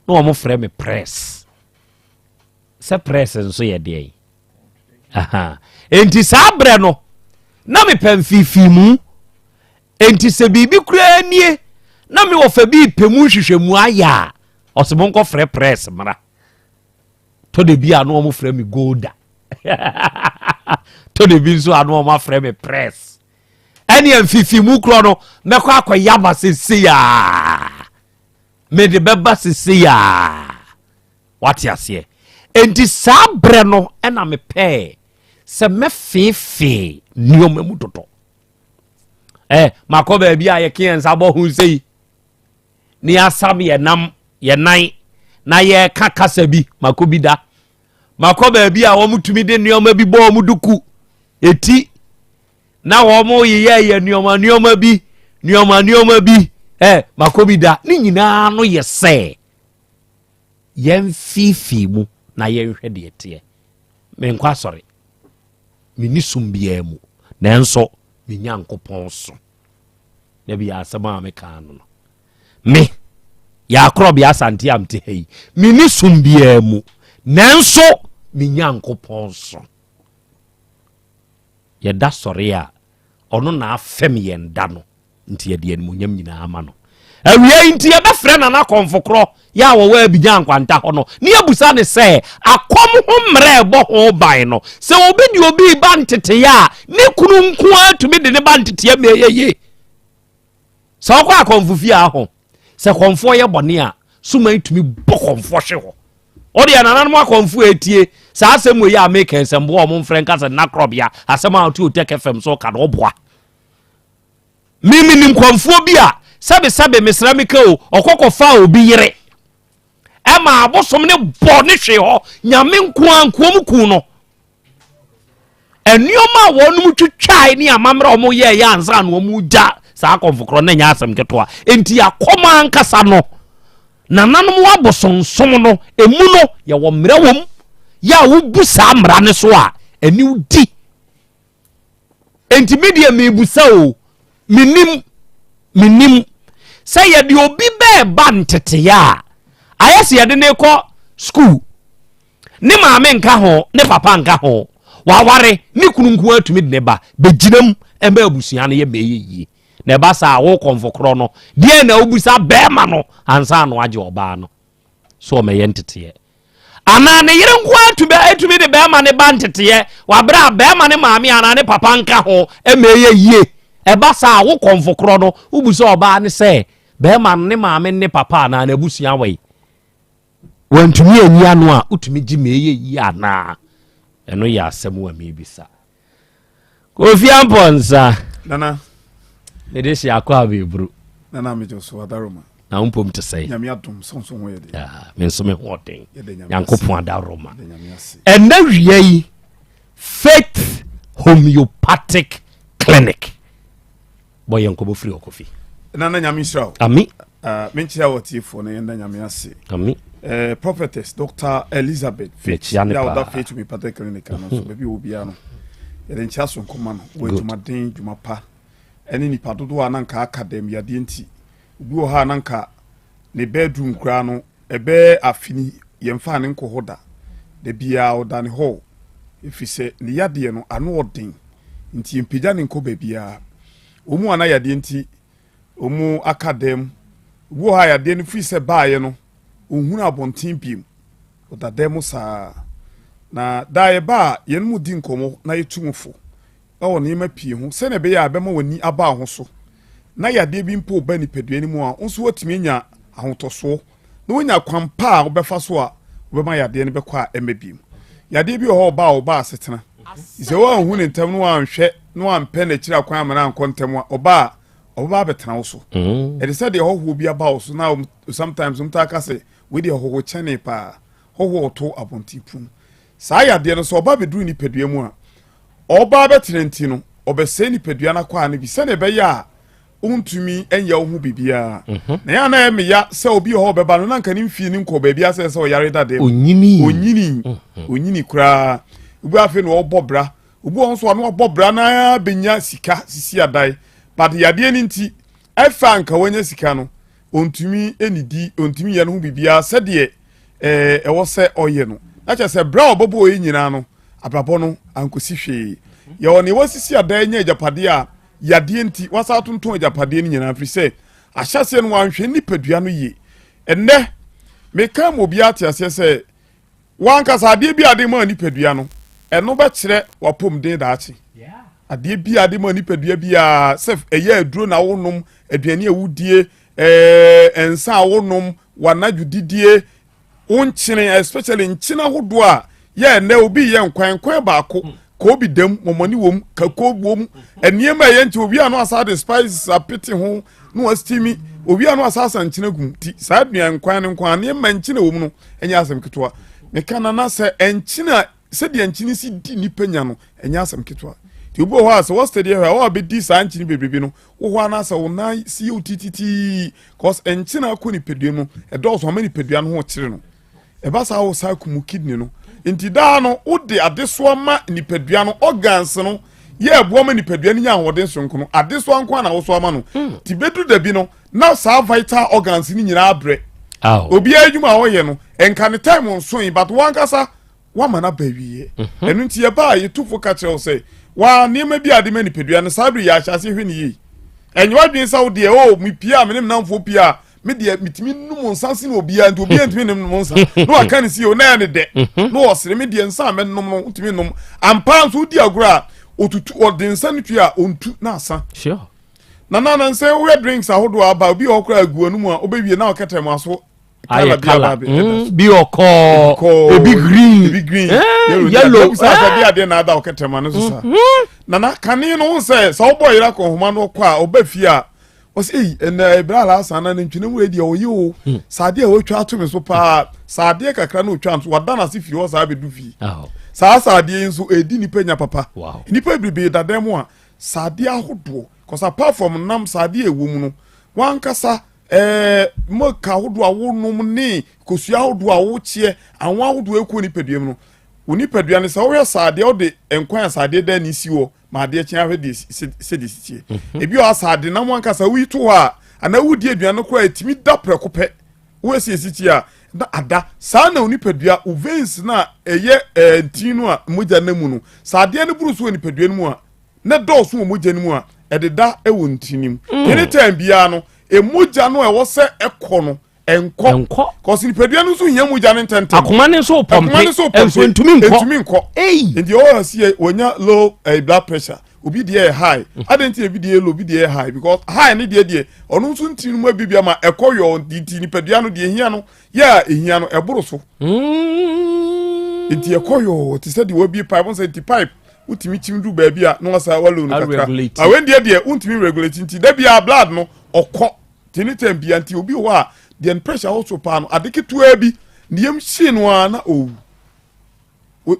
na wɔn frɛ me press sɛ press nso yɛ deɛ yi enti saa berɛ no na mepɛ mfifii mu enti sɛ biribi koraa nie na me wɔfa bi pɛ mu nhwehwɛmu ayɛ a ɔsɛ monkɔ frɛ press mmra tɔ de bi a na wɔn frɛ me golda tɔ de bi nso a na wɔn afrɛ me press ɛne mfifi mu korɔ no mɛkɔ akɔyɛ aba sese yaa mede bɛba sese yaa wate aseɛ enti saa berɛ no ɛna mepɛɛ sɛ mɛfeefee nneɛma mu dodo ɛ makɔ baabi a yɛke yɛn nsa bɔ ho sei na yɛasam yɛn nam yɛn nan na yɛreka kasa bi makɔ bi da makɔ baabi a wɔtumi de nneɛma bi bɔ wɔn duku eti na wɔn yeyɛ yɛ nneɛma nneɛma bi nneɛma nneɛma bi ɛ makɔ bi da ne nyinaa no yɛ sɛ yɛn fiifii mu na yɛnhwɛ deɛ teɛ menkɔ asɔre menni som biara mu nanso me nyankopɔn so na bi asɛm a mekaa no no me yɛakorɔbea asante a mete ha yi menni som biara mu nanso me nyankopɔn so yɛda sɔre a ɔno na afɛm yɛn da no nti yɛde animonyam nyinaa ma no awia yi nti yɛbɛfrɛ nana kɔmfo korɔ yɛ a wɔwɔ abigya nkwanta hɔ no ne yɛbusa ne sɛ akɔm ho mmerɛ ɛbɔ ho ban no sɛ obi de obi ba nteteeɛ a ne kunu nko ara tumi de ne ba nteteɛ ma ɛyɛ yie sɛ ɔkɔ akɔmfo fie aho sɛ kɔmfoɔ yɛ bɔne a suman tumi bɔ kɔmfoɔ hwe hɔ ɔde anananom akɔmfo etie saa asɛm wei a meka nsɛmboa ɔmo mfrɛ nka sɛ nnakorɔbea asɛm a ɔte otɛkɛ fam so ka no ɔboa Me menim kɔmfoɔ bi a sɛbesɛbe mesrɛ meka o ɔkɔ kɔfaa obi yere ɛma abosom ne bɔ ne hwee hɔ nyame nkoa nkoa mu ku no nneɛma a wɔnom twitwae ne amammerɛ a wɔn yɛɛyɛ ansa na wɔn gya saa akɔmfo korɔ na nyɛ asɛm ketewa nti akɔm ankasa no nananom abosonsom no emu no yɛwɔ mmerɛ wɔm yɛ a wobu saa mmara no so a ɛne di Enti me deɛ mebusa o, menim, menim sɛ yɛde obi bɛɛba nteteeɛ a, ayɛ sɛ yɛde ne kɔ sukuu. Ne maame nka ho, ne papa nka ho, waware, ne kunu nko atumi de ne ba bɛgyina mu ɛma abusua no yɛ ma ɛyɛ yie. Na ɛba saa a, wo kɔmfo korɔ no, deɛ na wobisa bɛrima no ansa na wagye ɔbaa no. so ɔmɛyɛ nteteɛ anaa ne yere nko ara tumi atumi de bɛrima ne ba nteteɛ wabrɛ a bɛrima ne maame anaa ne papa nka ho ɛma ɛyɛ yie ɛba saa wo kɔnfo korɔ no wobu sɛ ɔbaa ne sɛ bɛrima ne maame ne papa anaa n'abusua wɔ yi wantumi anyi ano a wotumi gye ma ɛyɛ yie anaa ɛno yɛ asɛm a mebisa Kofi Ampɔnsa. Nana. Mede hyɛ akɔ abɛburu. Nana megye so adaroma. Na wo mpom te sɛ. Nyame adom sɛ nso ho yɛ den. Ah, me nso me ho ɔden. Nyankopɔn adaroma. Ɛnna wia yi Faith Homeopathic Clinic. Bɔ yɛn nkɔmɔ firi hɔ Kofi. Nana Nyame nhyira wo. Ami. Uh, menkyerɛ wɔ tiefoɔ no yɛnda Nyame ase. Ami. Uh, Prophetess Dr. Elizabeth Faith. Mekyia ne paa. Ɔda Faith Homeopathic Clinic ano so baabi wɔ biara no. Yɛde nkyia so nkɔma no. Wɔ adwumaden, dwuma pa. Ɛne nipa dodoɔ a na nka aka dɛm yadeɛ nti. Obi wɔ hɔ a na nka ne bedroom koraa no ɛbɛyɛ afe ni yɛmfaa ne nkɔ hɔ da. Da biara ɔda ne hall. Ɛfiri sɛ ne yadeɛ no ano ɔden. Nti yɛmpagya ne nkɔ baabiara. Wɔn mu a na yadeɛ nti wɔn aka dan mu. Obi wɔ hɔ a yadeɛ no firi sɛ baeɛ no, ɔnhunu abɔnten bio. Ɔda dan mu saa. Na daa yɛba a, yɛne mo di nkɔmmɔ na yɛtu mo fo wɔ nneɛma pii ho sɛnea ɛbɛyɛ a ɛbɛma w'ani aba wo ho so na yadeɛ bi mpo ba nipadua no mu a, wo nso woatumi anya ahotɔsoɔ na woanya kwan pa a wobɛfa so a wobɛma yadeɛ no bɛkɔ a ɛmma bio. Yadeɛ bi wɔ hɔ ɔba a ɔba asetena. Sɛ woanhu ne ntɛm na woanhwɛ na woampɛ n'akyiri akwan ama no ankɔ ntɛm a, ɔba a ɔbɛba abɛtena wo so. Mm. Ɛte sɛ deɛ hɔhoɔ bi aba wo so na sometimes wɔn taa ka sɛ wei deɛ hɔho kyɛne paa, hɔhoɔ ɔto abɔnten pum. Saa yadeɛ no sɛ ɔba bɛduru nipadua mu a, ɔba abɛtena nti no, ɔbɛsɛe nipadua no akwaa no bi sɛdeɛ ɛbɛyɛ a wontumi nyɛ wo ho biribiara. Mhm. Na yɛn a na ɛyɛ meya sɛ obi wɔ hɔ ɔbɛba no na nka ne mfie no nkɔ baabi asɛ sɛ ɔyare dada mu. Onyini. Onyini. Mhm. Onyini koraa. Obi afei na ɔbɔ bra. Obi wɔ nso ano ɔbɔ bra na benya sika sisi adan. But yadeɛ no nti ɛfa nka wanya sika no ontumi nidi ontumi yɛ no ho biribiara sɛdeɛ ɛɛ ɛwɔ sɛ ɔyɛ no. Na kyerɛ sɛ bra a ɔbɛbɔ yɛ nyinaa no abrabɔ no ankosi hwee. Yɛwɔ nea wasisi adan nya agyapadeɛ a yadeɛ nti wasan atontɔn agyapadeɛ no nyinaa firi sɛ ahyɛseɛ no wanhwɛ nipadua no yie. Ɛnnɛ meka ma obiara te aseɛ sɛ wankasa adeɛ bi a ade ma nipadua no ɛno bɛkyerɛ wapɔmuden daakye. Adeɛ bi a ade ma nipadua biara sɛ ɛyɛ aduro na wonom, aduane a wodie, ɛɛ nsa a wonom, wanadwo didie, Wo nkyene especially nkyene ahodoɔ a yɛ ɛnɛ obi yɛ nkwan nkwan baako ka obi dam mɔmɔne wom kako wom nneɛma ɛyɛ nti obi ano asa de spices apete ho na wastimi obi ano asa asa nkyene gum ti saa aduan nkwan no nkwan nneɛma nkyene wom no ɛnyɛ asɛm ketewa meka nana sɛ nkyene a sɛdeɛ nkyene si di nipa nya no ɛnyɛ asɛm ketewa nti obi wɔ hɔ a sɛ wɔstadi hɔ a wɔabɛdi saa nkyene bebrebe no wo hɔ anaasɛ wo nan si yɛ wo tititii cause nkyene akɔ nipadua mu ɛdɔɔso ama nipadua no ho kyere no ɛba saa wo saa kumu kidney no nti daa no wode adesoa ma nipadua no organs no yɛ ɛboa ma nipadua no nya ahoɔden soronko no adesoa nko na wosoa ma no hmm. ti bɛduru dabi no na saa vital organs no nyinaa brɛ obiara adwuma a ɔyɛ no nka ne time nso yi but wankasa woama no aba awieɛ mhm. ɛno nti yɛba a yɛtu fo ka kyerɛ wo sɛ waa nneɛma bi a de ma nipadua no saa bere yɛ ahyɛ ase hwɛ ne yie ɛnyɛ w'adwene sɛ wo deɛ o oh, mepie a me ne menamfoɔ pie a me deɛ metumi nom nsa sen obiara nti obiara ntumi nom nsa na waka ne si o na ɛyɛ ne dɛ mhm. na ɔsere me deɛ nsa a mɛnom no ntumi nom ampa nso wodi agorɔ a otutu ɔde nsa no tue a ɔntu na asa na na nansɛ wohwɛ drinks ahodoɔ aba obi wɔ hɔ koraa agu anum a wobɛwie na ɔkɛtɛ mu aso ayɛ kala mm, bi ɔkɔɔ ebi green ebi green eh, yellow bisa sɛ de adeɛ na ada ɔkɛtɛma no so sa mm-hmm. nana kane no ho sɛ sɛ wobɔ yere akɔ nhoma no kɔ a ɔba fie a ɔsɛ eyi ɛnna ebere ala asan na ne ntwene mu edi ɔyɛ o hmm. saa adeɛ a wɔatwa ato me so paa saa adeɛ kakra na otwa nso wada n'ase fie hɔ saa abɛdu fie saa saa adeɛ yi nso edi nipa nya papa nipa bebree dada mu a saa adeɛ ahodoɔ cause apart from nam saa adeɛ ɛwɔ mu no wankasa Ɛɛ milk ahodoɔ a wonom ne kosua ahodoɔ a wokyeɛ, anwa ahodoɔ ɛkɔ nipadua mu no, wo nipadua no sɛ wohwɛ saadeɛ wode nkwan a saadeɛ da ani si hɔ ma adeɛ kye ahwɛ deɛ sɛdeɛ si teɛ. Mhm. Ebi wɔ asaade nam ankasa woyi to hɔ a anaa wodi aduane no koraa ɛtumi da prɛko pɛ woasi esi teɛ a na ada saa na wo nipadua wo veins no a ɛyɛ ɛɛ ntin no a mogya nam mu no saadeɛ no boro so wɔ nipadua no mu a na dɔɔso wɔ mogya no mu a, ɛdeda wɔ ntini mu. Mm. Anytime biara no, mogya no a ɛwɔ sɛ ɛkɔ no, ɛnkɔ. Ɛnkɔ. Kɔsi nipadua no nso hia mogya no ntɛntɛm. Akoma no nso pɔmpe. Akoma no nso pɔmpe. Nso ntumi nkɔ. Ntumi nkɔ. Eyi. Nti ɔwɔ asi yɛ wɔnya low eh, blood pressure. Obi deɛ yɛ high. Mm. Adan ti ebi deɛ low, obi deɛ yɛ high because high ne deɛ deɛ ɔno nso ntini no mu abibi ama ɛkɔ yɔ nti nipadua no deɛ hia no yɛ a ehia no ɛboro so. Mm. Nti ɛkɔ yɔ te sɛ deɛ wabie pipe wɔn sɛ nti pipe wotumi kyim du baabi a na wasa walo no kakra na wei deɛ deɛ wontumi regulate nti da biara blood no ɔkɔ te ne tɛm bia nti obi wɔ hɔ a deɛ ne pressure wɔ so paa no ade ketewa bi ne yam hye no ara na owu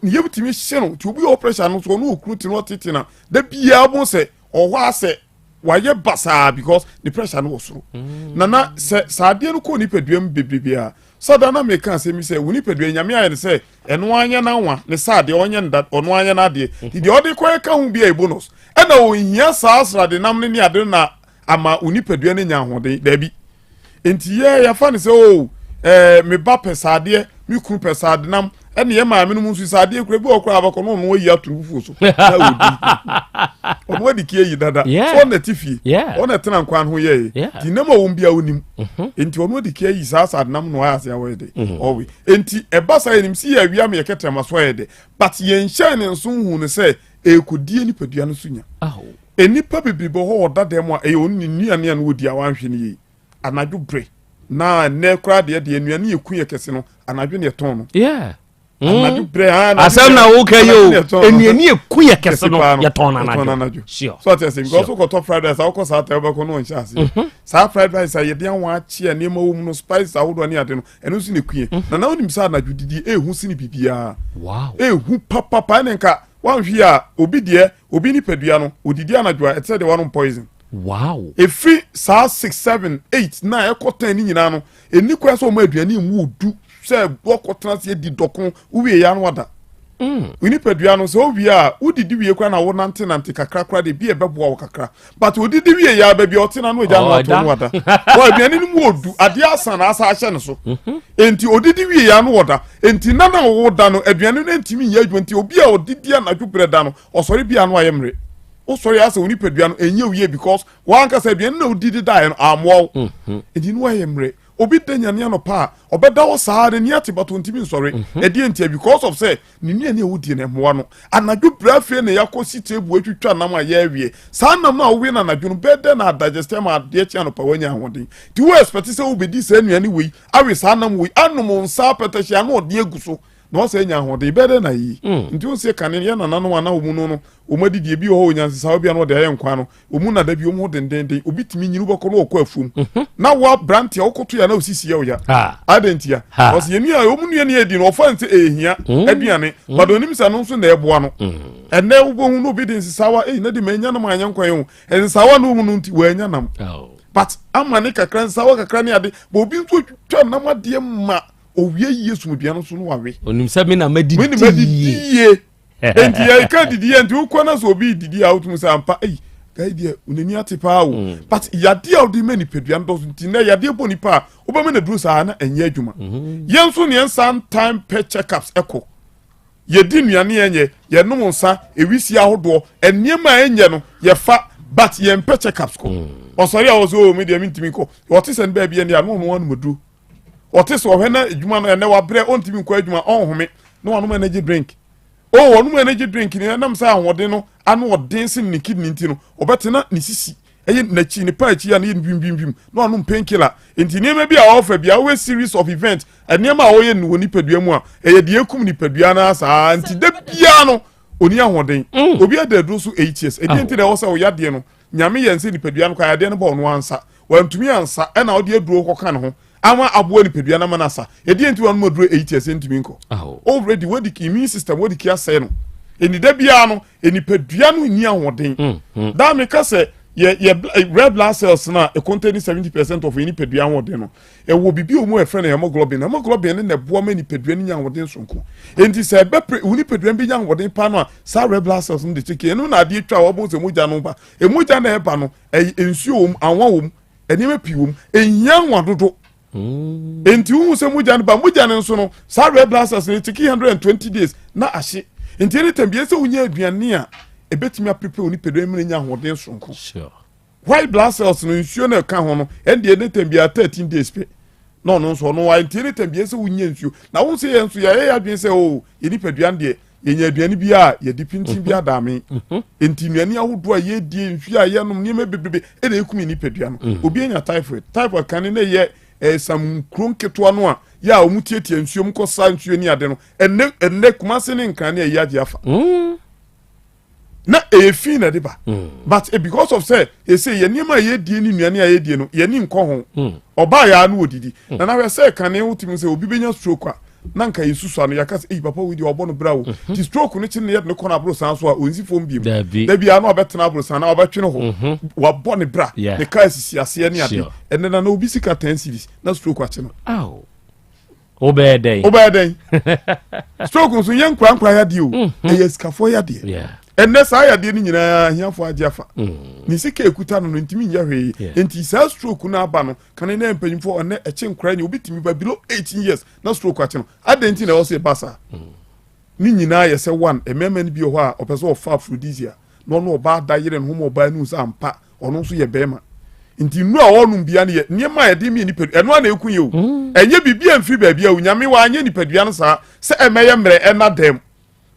ne yam tumi hye no nti obi wɔ pressure no so ɔno okunu te no ɔtete na da biara mo sɛ ɔwɔ asɛ wayɛ basaa because ne pressure no wɔ soro mm. nana sɛ saa adeɛ no kɔ nipadua mu bebrebe a sada na meka asɛm yi sɛ wo nipadua nyame ayɛ no sɛ ɛno anyɛ n'anwa ne saa deɛ ɔnyɛ no da ɔno anyɛ n'adeɛ nti deɛ ɔde kɔyɛ ka ho bi a bonus ɛna ɔnhia saa sradenam no ne ade no na ama wo nipadua no nya ahoɔden daabi nti yɛ yɛfa no sɛ o oh, ɛɛ me ba pɛ saadeɛ me kunu pɛ saadenam Ɛne yɛ maame no mu nso sɛ adeɛ kura bi wɔ koraa abɛkɔ no ɔno ayi ato ne fufuo so na ɔdi. Ɔno adi ki ayi dada. So ɔna ti fie. Ɔna tena nkwan ho yɛɛ. Ti nam a wɔn bia onim. Mhm. Nti ɔno adi ki ayi saa saa nam no ayɛ ase awɔ yɛ de. Mhm. Ɔwe. Nti ɛba saa yɛnim si yɛ awia ma yɛ kɛtɛma so ayɛ de. But yɛn hyɛn ne nso hu ne sɛ ɛrekɔdie nipadua no so nya. Nnipa bebree bɔ hɔ wɔ dada mu a ɛyɛ ɔno ne nnuane a no wɔdi a wɔanhwɛ no yie. Anadwo bere na nnɛ koraa deɛ deɛ nnuane yɛ ku yɛ kɛse no anadwo ne ɛtɔn no. Yeah. Mm. Anadwo bere ah asɛm na woka yi o nnuane yɛ ku yɛ kɛse no yɛtɔn no anadwo. Sure. So ɔte ase because wokɔtɔ fried rice a wokɔ saa tɛ wobɛkɔ no ɔnhyɛ ase. Mhm. Saa fried rice a yɛde anwa akye a nneɛma wɔ mu no spices ahodoɔ ne ade no ɛno nso na ɛku yɛ. Mhm. Na na wonim sɛ anadwo didi ɛhu sene biribiara. Wow. Ɛhu papapa ɛne nka wanhwe a obi deɛ obi nipadua no odidi anadwo a ɛte sɛ deɛ wanom poison. Wow. Ɛfiri saa 6, 7, 8, 9 ɛkɔ 10 ne nyinaa no, ɛnni kwan sɛ ɔma aduane mu odu sɛ wɔkɔtena ase adi dɔko wowie ya no wada. Mm. Wo nipadua no sɛ wowie a wodidi wie koraa na wonante nante kakra koraa de bi ɛbɛboa wo kakra but odidi wie ya baabi a ɔte na no agya no ato no wada. Wɔ aduane no mu odu adeɛ asa na asa ahyɛ ne so. Mhm. Enti odidi wie ya no wɔda. Enti nna na woda no aduane no ntumi nyɛ adwuma nti obi a odidi anadwo berɛ da no ɔsɔre bi a no ayɛ mmere wosɔre asɛ wo nipadua no ɛnyɛ wo yie because wankasa aduane na wodi de daeɛ no ammoa wo mhm. nti no ayɛ mmerɛ obi da nyane anɔpa a ɔbɛda hɔ saa n'ani ate bato ntumi nsɔre mhm. ɛdeɛ ntia because of sɛ ne nnuane a wodie no ɛmmoa no anadwo berɛ afei na yɛakɔ si table atwitwa nam a yɛawie saa nam no a wowie no anadwo no bɛɛ dɛ na adigest ama adeɛ kye anɔpa woanya ahoɔden nti wo expect sɛ wobɛdi saa nnuane wei awe saa nam wei anom nsa apɛtɛhye ano ɔden agu so na ɔsɛ nya ahoɔden bɛyɛ dɛ na yi mm. nti wɔn sɛ kane yɛ nananom ana wɔn no no wɔn adidi ebi wɔ hɔ wɔnya nsesaw bi a na wɔde ayɛ nkwa no wɔn mu nada bi wɔn ho dendenden obi tumi nyini bɛkɔ na ɔkɔ afuom mhm. na wɔ aberante a ɔkɔto yɛ na osisi yɛ ɔya adɛn ntia ɔsɛ yɛn nua wɔn nua ne edi no ɔfa nse ehia mm. aduane mm. bado onim sɛ no nso na ɛboa no ɛnɛ wobɛhu no obi de nsesawa eyi na de ma enya nam anyɛ nkwan o nsesawa no ohun no nti wɔanya nam oh. but ama ne kakra nsesawa kakra ne ade but obi nso twitwa nam adeɛ ma owie yie sumdua no so no wawe. Onim sɛ me na madi me na madi yie. Enti yɛka didi yɛ nti wokɔ na sɛ obi didi a wotumi sɛ ampa ei guy deɛ onani ate paa o. Mm. But yadeɛ a wode ma nipadua no dɔso nti nɛ yadeɛ bɔ nipa a wobɛma no aduro saa na ɛnyɛ adwuma. Mm-hmm. Yɛn nso neɛ nsa time pɛ check-ups ɛkɔ. Yɛdi nnuane ɛnyɛ, yɛnom nsa, ewisi ahodoɔ, nneɛma a ɛnyɛ no yɛfa but yɛmpɛ check-ups kɔ. Mm. Ɔsɔre a ɔsɛ o oh, me deɛ mentumi nkɔ. Ɔte sɛ no baabi ɛne ano ɔno anom aduro. Ɔte sɛ ɔhwɛ na adwuma no ɛnɛ wabrɛ ɔntumi nkɔ adwuma ɔnhome na wanom energy drink. Oh ɔnom energy drink ni ɛnam sɛ ahoɔden no ano ɔden sen ne kidney nti no ɔbɛte na ne sisi ɛyɛ n'akyi ne paa akyi a ne yɛ nwimwimwim na wanom painkiller. Nti nneɛma bi a ɔfa bi a ɔwɔ series of events nneɛma a ɔyɛ no wɔ nipadua mu a ɛyɛ deɛ ekum nipadua no saa nti da biara no ɔni ahoɔden. Mm. Obi ada aduro so 8 years. Ɛdeɛ nti na ɛwɔ sɛ ɔyɛ adeɛ no Nyame yɛ nsɛ nipadua no koraa yadeɛ no bɔ ɔno ansa wantumi ansa ɛna ɔde aduro kɔka ne ho ama aboa nipadua no ama no asa ɛdeɛ nti wanom aduro 8 years ntumi nkɔ already wadi immune system wadi ki asɛe no ɛni da biara no nipadua no nni ahoɔden mm, mm. daa meka sɛ yɛ yɛ red blood cells na ɛ contain 70% of yɛ nipadua ahoɔden no ɛwɔ biribi wɔ mu a yɛfrɛ no hemoglobin. Hemoglobin no na ɛboa ma nipadua no nya ahoɔden soronko. Enti sɛ ɛbɛpere wo nipadua no bɛnya ahoɔden paa no a, saa red blood cells no de kyeke. Ɛno na adeɛ twa a wɔbɔ sɛ mogya no ba. Mogya na ɛba no, ɛyɛ nsuo wɔ mu, anwa wɔ mu, nneɛma pii wɔ mu. Ɛnhia anwa dodo. Mm. Enti wohu sɛ mogya no ba, mogya no nso no, saa red blood cells no kyeke 120 days na ahye. Enti anytime biara sɛ wonya aduane a ɛbɛtumi apepe wo nipadua no ma no anya ahoɔden soronko. Sure. White blood cells no nsuo na ɛka ho no ɛndeɛ ne tɛm biara 13 days pɛ na ɔno nso ɔno wa nti ne tɛm biara sɛ wonya nsuo na wo nso yɛn nso yɛayɛ yɛ adwene sɛ o oh, yɛ nipadua no deɛ yɛnya aduane bi a yɛde pintin bi mhm. adame mhm. nti nnuane ahodoɔ a yɛdie nsuo a yɛnom nneɛma bebrebe ɛna ɛkum yɛ nipadua no mhm. obi anya typhoid typhoid kane na ɛyɛ ɛsam eh, nkuro nketewa no a yɛ a wɔn tietie nsuo mu kɔ sa nsuo ne ade no ɛnɛ ɛnɛ kumase ne nkran ne ɛyi agye afa. Mm. na ɛyɛ fi na ɛde ba mm. but eh, because of sɛ ɛsɛ yɛ nneɛma a yɛdie ne nnuane a yɛdie no yɛni nkɔ ho mm. ɔbaa yɛ ano wɔdidi mm. na nahwɛ sɛ kane wotumi sɛ obi bɛnya stroke a na nka yɛsusua no yɛaka sɛ ei papa wei deɛ ɔbɔ no bra o mhm. nti stroke no kye ne yɛde no kɔ no aborosan so a ɔnsi fam biom da biara na ɔbɛtena aborosan na ɔbɛtwe no hɔ mhm. wabɔ ne bra ne kaa sisi aseɛ ne ade ɛnɛ na na obi sika 10 series na stroke akye no wobɛyɛ dɛn wobɛyɛ dɛn stroke nso yɛ nkorankora yadeɛ o mhm. ɛyɛ sikafoɔ yadeɛ. Ɛnnɛ saa yadeɛ no nyinaa ahiafoɔ agye afa. Ne sika ekuta no no ntumi nyɛ hwee. Nti saa stroke no aba no kane na mpanyinfoɔ ɛnnɛ ɛkye nkora ni obi tumi ba below 18 years na stroke akye no. Adɛn nti na ɛwɔ sɛ ɛba saa? Ne nyinaa yɛ sɛ one mmarima no bi wɔ hɔ a ɔpɛ sɛ ɔfa aphrodisia na ɔno ɔbaa da yere ne ho ma ɔbaa no hu sɛ ampa ɔno nso yɛ bɛrima. Nti nnuro a ɔnom bia no yɛ nneɛma a yɛde meyɛ nipadua ɛno a na ɛku yɛ o. Ɛnyɛ biribi a mfiri baabi a Onyame wanyɛ nipadua no saa sɛ ɛmɛyɛ mmerɛ ɛna dɛm.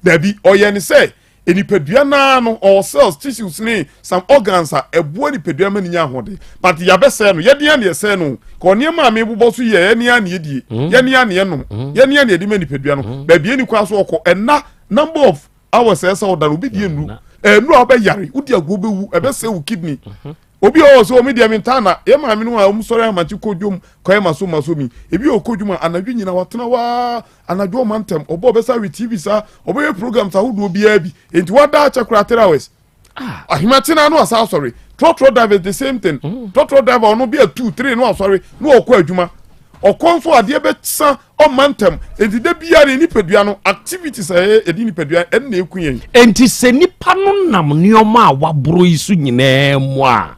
Dabi, ɔyɛ ne sɛ nipadua no ara no ɔwɔ cells, tissues ne some organs a ɛboa nipadua ma no nya ahoɔden. But yɛabɛsɛe no, yɛde a na yɛsɛe no. Ka nneɛma a mebobɔ so yɛ yɛne a na yɛdie, yɛne a na yɛnom, yɛne a na yɛde ma nipadua no. Baabi ɛni kwan so ɔkɔ, ɛna number of hours ɛsɛ ɔda no, obi die nnuru. Ɛnuru a wobɛyare, wodi agorɔ bɛwu, ɛbɛsɛe wo kidney. Obi a ɔwɔ sɛ ɔme deɛ mentaa na yɛ maame no a ɔmo sɔre amakye kɔ dwom kɔyɛ maso maso mi. Ebi a ɔkɔ dwom a anadwo nyina watena hɔ aa anadwo ɔma ntɛm ɔbɔ ɔbɛsa awe TV saa ɔbɛyɛ programs ahodoɔ biara bi enti wada akyɛ koraa 3 hours. Ahemakye no ano asa asɔre. Trɔtrɔ driver is the same thing. Trɔtrɔ driver ɔno bi a 2 3 no asɔre na ɔkɔ adwuma. Ɔkɔ nso adeɛ bɛsa ɔmma ntɛm. Enti da biara ne nipadua no activities a ɛyɛ ɛde nipadua ɛno na ɛku yɛn. Enti sɛ nipa no nam nneɛma a waboro yi so nyinaa mu a,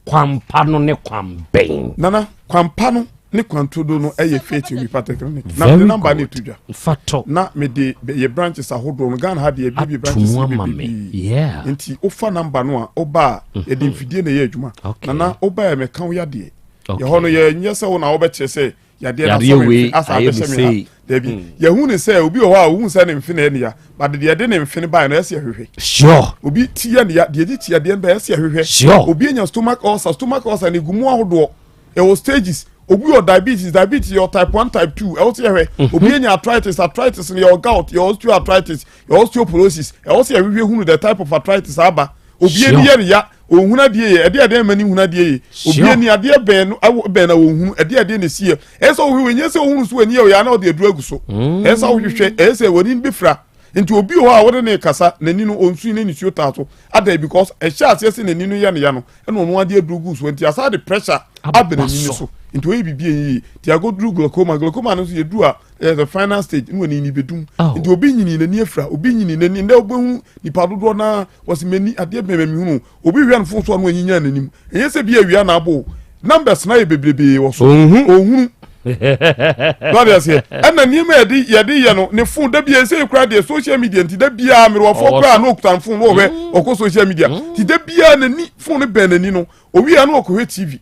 kwan pa no ne kwan bɛn? Nana, kwan pa no ne kwan todo no ɛyɛ Faith Homeopathic Clinic. Na mede namba no eto dwa. Fa to. Na mede yɛ branches ahodoɔ no Ghana ha deɛ ebi branches no bebree. Yeah. Nti wofa namba no a woba a yɛde mfidie na ɛyɛ adwuma. Nana woba yɛ mɛka wo yadeɛ. Yɛhɔ no yɛnyɛ sɛ wo na wobɛkyerɛ sɛ yadeɛ no asɔ me mfe asa abɛhyɛ me ha dabi hmm. yɛhu ne sɛ obi wɔ hɔ a ohun sɛ ne mfe na ɛne ya but deɛ ɛde ne mfe no baeɛ no ɛsɛ ɛhwehwɛ sure obi ti yɛ ne ya deɛ ɛde ti yadeɛ no baeɛ ɛsɛ ɛhwehwɛ sure obi anya stomach ulcer stomach ulcer ne gu mu ahodoɔ ɛwɔ stages obi wɔ diabetes diabetes yɛ type one type two ɛwɔ sɛ yɛhwɛ mhm. obi anya arthritis arthritis no yɛ gout yɛ osteoarthritis yɛ osteoporosis ɛwɔ sɛ yɛhwehwɛ hunu the type of arthritis aba obi ani yɛ ne ya ohun adeɛ yɛ ɛdeɛ adeɛ ma ne hun adeɛ yɛ obi ani adeɛ bɛn no awɔ bɛn na ohun ɛdeɛ adeɛ na esi yɛ ɛyɛ sɛ ohun enye sɛ ohun so ani yɛ ɔyɛ ana ɔde aduru agu so mm. ɛyɛ sɛ ɔhwehwɛ ɛyɛ sɛ wɔn ani bɛfira nti obi wɔ hɔ a wɔde ne kasa n'ani no onsu ne nisuo taa so ada because ɛhyɛ aseɛ sɛ n'ani no yɛ ne ya no ɛna ɔno adeɛ aduru gu so nti asa de pressure abɛ n'ani no so nti ɔyɛ biribi yɛ yie nti agoduru glaucoma glaucoma no nso yɛ duru a ɛyɛ the final stage ne wɔn ani bɛdum nti obi nyini n'ani afira obi nyini n'ani ndɛ wobɛhu nipa dodoɔ naa wɔsi m'ani adeɛ bɛn m'ani hunu obi hwɛ no fon so a no anyinya n'anim ɛnyɛ sɛ bi awia na abo numbers na yɛ bebrebee wɔ so ohunu lɔde aseɛ ɛna nneɛma yɛde yɛde yɛ no ne fon da bia ɛsɛ ekura deɛ social media nti da bia mmerɛwafoɔ koraa na okuta fon na ɔhwɛ mm. ɔkɔ social media mm. nti da bia n'ani fon no bɛn n'ani no owie a na ɔkɔhwɛ tv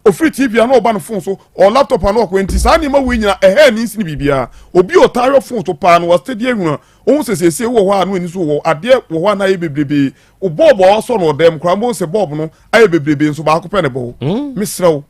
ofiri tv a na ɔba ne fon so ɔ laptop a na ɔkɔ nti saa nneɛma wei nyina ɛhɛ ani nsini biribiara obi a ɔtaa hwɛ fon so paa no wasitɛdi ehunu a ohun sɛ siesie wɔ hɔ a no ani so wɔ adeɛ wɔ hɔ a na ayɛ bebrebe o bɔɔb a wasɔ no ɔdan mu koraa mbɔ sɛ bɔɔb no ayɛ bebrebe nso baako pɛ na ɛbɔ hɔ hmm. mesrɛ wo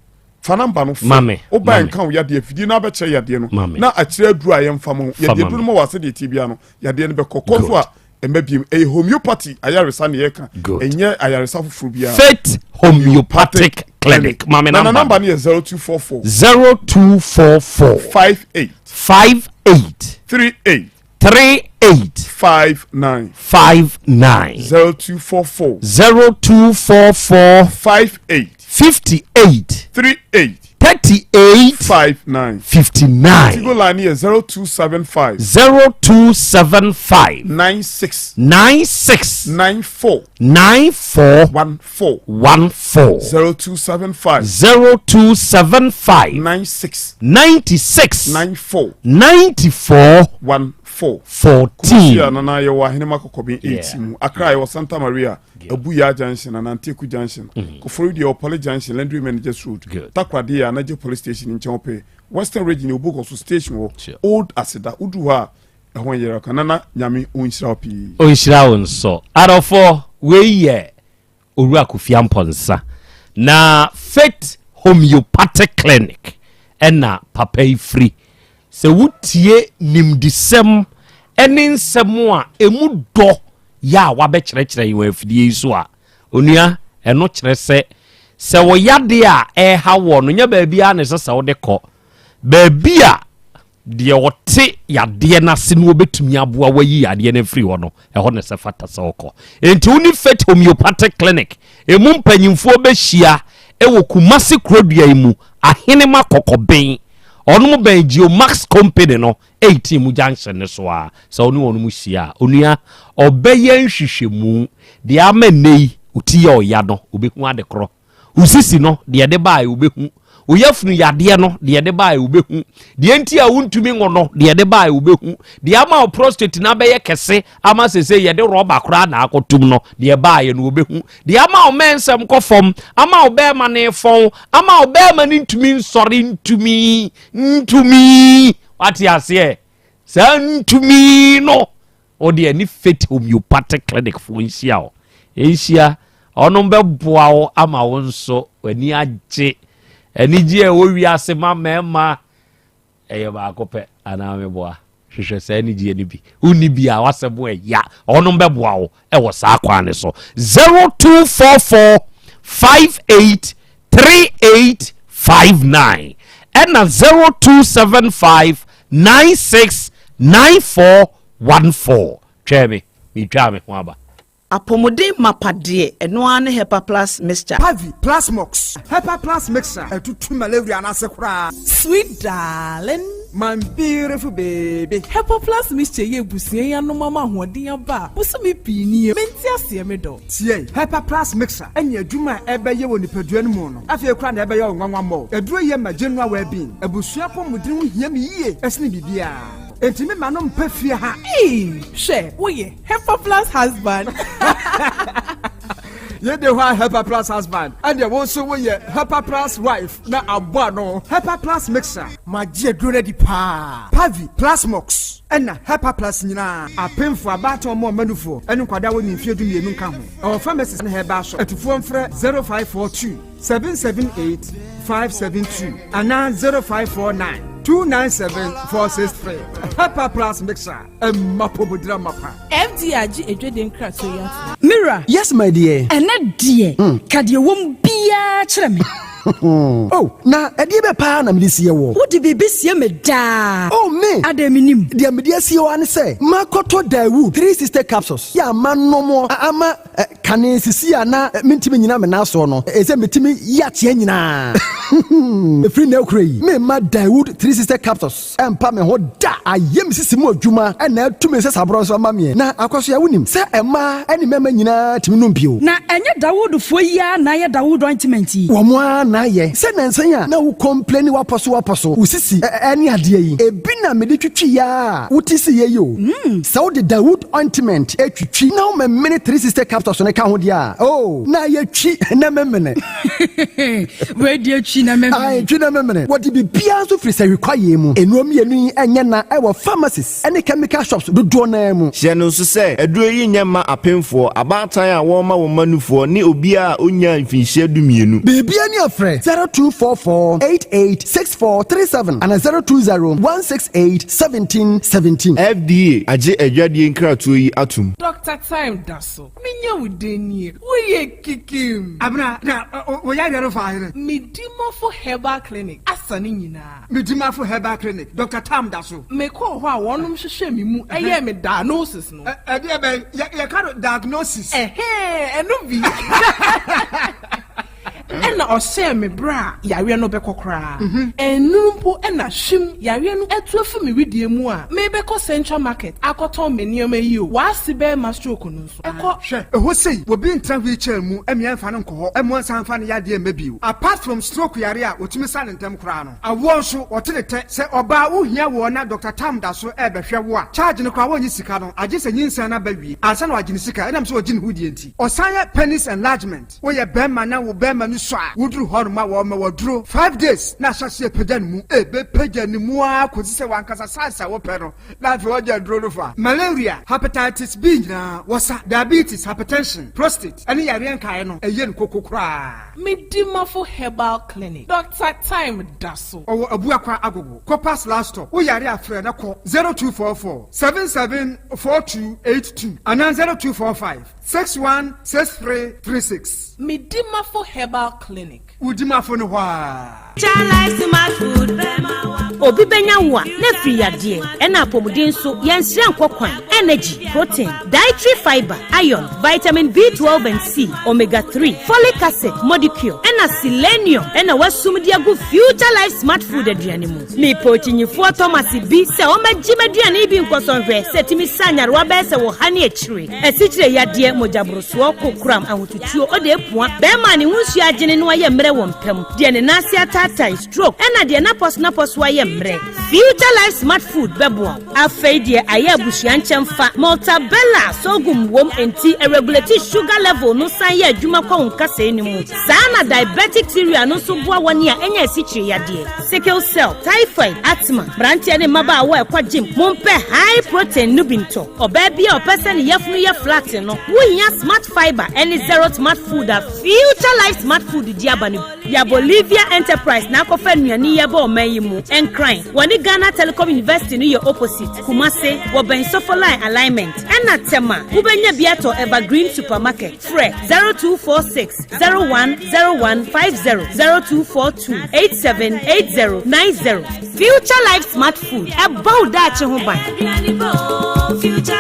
fa namba no fo woba nka wo yadeɛ afidie no abɛkyerɛ yadeɛ no na akyerɛ aduru a yɛmfa ma wo yɛde aduru no ma wɔ ase deɛ tie bia no yadeɛ no bɛkɔ kɔ so a ɛmɛ biem ɛyɛ homeopathy ayaresa ne yɛka ɛnyɛ ayaresa foforɔ biara. Faith homeopathic clinic maame namba namba no yɛ 0244 0244 58 58 38 38 59 59 0244 0244 58 58 38 38 59 59 Tigo line yɛ 0275 0275 96 96 94 94 14 14 0275 0275 96 96 94 94 14 14 Kumasi a nana yɛwɔ Ahenema Kɔkɔben 8 mu Accra yɛwɔ Santa Maria Abuya Junction Ananteku Junction mm. Koforidua yɛwɔ Poly Junction Landry Managers Road Takoradi yɛ Anagye Police Station nkyɛn pɛ Western Region yɛ Obogoso Station wɔ Old Aseda wodu hɔ a ɛho yɛrɛ ka nana Nyame ɔnhyira wo pii. Ɔnhyira wo nso adɔfoɔ wei yɛ Owura Kofi Amponsah na Faith Homeopathic Clinic ɛna papa yi firi. Sɛ wotie nimdesɛm ne nsɛm a ɛmu dɔ yɛ a wabɛkyerɛkyerɛ yɛn wɔ afidie yi so a, onua, ɛno kyerɛ sɛ sɛ wo yadeɛ a ɛreha woɔ no nyɛ baabiara na ɛsɛ sɛ wode kɔ. Baabi a Deɛ ɔte yadeɛ no ase no ɔbɛtumi aboa wayi yadeɛ no afiri hɔ no, ɛhɔ na ɛsɛ fata sɛ ɔkɔ. Enti wo ne Faith Homeopathic Clinic ɛmu mpanyimfoɔ bɛhyia wɔ Kumasi kurodua yi mu, Ahenema Kɔkɔben. Ɔnom bɛn Geomax Company no 18 mu junction no so a. Sɛ ɔne wɔn hyia a, onua, ɔbɛyɛ nhwehwɛmu deɛ ama nnɛ yi oti yɛ ɔya no, obɛhu ade korɔ. Osisi no deɛ ɛde baa, wobɛhu. Oyafunu yadeɛ no deɛ ɛde baa, wobɛhu. Deɛ nti a wontumi ngo no deɛ ɛde baa, wobɛhu. Deɛ ama wo prostate na bɛyɛ kɛse ama sese yɛde rɔba koraa na akɔtum no deɛ baayɛ no, wobɛhu. Deɛ ama wo mɛnsɛm kɔ fam, ama wo bɛrima ne fɔn, ama wo bɛrima ne ntumi nsɔre, ntumi ntumi, wate aseɛ? Saa ntumi no, wode ani Faith Homeopathic Clinic foɔ nhyia o, nhyia. Ɔno bɛboa wo ama wo nso w'ani agye. Anigye a ɛwɔ wiase ma mmarima ɛyɛ baako pɛ anaa meboa? Hwehwɛ saa anigyeɛ no bi. Wonni bi a, wasɛm ɛya. Ɔno bɛboa wo ɛwɔ saa kwan ne so. 0244 58 3859 ɛna 0275 96 9414. Twɛn me, metwaa me ho aba. Apɔmuden mapa deɛ, ɛno ara ne Hepa Plus Mixture. Pavi, Plasmox, Hepa Plus Mixture ɛtutu malaria n'ase koraa. Sweet darling. My beautiful baby. Hepa Plus Mixture yɛ ebusua yi anom ama ahoɔden aba a bosome pii nie. Mente aseɛ, me dɔ. Tie, Hepa Plus Mixture ɛne adwuma a ɛbɛyɛ wɔ nipadua no mu no, afei koraa na ɛbɛyɛ wo nwanwa mmɔ. Aduro yɛ ma general well-being. Abusua pɔmuden ho hia me yie ɛsene biribiara. Enti me ma no mpɛ fie ha. Ee, hwɛ, woyɛ Hepa Plus husband. Yɛde hɔ a Hepa Plus husband, ɛdeɛ wo nso woyɛ Hepa Plus wife na abɔ ano. Hepa Plus Mixture. Magye aduro no adi paa. Pavi, Plasmox ɛna Hepa Plus nyinaa, apemfo, abaatan, ɔmo ɔmanufoɔ ɛne nkwadaa wɔ ne mfeɛ 12 nka ho. Ɛwɔ pharmacies ne herbal shop. Atufoɔ mfrɛ 0542 778 572 anaa 0549 297 463. Hepa Plus Mixture, ɛma pomodira mapa. FDA agye edwede nkratoɔ yi ato. Mira. Yes, my dear. Ɛnɛ deɛ, ka deɛ wɔm biara kyerɛ me. Oh, na ɛdeɛ bɛ paa na mede sie wɔ? Wode biribi sie me daa. Oh, me adɛ menim. Deɛ mede asie wɔ ne sɛ makɔtɔ Daewoo 360 capsules yɛ ama nomɔ ama kane sisi a na mentumi nyina me nan soɔ no, ɛsɛ metumi yi ateɛ nyinaa. Ɛfiri na akura yi, memma Daewoo 360 capsules ɛmpa me ho da. Ayɛ me sisi mu adwuma ɛna atumi sɛ saborɔ nso ama meɛ. Na akɔso a, wonim sɛ ɛmaa ɛne mmarima nyinaa tumi nom bio. Na ɛnyɛ Dawoodfoɔ yi ara na ayɛ Dawood ointment yi? Wɔn ara na ayɛ. Sɛ nansan a na wo complain, wapɔ so wapɔ so, wo sisi ɛne adeɛ yi, ebi na mede twitwi ya a wote si yɛ yi o. Sɛ wode Dawood ointment etwitwi na woma mene 360 capsules no ka ho deɛ a, oh, na yɛtwi na memene. Wei deɛ, twi na memene. Ae, twi na memene. Wɔde biribiara nso firi sɛ hwekwaeɛ mu. Nnuro mmienu yi ɛnyɛ na ɛwɔ pharmacies ɛne chemical shops dodoɔ naa mu. Hyɛ no nso sɛ aduro yi nyɛ mma apemfoɔ, abaatan a wɔrema wɔn mma nufoɔ ne obiara a ɔnnyaa mfinhyia 12. Biribia ni afrɛ 0244 88 6437 ana 020 168 17 17. FDA agye adwadie nkratoɔ yi atom. Dr. Time da so. Menya wo den nie. Woyɛ kikim. Abena, na woyɛ adeɛ no fa ahene. Medimafo Herbal Clinic asa ne nyinaa. Medimafo Herbal Clinic, Dr. Tam da so. Mekɔɔ hɔ a, wɔnom hwehwɛ me mu ɛyɛɛ me diagnosis no. Ɛdeɛ bɛn? Yɛka no diagnosis. Ɛhɛn, ɛno bi. Ɛna ɔhyɛɛ me berɛ a yareɛ no bɛkɔ koraa. Ɛnuru mpo ɛna hwim yareɛ no atu afi me widie mu a mebɛkɔ Central Market akɔtɔn me nneɛma yi o. Waase bɛrima stroke no nso ɛkɔ. Hwɛ, ɛhɔ sei, obi ntena wheelchair mu ɛmea mfa no nkɔ hɔ ɛmo nsa mfa no yadeɛ mma bio. Apart from stroke yare a wɔtumi sa ne ntɛm koraa no, awoɔ nso wɔte ne tɛ. Sɛ ɔbaa wohia woɔ na Dr. Tam da so ɛrebɛhwɛ wo a, charge no koraa wɔnnye sika no, agye sɛ nyinsɛn no aba wie ansa na wagye ne sika ɛnam sɛ ɔgye ne ho die nti. Ɔsan yɛ penis enlargement. Woyɛ bɛrima na wo bɛrima no sɔ a, woduru hɔ nom a wɔma waduro 5 days na ahyɛseɛ pagya ne mu, ɛbɛpagya ne mu ara kɔsi sɛ wankasa size a wopɛ no, na afei wɔgye aduro no fa. Malaria, hepatitis B nyinaa wɔsa, diabetes, hypertension, prostate ɛne yareɛ nkaeɛ no, ɛyɛ no koko koraa. Medimafo Herbal Clinic, Dr. Time da so. Ɔwɔ Abuakwa Agogo, Kopas last stop. Woyare afrɛ na kɔ 0244 774282 anaa 0245 616336. Medimafo Herbal Clinic. Wodimafo no hɔ a. Obi bɛnya wo a na afiri yadeɛ ɛna apɔmuden nso yɛnsrɛ nkɔ kwan. Energy, protein, dietary fiber, iron, vitamin B12 and C, omega 3, folic acid, modicure, ɛna Ɛna selenium na wɔasum de agu Future Life Smart Food aduane mu. Mepɛ okyinyifoɔ Thomas bi sɛ ɔmmɛgye m'aduane yi bi nkɔsɔ nhwɛ sɛ ɛtumi sa nyarewa bɛyɛ sɛ wɔ ha ne akyire. Asikyire yadeɛ, mogyaborosoɔ, kokoram, ahotutuo, odeepua, bɛrima a ne ho nsuo agyene na wayɛ mmerɛ wɔ mpa mu, deɛ ne nan ase ataatae, stroke, ɛna deɛ n'apɔsonapɔso ayɛ mmerɛ. Future Life Smart Food bɛboa wo. Afei deɛ ayɛ abusua nkyɛmfa, Maltabella sorghum wom enti ɛregulate sugar level no san yɛ adwuma kɔ wo nkasɛe no mu. Saa na diabetic cereal no nso boa wɔn a anya asikyire yadeɛ, sickle cell, typhoid, asthma. Mmeranteɛ ne mmabaawa a ɛkɔ gym, mompɛ high protein no bi ntɔ. Ɔbaa bi a ɔpɛ sɛ ne yafunu yɛ flat no, wohia Smart Fibre ne Zero Smart Food a Future Life Smart Food de aba no bi. Ya Bolivia Enterprise na akɔfa nnuane yi aba ɔman yi mu. Nkran, wɔne Ghana Telecom University no yɛ opposite. Kumase, wɔbɛn Sofoline Alignment. Ɛna Tema, wobɛnya bi atɔ Evergreen Supermarket. Frɛ 0246 010150, 0242 878090. Future Life Smart Food, ɛbɔ wo daakye ho ban.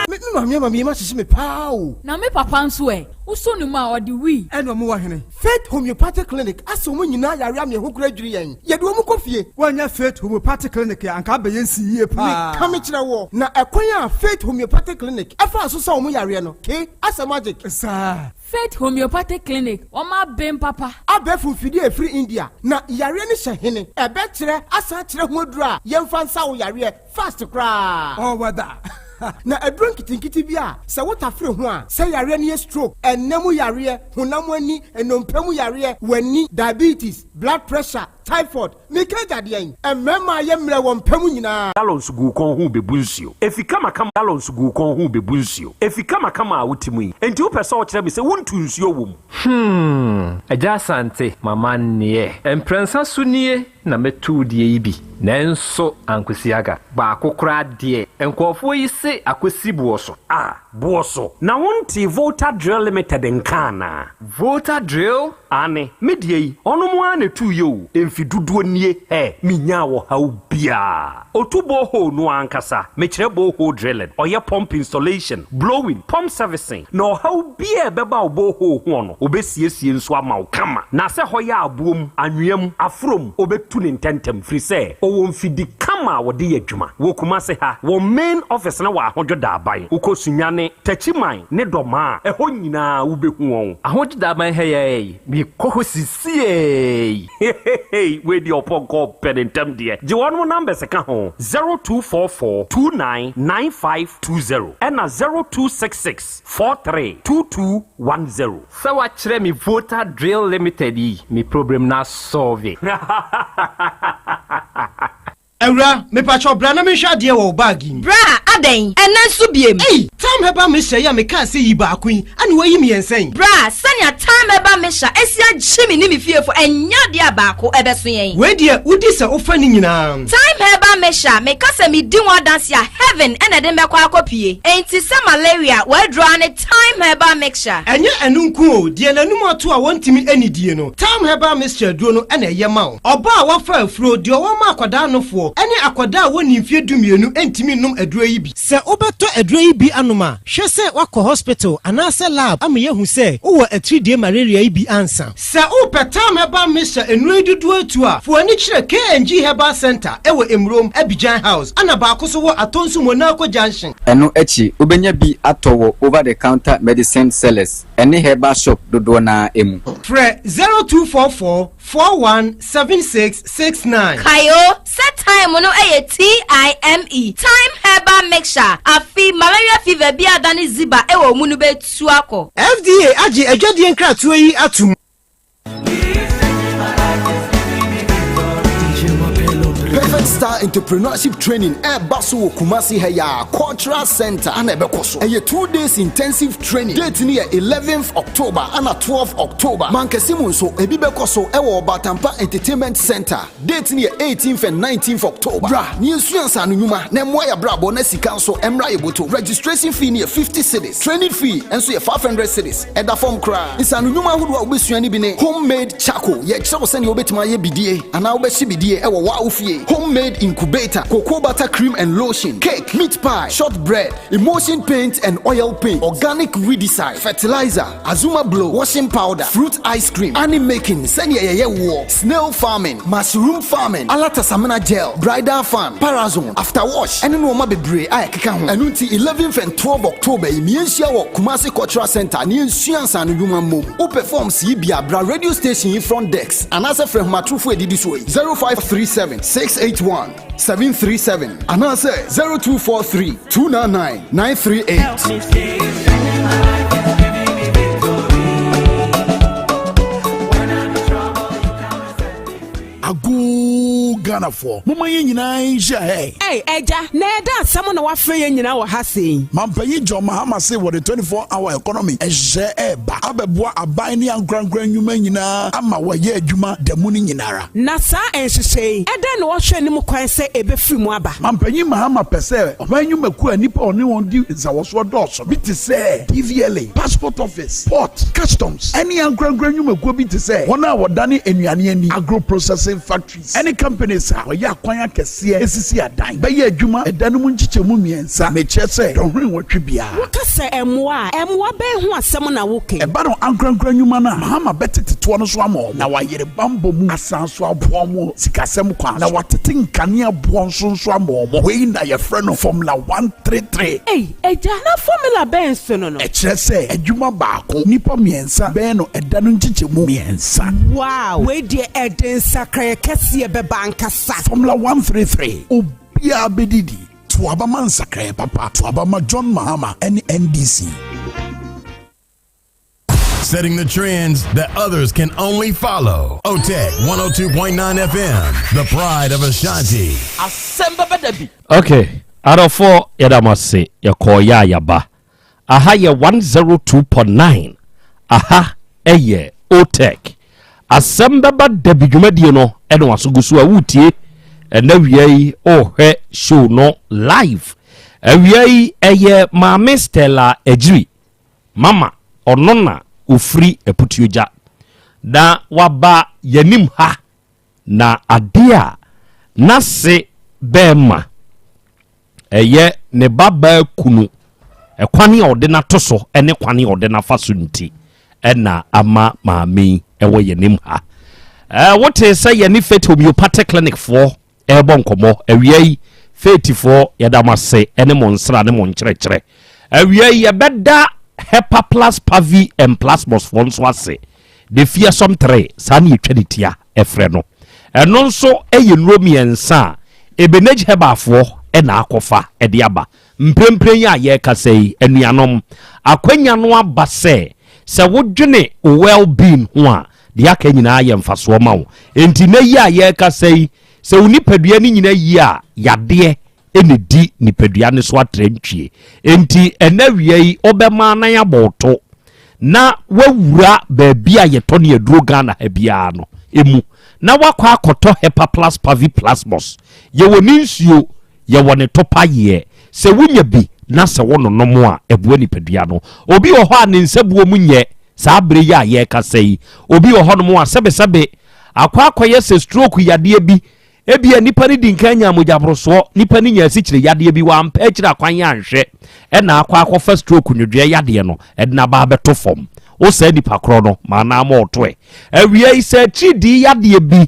Me maame ama me yam ahyehye me paa o. Na me papa nso ɛ? Wosɔ ne mu a, ɔde wii. Ɛna ɔmo wɔ hene? Faith Homeopathic Clinic asa wɔn nyinaa yare ama ɛho kora dwiri yɛn. Yɛde wɔn kɔ fie. Woannya Faith Homeopathic Clinic a, anka abɛyɛ nsi yie paa. Meka mekyerɛ woɔ, na ɛkwan a Faith Homeopathic Clinic faa so sa wɔn yareɛ no, ke, asɛ magic. Saa. Faith Homeopathic Clinic, wɔn aben papa. Abɛɛfo mfidie a ɛfiri India, na yareɛ no hyɛ hene? Ɛbɛkyerɛ asan akyerɛ ho aduro a yɛmfa nsa wo yareɛ fast koraa. All weather. Na aduro nketenkete bi a sɛ wotafere ho a, sɛ yareɛ no yɛ stroke, ɛnna mu yareɛ, honam ani, nnompe mu yareɛ, w'ani, diabetes, blood pressure, typhoid, meka agya deɛn? Mmarima a yɛ mmerɛ wɔ mpa mu nyinaa. Gallons gu wo kɔn ho rebebu nsuo. Efi kamakama Gallons gu wo kɔn ho rebebu nsuo. Efi kamakama a wote mu yi, enti wopɛ sɛ wokyerɛ me sɛ wontu nsuo wɔ mu? Hmm, Agya Asante, m'amanneɛ. Mprɛnsa so nie na mɛtu wo deɛ yi bi, nanso ankosi aga. Baako koraa deɛ, nkurɔfoɔ yi se akɔsi boɔ so. Ah, boɔ so? Na wontee Volta Drill Limited nka anaa? Volta Drill? Aane, me deɛ yi, ɔnom ara na ɛtuiɛ o, mfe dodoɔ nie, hɛ, menyaa ɔhaw biara. Ɔtu borehole no ankasa, mekyerɛ borehole drilling, ɔyɛ pump installation, blowing, pump servicing, na ɔhaw biara a ɛbɛba wo borehole hoɔ no, ɔbɛsiesie nso ama wo kama. Na sɛ hɔ yɛ aboɔ mu, anwea mu, aforɔ mu, ɔbɛtu no ntɛntɛm, firi sɛ ɔwɔ mfidi kama a wɔde yɛ adwuma. Wɔ Kumase ha, wɔn main office no wɔ Ahodwo Daaban. Wokɔ Sunyani, Takyiman ne Dɔmaa a, ɛhɔ nyinaa wobɛhu wɔn. Ahodwo Daaban ha yi ara yi, mekɔ hɔ sisiei. Heheheey wei deɛ ɔpɔnkɔ ɔpɛ ne ntɛm deɛ gye wɔnom numbers ka ho 0244 29 9520 ɛna 0266 43 2210. Sɛ wakyerɛ me Volta Drill Limited yi me problem no asɔlve. Awura, mepakyɛw bra na menhwɛ adeɛ wɔ wo bag yi mu. Bra, adɛn? Ɛnnɛ nso biem? Ei! Thyme Herbal Mixture yi a mekaa sɛ yi baako yi, ɛna woayi mmiɛnsa yi? Bra, sɛnea Thyme Herbal Mixture asi agye me ne me fiefo, ɛnyɛ adeɛ a baako ɛbɛso yɛn. Wei deɛ, wodi sɛ wofa ne nyinaa. Thyme Herbal Mixture, meka sɛ medi ho adanse a, heaven na ɛde me bɛkɔ akɔpue. Enti sɛ malaria, w'aduro ara ne Thyme Herbal Mixture. Ɛnyɛ ɛno nko o, deɛ n'anum ato a wɔntumi nnidie no, Thyme Herbal Mixture aduro no na ɛyɛ ma wo. Ɔbaa a wafa afuro, deɛ ɔwɔ ma akwadaa nofoɔ, ne akwadaa a wɔnnii mfeɛ dumienu ntumi nnom aduro yi bi. Sɛ wobɛtɔ aduro yi bi anom a, hwɛ sɛ woakɔ hospital anaasɛ lab ama yɛahu sɛ wowɔ atiridie malaria yi bi ansa. Sɛ wopɛ Tam Herbal Mixture nnuro yi dodoɔ atu a, fa w'ani kyerɛ KNG Herbal Centre wɔ Emurom, Abidjan House, ɛna baako nso wɔ Atonsu Monaco Junction. Ɛno akyi, wobɛnya bi atɔ wɔ over-the-counter medicine sellers ne herbal shop dodoɔ no ara mu. Frɛ 0244 417669. Kae o, sɛ thyme no yɛ TIME, Thyme Herbal Mixture, afe malaria fever bi a adane ziba wɔ wo mu no bɛtu akɔ. FDA agye adwadie nkratoɔ yi atom. Perfect Star Entrepreneurship Training ɛreba so wɔ Kumasi ha yi ara, Cultural Center ana ɛbɛkɔ so. Ɛyɛ 2 days intensive training. Date no yɛ 11th October ana 12th October. Mankɛse mu nso, ebi bɛkɔ so ɛwɔ Ɔbatampa Entertainment Center. Date no yɛ 18th and 19th October. Bra na yɛnsua nsaano nnwuma na ɛmmoa yɛn abrabɔ na sika nso mmra yɛ bɔtɔ. Registration fee no yɛ 50 cedis. Training fee nso yɛ 500 cedis. Ɛda fam koraa. Nsaano nnwuma ahodoɔ a wobɛsua no bi ne homemade charcoal. Yɛkyerɛ wo sɛnea wobɛtumi ayɛ bidie anaa wobɛhye bidie ɛwɔ wo fie. Homemade Homemade incubator, cocoa butter cream and lotion, cake, meat pie, shortbread, emulsion paint and oil paint, organic weedicide, fertilizer, azuma blow, washing powder, fruit ice cream, honey making, sɛnea yɛyɛ woɔ, snail farming, mushroom farming, alatasamina gel, bridal fan, parazone, after wash, ɛne nnoɔma bebree a ɛkeka ho. Ɛno nti 11th and 12 October yi, mienhyia wɔ Kumasi Cultural Centre na yɛnsua nsaano nnwuma mmom. Wopɛ forms yi bi a, bra radio station yi front desk anaasɛ frɛ nhomatorofo a ɛdidi soɔ yi, 0537 681 737 anaasɛ 0243 299 938. Agoo Ghanafoɔ, momma yɛn nyinaa nhyia hɛ. Ei Agya, na ɛda asɛm na woafrɛ yɛn nyinaa wɔ ha sei yi? Mampanyin John Mahama se wɔde 24 hour economy nhyehyɛɛ reba abɛboa aban ne ankorankora nnwuma nyinaa ama wɔayɛ adwuma da mu no nyinara. Na saa nhyehyɛe yi, ɛdɛn na wɔhwɛ anim kwan sɛ ebefiri mu aba? Mampanyin Mahama pɛ sɛ ɔman nnwumakuo a nnipa a ɔne wɔn di nsawɔsoɔ dɔɔso bi te sɛ DVLA, Passport Office, Port, Customs, ne ankorankora nnwumakuo bi te sɛ wɔn a wɔdane nnuane ani, agro-processing factories, ne companies a wɔyɛ akwan akɛseɛ sisi adan, bɛyɛ adwuma ɛda no mu nkyekyɛmu mmiɛnsa, mekyerɛ sɛ dɔnhwere nwɔtwe biara. Woka sɛ mmoa a, mmoa bɛn ho asɛm na woka yi? Ɛba no ankorankora nnwuma no a, Mahama bɛtete toɔ no so ama wɔn, na wayere bammɔ mu asan nso aboa wɔn wɔ sikasɛm kwan so, na watete nkanea boɔ nso nso ama wɔn. Wei na yɛfrɛ no Formula 133. Ei, Agya, na formula bɛn so no no? Ɛkyerɛ sɛ adwuma baako, nnipa mmiɛnsa bɛyɛ no ɛda no nkyekyɛmu mmiɛnsa. Wow! Wei deɛ ɛde nsakraeɛ kɛseɛ bɛba ankasa. Formula 133, Obiara bɛdidi. To aba ma nsakraeɛ papa. To aba ma John Mahama ne NDC. Setting the trends that others can only follow. OTEC 102.9 FM, the pride of Ashanti. Asɛm bɛba da bi. Ok adɔfoɔ yɛda mo ase yɛkɔɔ yɛ a yɛaba aha yɛ 102.9 aha ɛyɛ otec asɛm bɛba dabi dwumadie no ɛna waso gu so a wotie ɛna wia yi ɔhwɛ show no live awia yi ɛyɛ maame Stella Agyiri Mama ɔno na ɔfiri Aputuogya na waba yɛnim ha na adeɛ a n'ase bɛɛma ɛyɛ ne ba baa kunu ɛkwane a ɔde no ato so ne kwane a ɔde no afa so nti ɛna ama maame yi ɛwɔ yɛnim ha. Ɛɛ wote sɛ yɛne Faith Homeopathic Clinic foɔ ɛrebɔ nkɔmmɔ awia yi. Faithfoɔ, yɛda mo ase ne mo nsra ne mo nkyerɛkyerɛ. Awia yi, yɛbɛda Hepaplus Pavi and Plasmos foɔ nso ase. The Fearsome Three, saa ne yɛtwa ne tia ɛfrɛ no. Ɛno nso yɛ nnuro mmiɛnsa a Ebenage Herbalfoɔ na akɔfa de aba. Mprempren yi a yɛrekasa yi, anuanom, akwanya no aba sɛ, sɛ wodwene wo well-being ho a, Deɛ aka nyinaa yɛ mfasoɔ ma wo. Enti nnɛ yi a yɛrekasa yi, sɛ wo nipadua no nyina yie a, yadeɛ na ɛdi nipadua no so atrantwie. Enti ɛnnɛ awia yi, wobɛma anan abɔ wo to na woawura baabi a yɛtɔ ne aduro Ghana ha biara no mu na woakɔ akɔtɔ Hepaplus Paviplasmos. Yɛwɔ ne nsuo, yɛwɔ ne topayeɛ. Sɛ wonya bi na sɛ wononom a, ɛboa nipadua no. Obi wɔ hɔ a ne nsabuo mu nyɛ saa berɛ yi a yɛrekasa yi. Obi wɔ hɔnom a sɛbesɛbe akɔ akɔyɛ sɛ stroke yadeɛ bi. Ebia nipa no di nkan nyaa mogyaborosoɔ, nipa no nya asikyire yadeɛ bi, wampɛ akyiri akwan anhwɛ, ɛna akɔ akɔfa stroke nwodwoeɛ yadeɛ no ɛde no aba abɛto fam. Wo saa nipa korɔ no, ma anaa ma ɔto ɛ. Awia yi, sɛ atiridii yadeɛ bi,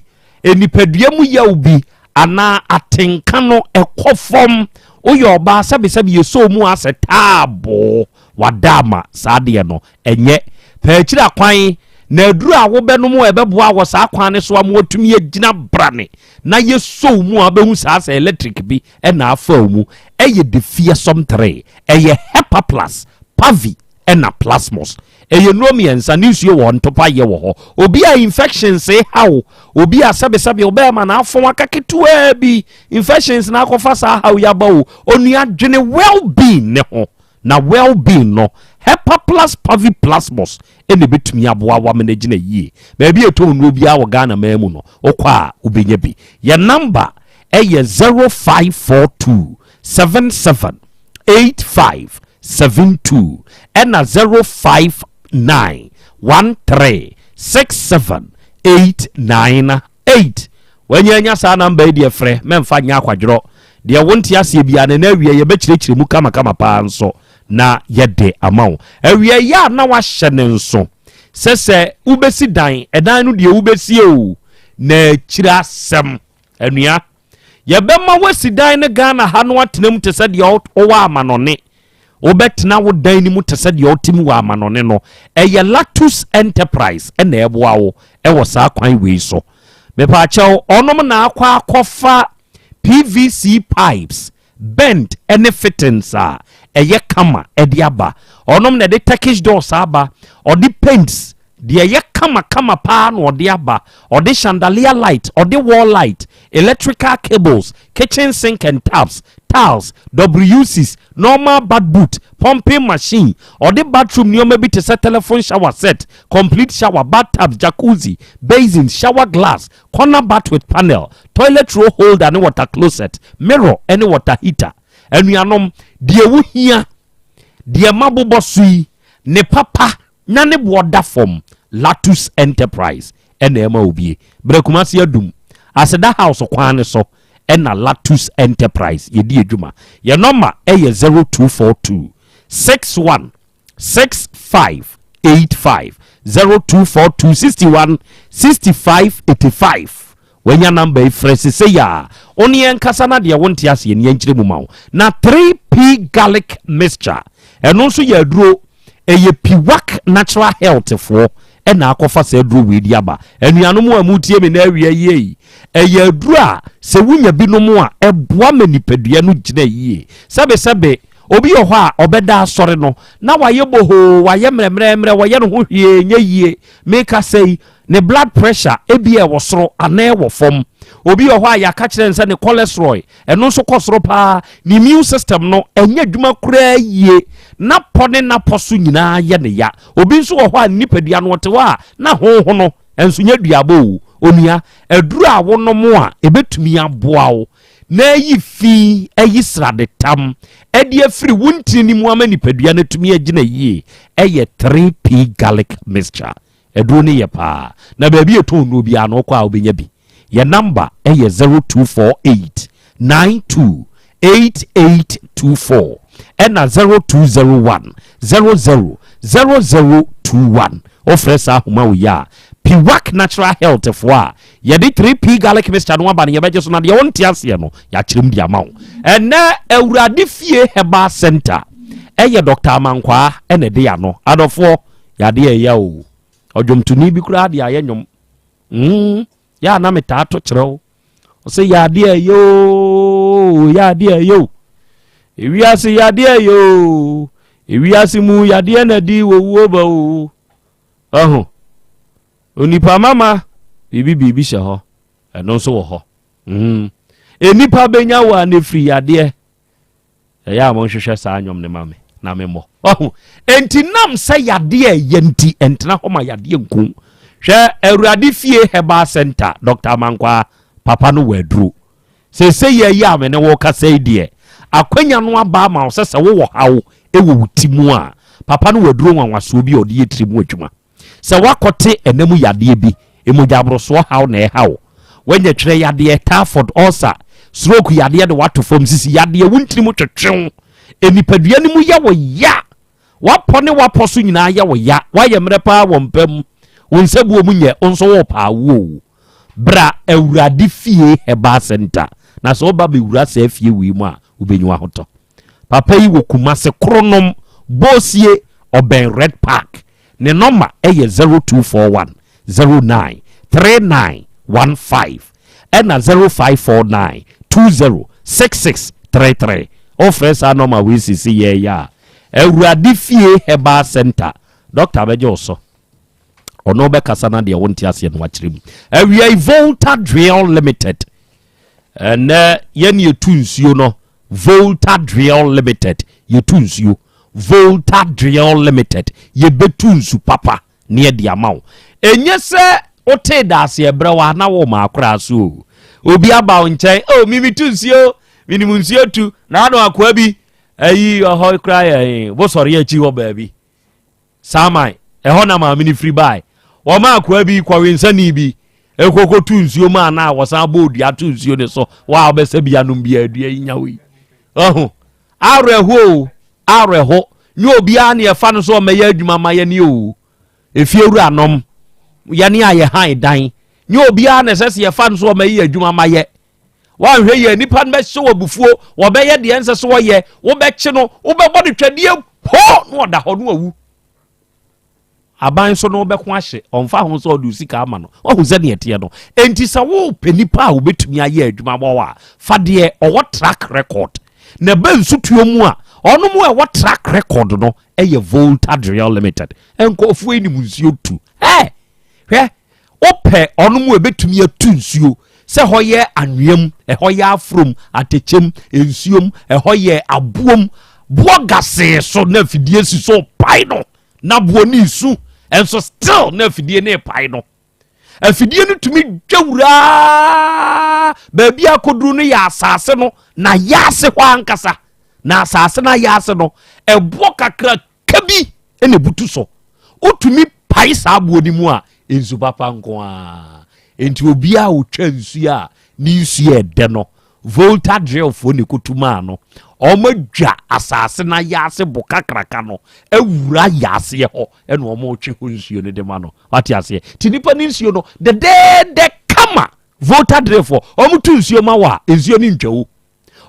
nipadua mu yaw bi, anaa atenka no ɛkɔ fam, woyɛ ɔbaa sɛbesɛbe yɛsɔ mu asɛ taaboo, wada ama saa adeɛ no, ɛnyɛ. Pɛ akyiri akwan, na aduru a wobɛnom a ɛbɛboa wɔ saa kwan no so ama watumi agyina brane na yɛsɔ wo mu a wobɛhu saa sɛ electric bi na afa wo mu. Ɛyɛ the fearsome three. Ɛyɛ Hepaplus, Pavi ɛna Plasmos. Ɛyɛ nnuro mmiɛnsa, ne nsuo wɔ hɔ, ntopayɛ wɔ hɔ. Obi a infections ha wo, obi a sɛbesɛbe wobɛɛma na afɔn aka ketewaa bi, infections na akɔfa saa haw yi aba wo, onua dwene well-being ne ho. Na well-being no, Hepaplus paviplasmus na ɛbɛtumi aboa wo ama no agyina yie. Baabi a ɛtɔn nnuro biara wɔ Ghana man mu no, wokɔ a wobɛnya bi. Yɛn namba yɛ 0542 77 85 72 ɛna 059 13 67 898. Wanya anya saa namba yi deɛ frɛ, mɛmfa nyɛ akwadworɔ. Deɛ wonte aseɛ biara no, ɛnɛ awia yɛbɛkyerɛkyerɛ mu kamakama paa nso na yɛde ama wo. Awia yi a na wahyɛ ne nso sɛ sɛ wobɛsi dan, ɛdan no deɛ wobɛsie o, na akyiri asɛm. Anua, yɛbɛma woasi dan no Ghana ha no atena mu te sɛ deɛ wowɔ amanɔne. Wobɛtena wo dan no mu te sɛ deɛ wote mu wɔ amanɔne no. Ɛyɛ Latus Enterprise na ɛboa wo wɔ saa kwan wei so. Mepaakyɛw, ɔnom na akɔ akɔfa PVC pipes, bend ne fittings a ɛyɛ kama de aba. Ɔnom na ɛde Turkish doors aba, ɔde paints deɛ ɛyɛ kama kama paa na ɔde aba, ɔde chandelier light, ɔde wall light, electrical cables, kitchen sink and taps, tiles, WCs, normal bath boot, pumping machine, ɔde bathroom nneɛma bi te sɛ telephone shower set, complete shower, bathtubs, jacuzzi, basin, shower glass, corner bath with panel, toilet roll holder ne water closet, mirror ne water heater. Anuanom, deɛ wohia, deɛ mabobɔ so yi, ne papa na ne boɔ da fam, Latus Enterprise ɛna ɛma obie. Brɛ Kumasi Adum, Aseda House kwan ne so ɛna Latus Enterprise yɛdi adwuma. Yɛ nɔma ɛyɛ 0242 61 65 85, 0242 61 65 85. Wanya namba yi, frɛ sesei a wo ne yɛn kasa na deɛ wonte aseɛ ne yɛnkyerɛ mu ma wo. Na 3P garlic mixture, ɛno nso yɛ aduro, ɛyɛ Piwak Natural Health foɔ ɛna akɔfa saa aduro wei di aba. Anuanom a mutie me na awia yie yi, ɛyɛ aduro a sɛ wonya binom a ɛboa ma nipadua no gyina yie. Sɛbesɛbe, obi wɔ hɔ a ɔbɛda asɔre no na wayɛ bohoo, wayɛ mmerɛmmerɛmmerɛ, wɔyɛ ne ho hwee nyɛ yie. Meka sɛ yi, ne blood pressure ebi ɛwɔ soro anaa ɛwɔ fam. Obi wɔ hɔ a yɛaka kyerɛ no sɛ ne cholesterol ɛno nso kɔ soro paa, ne immune system no ɛnyɛ adwuma koraa yie, napɔ ne napɔ so nyinaa yɛ ne ya. Obi nso wɔ hɔ a ne nipadua no ɔte hɔ a na honho no ɛnso nyɛ duabɔ o. Onua, aduru a wonom a ɛbɛtumi aboa wo na ayi fi, ayi sradetam ɛde afiri wo ntini no mu ama nipadua no atumi agyina yie ɛyɛ 3P garlic mixture. Aduro no yɛ paa na baabi ɛtɔn nnuro biara no wokɔ a wobɛnya bi. Yɛ namba ɛyɛ 0248 92 8824 ɛna 0201 00 0021. Wofrɛ saa ahoma wo yi a, Piwak Natural Health foɔ a yɛde 3P garlic mixture no aba no, yɛbɛgye so na deɛ wonte aseɛ no yɛakyerɛ mu de ama wo. Ɛnɛ Awurade Fie Herbal Center ɛyɛ Dr. Amankwaa ɛna ɛde ano. Adɔfoɔ, yadeɛ ɛyɛ o, ɔdwomtoni bi koraa de ayɛ nnwom. Yɛ a na metaa to kyerɛ wo, ɔsɛ yadeɛ ɛyɛ o, yadeɛ ɛyɛ o, ewiase yadeɛ ɛyɛ o, ewiase mu yadeɛ na di wɔwuo ba o. Ɔho onipa mama biribi biribi hyɛ hɔ, ɛno nso wɔ hɔ. Enipa bɛnya wɔ a ne firi yadeɛ ɛyɛ a monhwehwɛ saa nnwom ne ma me na memmɔ. Ɔho enti nam sɛ yadeɛ ɛyɛ nti ɛntena hɔ ma yadeɛ nku. Hwɛ, Awurade Fie Herbal Center, Dr. Amankwaa papa no wɔ aduro. Sɛsɛ yɛ yi a me ne wo kasa yi deɛ, akwanya no aba ama wo sɛ sɛ wowɔ haw ɛwɔ wo ti mu a, papa no wɔ aduro nwanwasoɔ bi a ɔde yɛ tiri mu adwuma. Sɛ woakɔte ɛnam yadeɛ bi, emogya haw na ɛha wo, woanya twerɛ yadeɛ, typhoid, ulcer, stroke yadeɛ de wato fam, sisi yadeɛ, wo ntiri mu twetwew, nipadua no mu yɛ wo ya, wapɔ ne wapɔ so nyinaa yɛ wo ya, woayɛ mmerɛ paa wɔ mpa mu, wo nsa buo mu nyɛ wo nso wɔ paa wo, bra Awurade Fie Herbal Center. Na sɛ woba bɛwura saa fie wei mu a, wobɛnyi wahotɔ. Papa yi wɔ Kumase Kronom Boosie, ɔbɛn Red Park. Ne nɔma ɛyɛ 0241 09 39 15 ɛna 0549 20 66 33. Wofrɛ saa nɔma wei sisi yɛyɛ a, Awurade Fie Herbal Center doctor bɛgye wo so, ɔno bɛkasa na deɛ wonte aseɛ no wakyerɛ mu. Awia yi, Volta Drill Limited, ɛnɛ yɛne yɛtu nsuo no. Volta Drill Limited, yɛtu nsuo. Volta Drill Limited, yɛbɛtu nsu papa ne yɛde ama wo. Ɛnyɛ sɛ wotee daase ɛberɛ wa na wo ma akoraa so o, obi aba wo nkyɛn o, mimi tu nsuo, menim nsuo tu na ano. Akoa bi ayi ɔhɔ koraa yɛ wosɔre akyi hɔ baabi saaman ɛhɔ na maame no firi bae, wɔma akoa bi kɔwensani bi. Ɛkɔkɔtu nsuo mu a na wɔsan bɔ odua to nsuo no so wa a wobɛsɛ bi anom bi adua yi nya wei. Ɔho awerɛho o awerɛho nyɛ obiara ne ɛfa no so ɔmɛyɛ adwuma ma yɛne o efie wuranom yɛne a yɛhan dan nyɛ obiara na ɛsɛ sɛ yɛfa no so ɔmɛyɛ adwuma ma yɛ Woanhwɛ yie a, nnipa no bɛhyɛ wo abufuo, wɔbɛyɛ deɛ ɛnsɛ sɛ wɔyɛ, wobɛkye no, wobɛbɔ no twɛdeɛ hoo na ɔda hɔ na wawu. Aban nso no wobɛko ahye, ɔmfa ho sɛ ɔde sika ama no. Wahu sɛ deɛ ɛteɛ no. Enti sɛ wopɛ nipa a wobɛtumi ayɛ adwuma ma wo a, fa deɛ ɔwɔ track record. Na ɛbɛ nsutuo mu a, ɔno mu a ɛwɔ track record no ɛyɛ Volta Drill Limited. Nkurɔfoɔ yi nim nsuo tu. Ɛ! Hwɛ, Wopɛ ɔno mu ɛbɛtumi atu nsuo sɛ hɔ yɛ anweam, ɛhɔ yɛ aforom, atɛkyɛm, nsuom, ɛhɔ yɛ aboom, boɔ gasee so na afidie si so pae no na boɔ ne nsu nso still na afidie ne pae no. Afidie no tumi dwa wuraa baabi akɔduru no yɛ asase no na yɛase hɔ ankasa na asase no ayɛ no ɛboɔ kakra ka bi na ebutu so. Wotumi pae saa aboɔ no mu a, nsu papa nko ara. Enti obiara a otwa nsuo a ne nsuo yɛ dɛ no, Volta drillfoɔ na ekotu maa no. Wɔadwa asase no ayaase bo kakraka no awura yaaseɛ hɔ ɛna wɔretwe hɔ nsuo no de ma no. Wate aseɛ? Nti nipa ne nsuo no dɛdɛɛdɛ kama. Volta drillfoɔ, wɔto nsuo ma wo a, nsuo no ntwa o.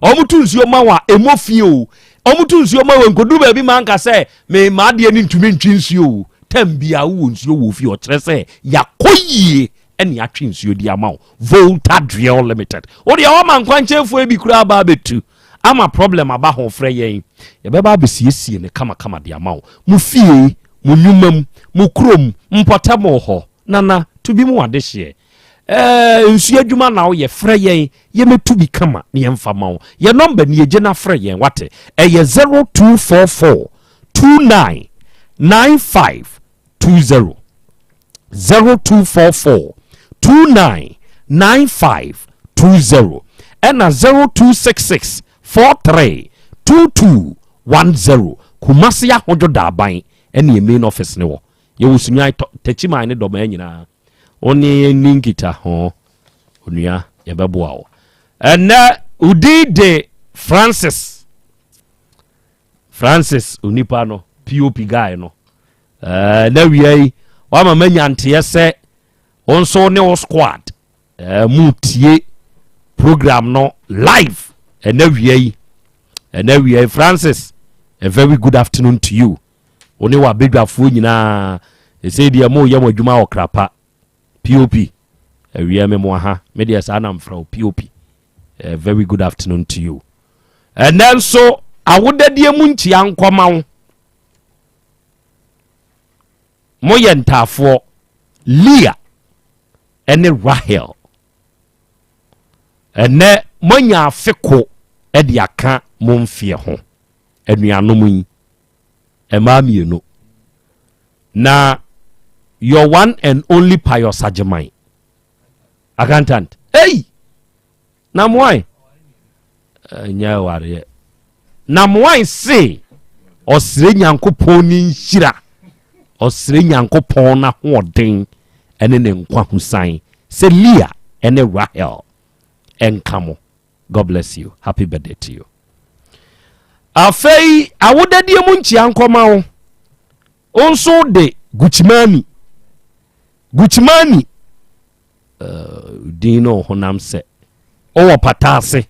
Wɔn to nsuo ma wa ɛmɔ fie o. Wɔn to nsuo ma wa nkodu baabi ma nka sɛ me m'adeɛ no ntumi ntwe nsuo o. Tɛm bia wowɔ nsuo wɔ fie ɔkyerɛ sɛ yakɔ yie ɛne atwe nsuo di ama wo. Volta Drill Limited. Wo deɛ wɔma nkwankyɛnfoɔ bi koraa ba abɛtu ama problem aba ho frɛ yɛn. Yɛbɛba abɛsiesie no kamakama de ama wo. Mo fie, mo nnwuma mu, mo kurom, mpɔtam hɔ. Nana, to bi mu adehyeɛ. Ɛɛ nsuo adwuma na woyɛ frɛ yɛn yɛmɛtu bi kama na yɛmfa ma wo. Yɛ nɔmba nie gye na frɛ yɛn wate. Ɛyɛ 0244 29 95 20 0244 29 95 20 ɛna 0266 43 22 10 Kumasi Ahodwo Daaban ɛne yɛ main office ne wɔ. Yɛwɔ Sunyani, Takyiman ne Dɔmaa nyinaa. Wo ne yɛn nni nkitaho, onua, yɛbɛboa wo. Ɛnnɛ, wo din de Francis. Francis, onipa no, POP guy no. Ɛɛ, na wia yi, wama manya nteɛ sɛ wo nso ne wo squad ɛɛ, mu tie program no live ɛnɛ wia yi. Ɛnɛ wia yi, Francis, a very good afternoon to you. Wo ne w'abadwafoɔ nyinaa, ɛsei deɛ moreyɛ mo adwuma wɔ Krapa. POP, awia me mo aha, me deɛ saa na mfrɛ wo, POP. A very good afternoon to you. Ɛnɛ nso, awodadie mu nkyia nkɔma wo. Moyɛ ntaafoɔ, Leah ɛne Rahel. Ɛnɛ moanya afe ko de aka mo mfeɛ ho. Anuanom yi, mmaa mmienu. Na your one and only Pius Agyeman, accountant. Hey! Na moan? Ɛnyɛ awareɛ. Na moan se ɔsrɛ Nyankopɔn ne nhyira, ɔsrɛ Nyankopɔn n'ahoɔden ɛne ne nkwa hosan sɛ Leah ɛne Rahel ɛnka mo. God bless you. Happy birthday to you. Afei awodadie mu nkyia nkɔma wo. Wo nso de Gucimani. Gucimani. Uh, din no honam sɛ. Wowɔ pataase.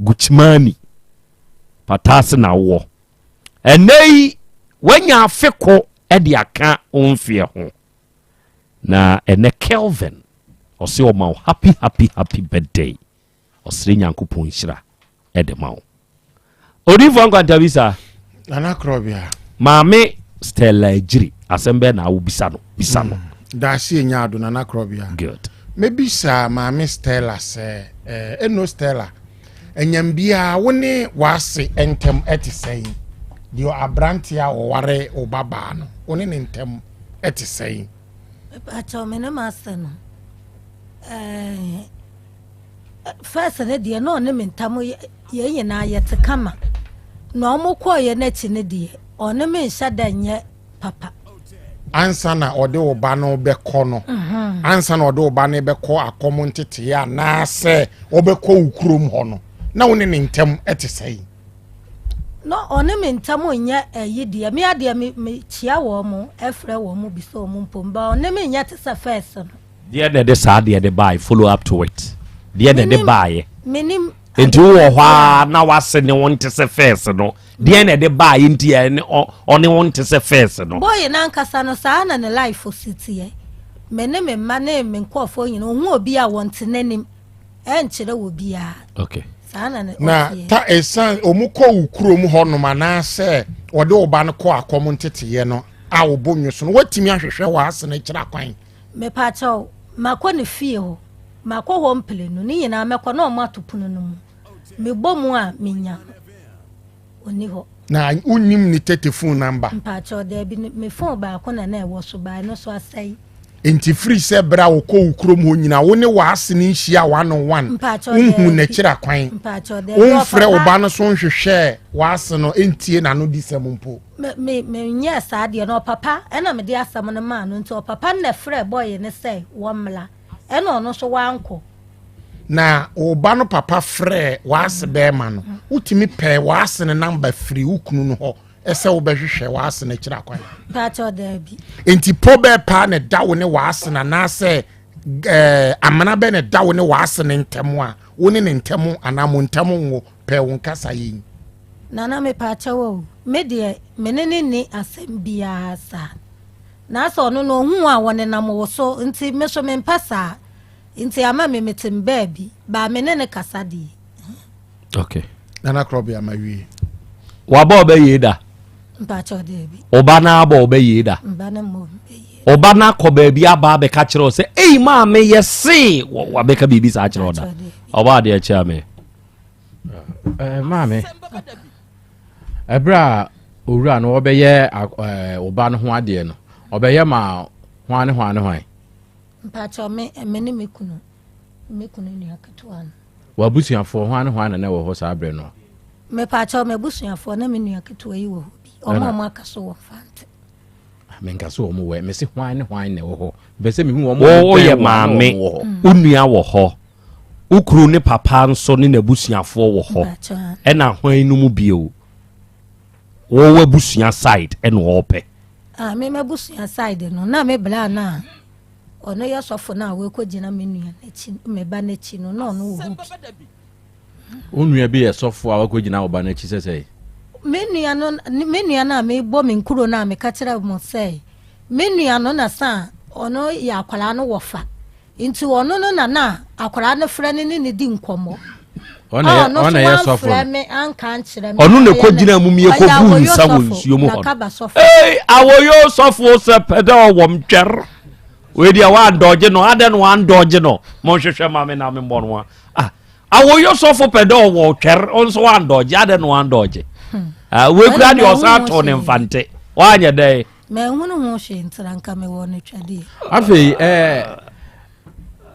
Gucimani. Pataase na wowɔ. Ɛnɛ yi wanya afe ko de aka wo mfeɛ ho. Na ɛnɛ Kelvin ɔse ɔma wo happy happy happy birthday. Ɔsrɛ Nyankopɔn nhyira de ma wo. Odiyifoɔ Nkwantabisa. Nana Korɔbea. Maame Stella Agyiri, asɛm bɛɛ na wobisa no? Bisa no. Mm, Daase enya ado Nana Korɔbea. Good. Mebisa Maame Stella sɛ, eh, eno Stella, anyam biara wo ne w'ase ntɛm ɛte sɛn? Deɛ aberante a ɔware wo babaa no, wo ne ne ntɛm ɛte sɛn? Mepakyɛw me ne m'ase no, eh, First no deɛ na ɔne me ntam yɛn nyinaa yɛte kama na ɔmo kɔɔyɛ n'akyi no deɛ ɔne me nhyɛ da nyɛ papa. Ansa na ɔde wo ba no bɛkɔ no mhm. Ansa na ɔde wo ba no bɛkɔ akɔm nteteeɛ anaasɛ ɔbɛkɔ wo kurom hɔ no, na wo ne ne ntam te sɛn? No ɔne me ntam nyɛ ayi deɛ, me adeɛ me mekyia wɔn mo, ɛfrɛ wɔn mo, bisa wɔn mpo, but ɔne me nyɛ te sɛ first no. Deɛ na ɛde saa adeɛ no baeɛ, follow up to it. Deɛ na ɛde baeɛ. Menim. Nti wowɔ hɔ a na wase ne wo nte sɛ first no. Deɛ na ɛde baeɛ nti ɛne ɔne wo nte sɛ first no. Boy no ankasa no saa na ne life si teɛ. Me ne me mma ne me nkurɔfoɔ nyina ɔhu obi a wɔnte n'anim ɛnkyerɛ wɔ biara. Okay. Saa na ne Na ɔteɛ. ta ɛsan wɔn kɔ wo kurom hɔnom anaasɛ wɔde wo ba no kɔ akɔm nteteyɛ no a wɔbɔ nwo so no wɔatumi ahwehwɛ wɔ ase no kyerɛ akwan. Mepakyɛw, makɔ ne fie hɔ, makɔ hɔ mprenu, ne nyinaa mɛkɔ na ɔmo ato pono no mu. Mebɔ mu a menya no, onni hɔ. Na wonnim ne tetefon namba? Mpakyɛw, daabi, me fon baako na na ɛwɔ so, but ɛno nso asɛe. Enti firi sɛ berɛ a wɔkɔ wo kurom hɔ nyinaa, wo ne w'ase no nhyia one on one, Mpakyɛw, wonhuu daabi. n'akyiri akwan, Mpakyɛw, daabi, womfrɛ wo ɔpapa. ba no so nhwehwɛɛ w'ase no ntie n'anodisɛm mpo. Me me menyɛɛ saa deɛ no ɔpapa ɛna mede asɛm no maa no nti ɔpapa no na ɛfrɛɛ bɔɔye no sɛ wɔmmla ɛna ɔno nso wankɔ. Na wo ba no papa frɛɛ w'ase bɛrima no, wotumi pɛɛ w'ase no namba firi wo kunu no hɔ sɛ wobɛhwehwɛ w'ase no akyiri akwan? Pakyɛ daabi. Nti pɔ bɛɛ paa na ɛda wo ne w'ase no anaasɛ ɛɛ amena bɛɛ na ɛda wo ne w'ase no ntam a wo ne ne ntam anaa mo ntam nwo pɛɛ wo nkasa yi? Nana mepaakyɛw o, me deɛ me ne no nni asɛm biara saa. Na asɛ ɔno no ɔhu wo a wɔnenam wo so nti me so mempɛ saa nti ama me mete me baabi but me ne no kasa deɛ. Okay. Nana Krɔbea ma wie. Wabɔ ɔbɛ yie da. Mpaakyɛw daabi. Ɔba no abɔ ɔbɛ yie da. Mba no mmɔ ɔbɛ yie. Ɔba no akɔ baabi aba abɛka kyerɛ wo sɛ ei maame yɛ see wabɛka biribi saa kyerɛ wo da. Ɔba adeɛ kyerɛ me. Eh, maame ɛberɛ a owura no ɔbɛyɛ ɔba no ho adeɛ no ɔbɛyɛ ma hwan ne hwan ne hwan mpakyɛ me me ne me kunu me kunu nua ketewa no w'abusuafoɔ hwan ne hwan na na ɛwɔ hɔ saa berɛ no mepakyɛ m'abusuafoɔ na me nua ketewa yi wɔ hɔ bi ɔmo ɔmo aka so wɔ mfante menka so wɔn wɔ mese hwan ne hwan na ɛwɔ hɔ bɛ sɛ mehu wɔn woyɛ maame wo nua wɔ hɔ Wo kunu ne papa nso ne n'abusuafoɔ wɔ hɔ ɛna hwan no mu bio? Wo w'abusua side ɛna ɔɔpɛ. Ah, me m'abusua side no, na me bra no a ɔno yɛ sɔfo no a wɔkɔ gyina me nua n'akyi, me ba n'akyi no, na ɔno wɔ hɔ bi. Wo nua bi yɛ sɔfo a wakɔ gyina wo ba n'akyi sɛ sɛe? Me nua no, me nua no a mebɔ me nkuro no a meka kyerɛ mo sɛ, me nua no na sa ɔno yɛ akwaraa no wɔfa. Nti ɔno no na na akwadaa no frɛ no ne no di nkɔmmɔ. Ɔno na ɛyɛ sɔfo no. Me anka ankyerɛ me. Ɔno na ɛkɔ gyina mu mie kɔ bu nsa wɔ nsuo mu hɔ no. Ee awoyo sɔfo sɛ pɛ dɛ ɔwɔ m twɛr. Wei deɛ wandɔgye no adɛ no wandɔgye no monhwehwɛ ma me na memmɔ no a. Ah awoyo sɔfo pɛ dɛ ɔwɔ twɛr nso wandɔgye adɛ no wandɔgye. Hmm. Ah wei kura deɛ ɔsan ato ne mfante wanyɛ dɛ. Manhunu ho hwee nti na anka mewɔ no twadeɛ. Afei ɛɛ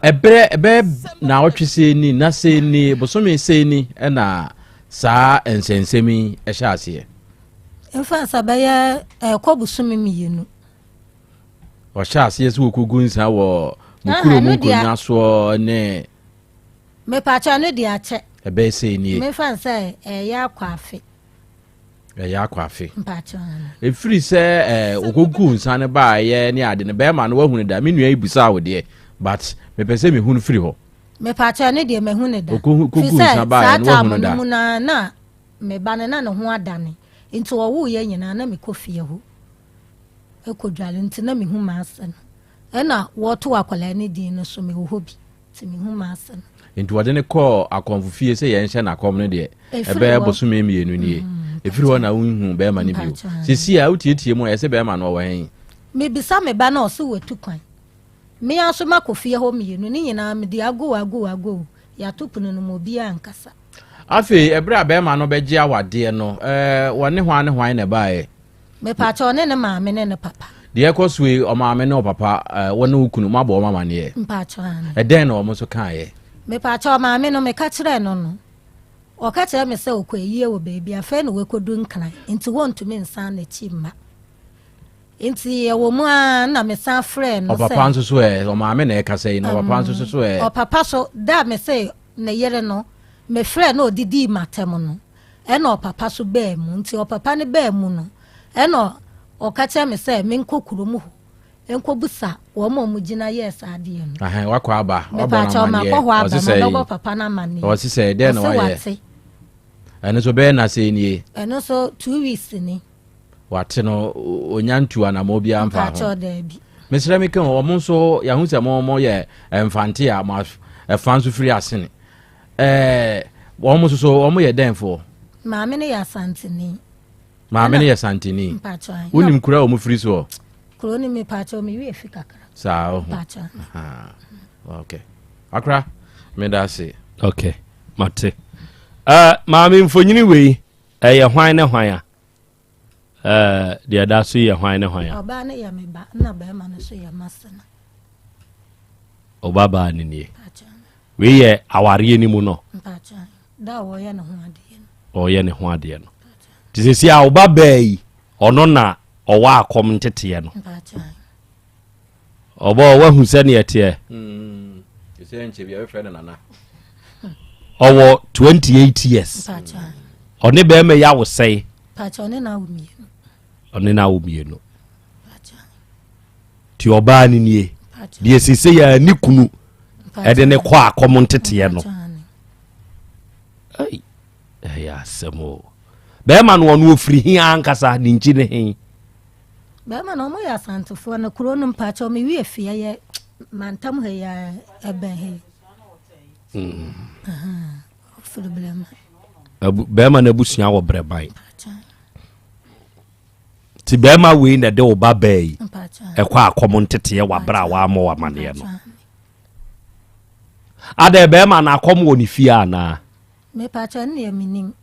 ɛberɛ ɛbɛyɛ naawɔtwe sei ni na sei ni bosome sei ni ɛna saa nsɛnsɛm yi ɛhyɛ aseɛ. Nfa nsa bɛyɛ ɛkɔ bosome mmienu. Ɔhyɛ aseɛ sɛ wɔkɔgu nsa wɔ mo kurom nkonnwa soɔ ne. Mepaakyɛ ɛno deɛ akyɛ. Ɛbɛyɛ sei nie. Mefa nsɛ ɛyɛ akɔ afe. Ɛyɛ akɔ afe. Ɛfiri sɛ eh, ɔkɔguu nsa no baayɛ ne ade no bɛrima no wahu no da me nua yi busaa wo deɛ but mepɛ sɛ mehu no firi hɔ. Mepaakyɛ ne deɛ mahu no da. Ɔkɔguu nsa baayɛ no wahu no da. mu na na me ba no na ne ho adane nti ɔwoeɛ nyinaa na mekɔ fie hɔ ɛkɔdwale nti na mehu m'ase no ɛna wɔto akwadaa no din no so mewɔ hɔ bi. Nti mehu m'ase no. Nti wɔde no kɔɔ akɔmfo fie sɛ yɛnhyɛ no akɔm no deɛ, ɛbɛyɛ bosome mmienu nie. Ɛfiri hɔ na wonhu bɛrima no bio. Seesei a wotietie mu a, yɛse bɛrima no ɔwɔ he? Mebisa me ba no a, ɔse watu kwan. Me ara nso makɔ fie hɔ mmienu, ne nyinaa mede agow agow agow, yɛato pono no mu, obiara ankasa. Afei ɛberɛ a bɛrima no bɛgye awadeɛ no, wɔne hwan ne hwan na ɛbaeɛ? Mepakyɛ ɔne ne maame ne ne papa. Deɛ ɛkɔ so yi, ɔmaame ne ɔpapa, eh, wo ne wo kunu, moabɔ wɔn amaneɛ? Mpakyɛ aane. Ɛdɛn na wɔn nso kaeɛ? Mepakyɛ ɔmaame no, meka kyerɛɛ no no, ɔka kyerɛɛ me sɛ ɔkɔ ayie wɔ baabi, afei na wakɔdu Nkran, nti wɔntumi nsan n'akyi mma. Nti ɛwɔ mu ara na mesan frɛɛ no sɛ. Ɔpapa nso so ɛ, ɔmaame na ɛkasa yi na ɔpapa nso so ɛ. Ɔpapa so, da a mese ne yere no, mefrɛɛ na ɔdidii m'atɛm no, ɛna ɔpapa so baa mu. Nti ɔpapa no baa mu no, ɛna ɔka kyerɛɛ me sɛ menkɔ kurom hɔ nkɔbusa wɔn a wɔgyina yɛɛ saa adeɛ no. Ahɛn, wakɔ aba, wabɔ no Mepaakyɛw, amanneɛ. makɔ hɔ aba, Ɔse sɛ mabɛbɔ papa no amanneɛ. Ɔse sɛ dɛn na Ɔse wayɛ? wate. Ɛno nso bɛyɛ na sɛ nie. Ɛno nso 2 weeks ni. Wate no, onya ntu anamɔ biara mfa ho. Mpakyɛw, daabi. Mesrɛ me ka ɔmo nso yɛahu sɛ mo mo yɛ mfante a mo ɛfa nso firi asene. Wɔn nso so wɔn yɛ dɛnfoɔ? Maame no yɛ Asanteni. Maame no yɛ Santeni. Mpakyɛw. Wonim kuro a wɔn firi soɔ? Kuro no mepakyɛw, me werɛ fi kakra. Saa ɔho. Mpakyɛw. Okay. Akora, meda ase. Okay, mate. Maame mfonyini wei ɛyɛ hwan ne hwan a? Deɛ ɛda so yi yɛ hwan ne hwan a? Ɔbaa no yɛ me ba, na bɛrima no nso yɛ m'asena. Ɔba baa no nie. Wei yɛ awareɛ no mu no. Mpakyɛw. Da a wɔyɛ ne ho adeɛ no. Ɔyɛ ne ho adeɛ no. Nti sɛsi a ɔba baa yi, ɔno na ɔwɔ akɔm nteteɛ no. Mpakyɛw. Ɔbɔ wahu sɛneɛ teɛ. Sɛ nkyɛ bi a bɛfrɛ no nana. Ɔwɔ 28 years. Mpakyɛw. Ɔne bɛrima yi awo sɛe? Mpakyɛw, ne na awo mmienu. Ɔne no awo mmienu. Nti ɔbaa no nie. Deɛ sese yɛ ne kunu ɛde ne kɔ akɔm nteteɛ no. Ei, ɛyɛ asɛm o. Bɛrima no ɔno ofiri he ankasa ne nkyi ne he? Bɛrima no ɔmo yɛ Asantefoɔ no kuro no mpakyɛw me wie fie yɛ mantam ha yi a ɛbɛn ha yi. Ɔfiri Brɛma. Bɛrima no abusua wɔ Brɛman. Nti bɛrima wei na ɛde wo ba baa yi ɛkɔ akɔm nteteɛ wɔ aberɛ a wammɔ wɔ amanneɛ no. Adɛn, bɛrima no akɔm wɔ ne fie anaa? Mepakyɛw, ɛno deɛ menim.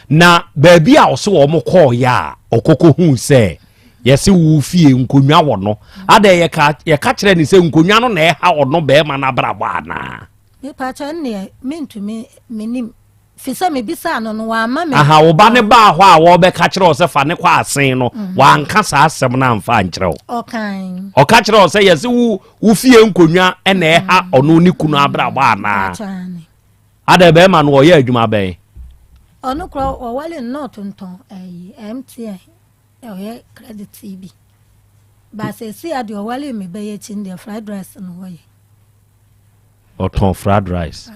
Na baabi a ɔse wɔn kɔɔyɛ a ɔkɔkɔ huu sɛ yɛse wo fie nkonnwa wɔ no, adɛn yɛka yɛka kyerɛ ne sɛ nkonnwa no na ɛha ɔno bɛrima no abrabɔ anaa? Mepakyɛw, ɛno deɛ mentumi menim. Fi sɛ mebisaa no no wamma me. Aha, wo ba ne baa hɔ a wɔbɛka kyerɛ wo sɛ fa ne kɔ asen no, wanka saa asɛm no amfa ankyerɛ wo? Ɔkan. Ɔka kyerɛ wo sɛ yɛse wo wo fie nkonnwa na ɛha ɔno ne kunu abrabɔ anaa? Mpakyɛw, aane. Adɛn, bɛrima no ɔyɛ adwuma bɛn? Ɔno kora ɔwale no na ɔtontɔn ɛyi MTN, ɔyɛ credit yi bi. Ba seesei a deɛ ɔwale me bɛyɛ akyi no deɛ fried rice no wɔyɛ. Ɔtɔn fried rice.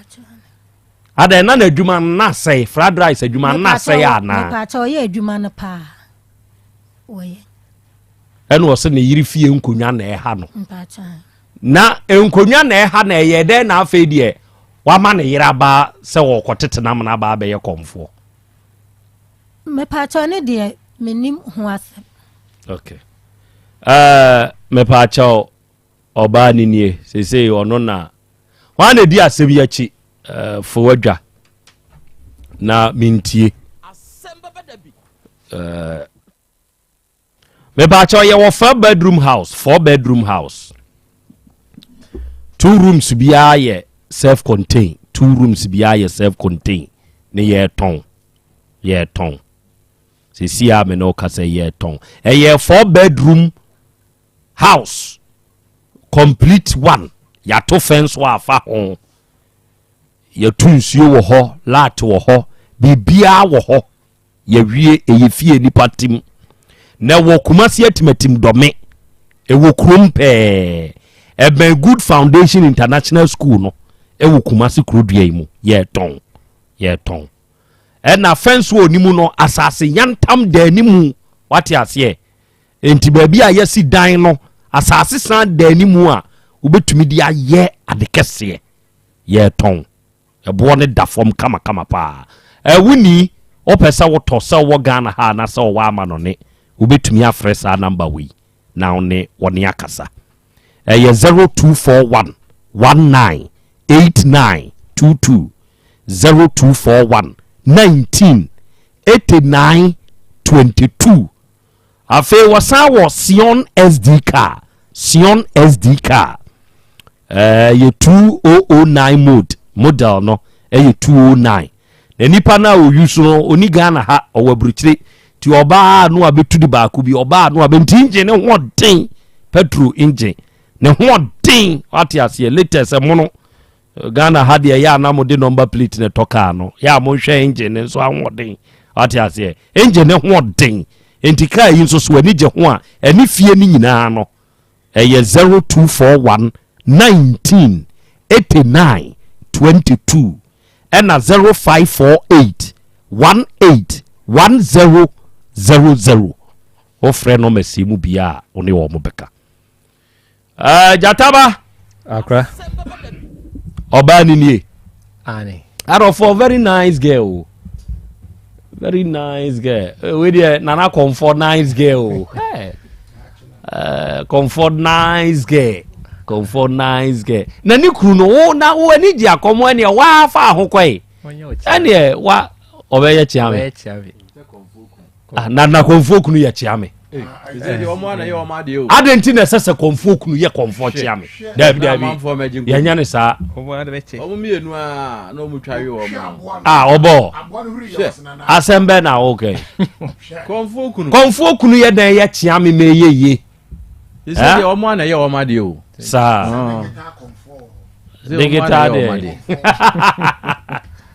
Adɛn, na n'adwuma no na asɛe? Fried rice adwuma no na asɛe anaa? Mepaakyɛw, ɔyɛ adwuma no paa. Wɔyɛ. Ɛna ɔsɛ ne yere fie nkonnwa na ɛha no. Mpakyɛw. Na nkonnwa na ɛha na ɛyɛ dɛn na afei deɛ wama ne yere aba sɛ wɔkɔtete nam na aba abɛyɛ kɔmfoɔ? Mepaakyɛw, ne deɛ menim ho asɛm. Okay. Mepaakyɛw, ɔbaa ne nie seesei ɔno na wɔn na di asɛm yi akyi. Fo wadwa na mentie. Mepaakyɛw, yɛwɔ four bedroom house, four bedroom house, two rooms biara yɛ self contained, two rooms biara yɛ self contained ne yɛtɔn yɛtɔn sisi a me ne wo kasa, yɛtɔn. Ɛyɛ four bedroom house, complete one. Yɛato fence wɔ afa ho, yɛto nsuo wɔ hɔ, light wɔ hɔ, biribiara wɔ hɔ. Yɛwie, ɛyɛ fie nipa tim na ɛwɔ Kumasi Atimatim Dɔme. Ɛwɔ kurom pɛɛ, ɛbɛn Good Foundation International School no, ɛwɔ Kumasi kurodua yi mu. Yɛtɔn yɛtɔn. Ɛna fence wɔ ne mu no, asase yantam da animu, wate aseɛ? Nti baabi a yɛsi dan no, asase san da animu a wobɛtumi de ayɛ ade kɛseɛ. Yɛtɔn, ɛboɔ no da fam kamakama paa. Ɛwoni wopɛ sɛ wotɔ, sɛ wowɔ Ghana ha anaasɛ wɔwɔ ama no ne wobɛtumi afrɛ saa number wei na wo ne wɔne akasa. Ɛyɛ 0241 19 89 22, 0241 19 89 22. Afei wɔsan wɔ Sion SD car. Sion SD car ɛyɛ 2009 mode, model no ɛyɛ 209. Na nipa no a ɔyi so no, ɔni Ghana ha, ɔwɔ aburukyire. Nti Nti ɔbaa no a bɛtu de baako bi, ɔbaa no a bɛ nti engine ne ho ɔden, petrol engine ne ho ɔden, wate aseɛ, latest ɛmono. Ghana ha deɛ yɛ a na mode number plate ne tɔ kaa no, yɛ a monhwɛ engine ne nso ahoɔden, wate aseɛ, engine ne ho ɔden. Nti kaa yi nso so ani gye ho a, ɛne fie no nyinaa no ɛyɛ 0241 19 89 22 ɛna 0548 18 10 00. Wofrɛ nɔmba yi mu bia a, wo ne wɔ mo bɛka. Gyataba. Akra. Ɔbaa ni nie. Ane. Adɔfo, very nice girl o, very nice girl. Wei deɛ Nana Kɔnfɔ, nice girl o. Hey. Kɔnfɔ nice girl, Kɔnfɔ nice girl. Na ne kunu no wo na wo ani gye akɔmɔ ɛneɛ waafa ahokɔe ɛneɛ wa ɔbɛyɛ kyea me. Ah, na kɔnfoɔ kunu yɛ kyea me. Adɛn nti na ɛsɛ sɛ kɔnfoɔ kunu yɛ kɔnfoɔ kyea me? Daabi, daabi, yɛnyɛ ne saa. A ɔbɔ asɛm bɛ na wokɛ kɔnfoɔ kunu yɛ dɛn yɛ kyea me ma ɛyɛ yie? Saa digital deɛ.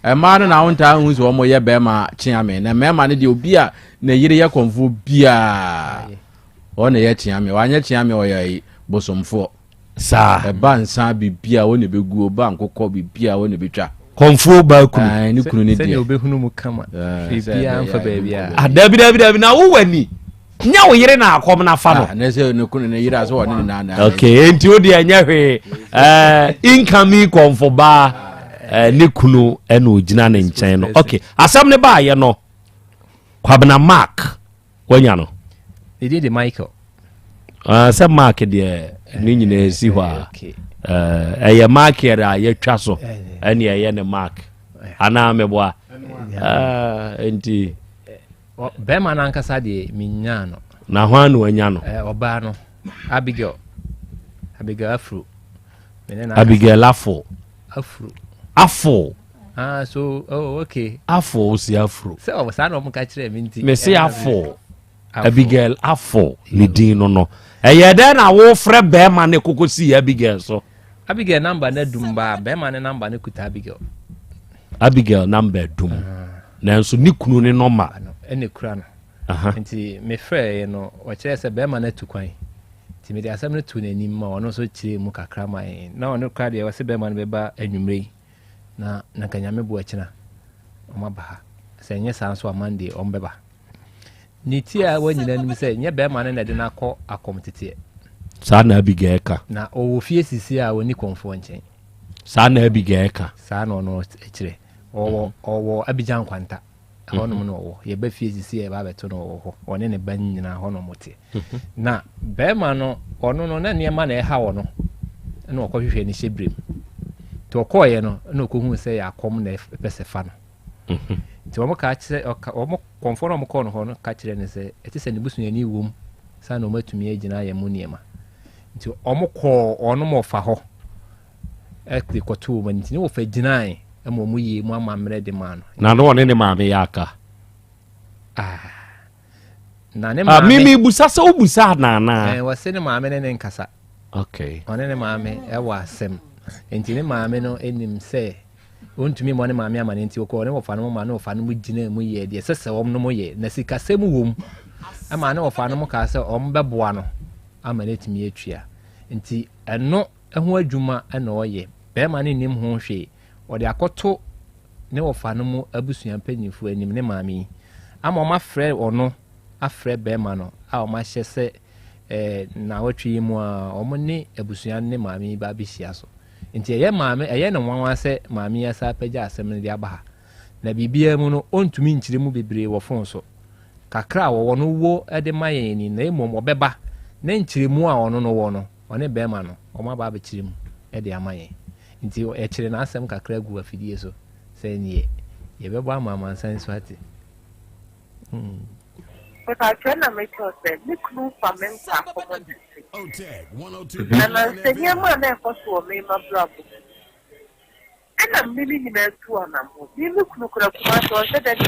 Mmaa no na wontaa hu sɛ wɔn yɛ bɛrima kyea me, na mmarima no deɛ, obi a ne yere yɛ kɔnfoɔ biara, wɔn na yɛ kyea me. Wanyɛ kyea me, ɔyɛ bosomfoɔ. Saa. Ɛba nsa bibia wɔn na ɛbɛgu, ɔba nkokɔ bibia wɔn na ɛbɛtwa. Kɔnfoɔ baa kunu. Ne kunu ne deɛ. Sɛdeɛ obɛhunu mu kama, biribiara mfa baabiara. Ah, dabi, dabi, dabi, na wowɔ ani nyɛ wo yere na akɔm na fa no. Ne sɛ ne kunu ne yere a sɛ ɔne ne nan na. Okay, nti o deɛ ɛnyɛ hwee. Incoming kɔnfo baa, ne kunu ɛna ogyina ne nkyɛn no. Okay, asɛm ne baayɛ no, Kwabena Mark wanya no. Ne din de Michael. Sɛ Mark deɛ ne nyinaa si hɔ a, ɛyɛ Mark a yɛtwa so ɛne ɛyɛ ne Mark anaa meboa nti. Bɛrima no ankasa deɛ, menyaa no. Na hwan na wanya no? Ɔbaa no, Abigail, Abigail Afro. Abigail Afo. Afro. Afo. Ah, so, oh, okay. Afo si Afro. Sɛ ɔwɔ saa na ɔmo ka kyerɛ mi nti. Me se Afo. Abigail Afo ne din no. Ɛyɛ dɛn na wofrɛ bɛrima ne koko si Abigail so? Abigail number na dum ba, bɛrima ne number ne kuta Abigail. Abigail number dum. Nanso ne kunu ne nɔma. Ɛna kura no. Nti mefrɛ no, ɔkyerɛ sɛ bɛrima no atu kwan. Nti mede asɛm no to n'anim ma ɔno nso kyerɛ mu kakra ma yɛn. Na ɔno kora deɛ, ɔsɛ bɛrima no bɛba anwummerɛ yi. Na nka Nyame bo akyina ɔmo aba ha. Sɛ ɛnyɛ saa nso a, Monday ɔmo bɛba. Ne ti a ɛwɔ nyinaa nim sɛ nyɛ bɛrima no na ɛde no akɔ akɔm teteɛ. Saa na Abigail ka. Na ɔwɔ fie sisi a ɔni kɔnfoɔ nkyɛn. Saa na Abigail ka. Saa na ɔno kyerɛ. Ɔwɔ Abidjan Nkwanta. Ɛhɔnom na ɔwɔ. Yɛba fie sisi a, yɛba abɛto no ɔwɔ hɔ. Ɔne ne ba nyinaa hɔ na ɔmo te. Na bɛrima no, ɔno no na nneɛma na ɛha wɔ no, ɛna ɔkɔhwehwɛ ne hyɛ birem. Nti ɔkɔɔyɛ no, ɛna ɔkɔhuu sɛ yɛ akɔm na ɛpɛ sɛ fa no. Nti wɔn ka kyerɛ ɔka wɔn kɔnfoɔ no a wɔn kɔɔ no hɔ no ka kyerɛ no sɛ ɛte sɛ ne busuani wom saa na wɔn atumi agyina ayɛ mu nneɛma. Nti wɔn kɔɔ ɔno ma ɔfa hɔ ɛde kɔto wɔn ani. Nti ne wɔfa gyinae ɛma wɔn yie mu amammerɛ de maa no. Na no ɔne ne maame yɛ aka. Ah. Na ne maame. Mimi busa sɛ wobusa anana. Ɛɛ, wɔse ne maame ne ne nkasa. Okay. Ɔne ne maame ɛwɔ asɛm. Nti ne maame no anim sɛ ɔntumi mmɔ ne maame ama ne, nti ɔkɔ ne wɔfa no mu ma ne wɔfa no mu gyina mu yɛ deɛ ɛsɛ sɛ wɔn no mo yɛ, na sikasɛm wɔ mu ɛma ne wɔfa no mu kaa sɛ wɔn bɛboa no ama no atumi atua. Nti ɛno ho adwuma ɛna ɔyɛ. Bɛrima no nnim ho hwee. Ɔde akɔto ne wɔfa no mu abusua mpanyinfoɔ anim, ne maame yi ama wɔn afrɛ ɔno, afrɛ bɛrima no a wɔn ahyɛ sɛ naawɔtwe yi mu a wɔn ne abusua ne maame yi ba abɛhyia so. Nti ɛyɛ maame, ɛyɛ ne nwanwa sɛ maame yi asa apagya asɛm no de aba ha. Na biribiara mu no, ɔntumi nkyerɛ mu bebree wɔ phone so. Kakra a wɔwɔ no wɔ de ma yɛn ni, na mmom ɔbɛba na nkyerɛmu a ɔno no wɔ no, ɔne bɛrima no wɔn aba abɛkyerɛ mu de ama yɛn. Nti ɛkyerɛ n'asɛm kakra gu afidie so sɛ neɛ yɛbɛbɔ ama amansan so ate. Mepakyɛ, na mekyerɛ sɛ me kunu fa me nkɔ akɔmɔ tete. Na nansɛ nneɛma a na ɛkɔ so wɔ me mabrabɔ mu, ɛna me ne nyinaa tu anammɔ. Me me kunu kura Kumase, ɔnhyɛ da ne hɔ.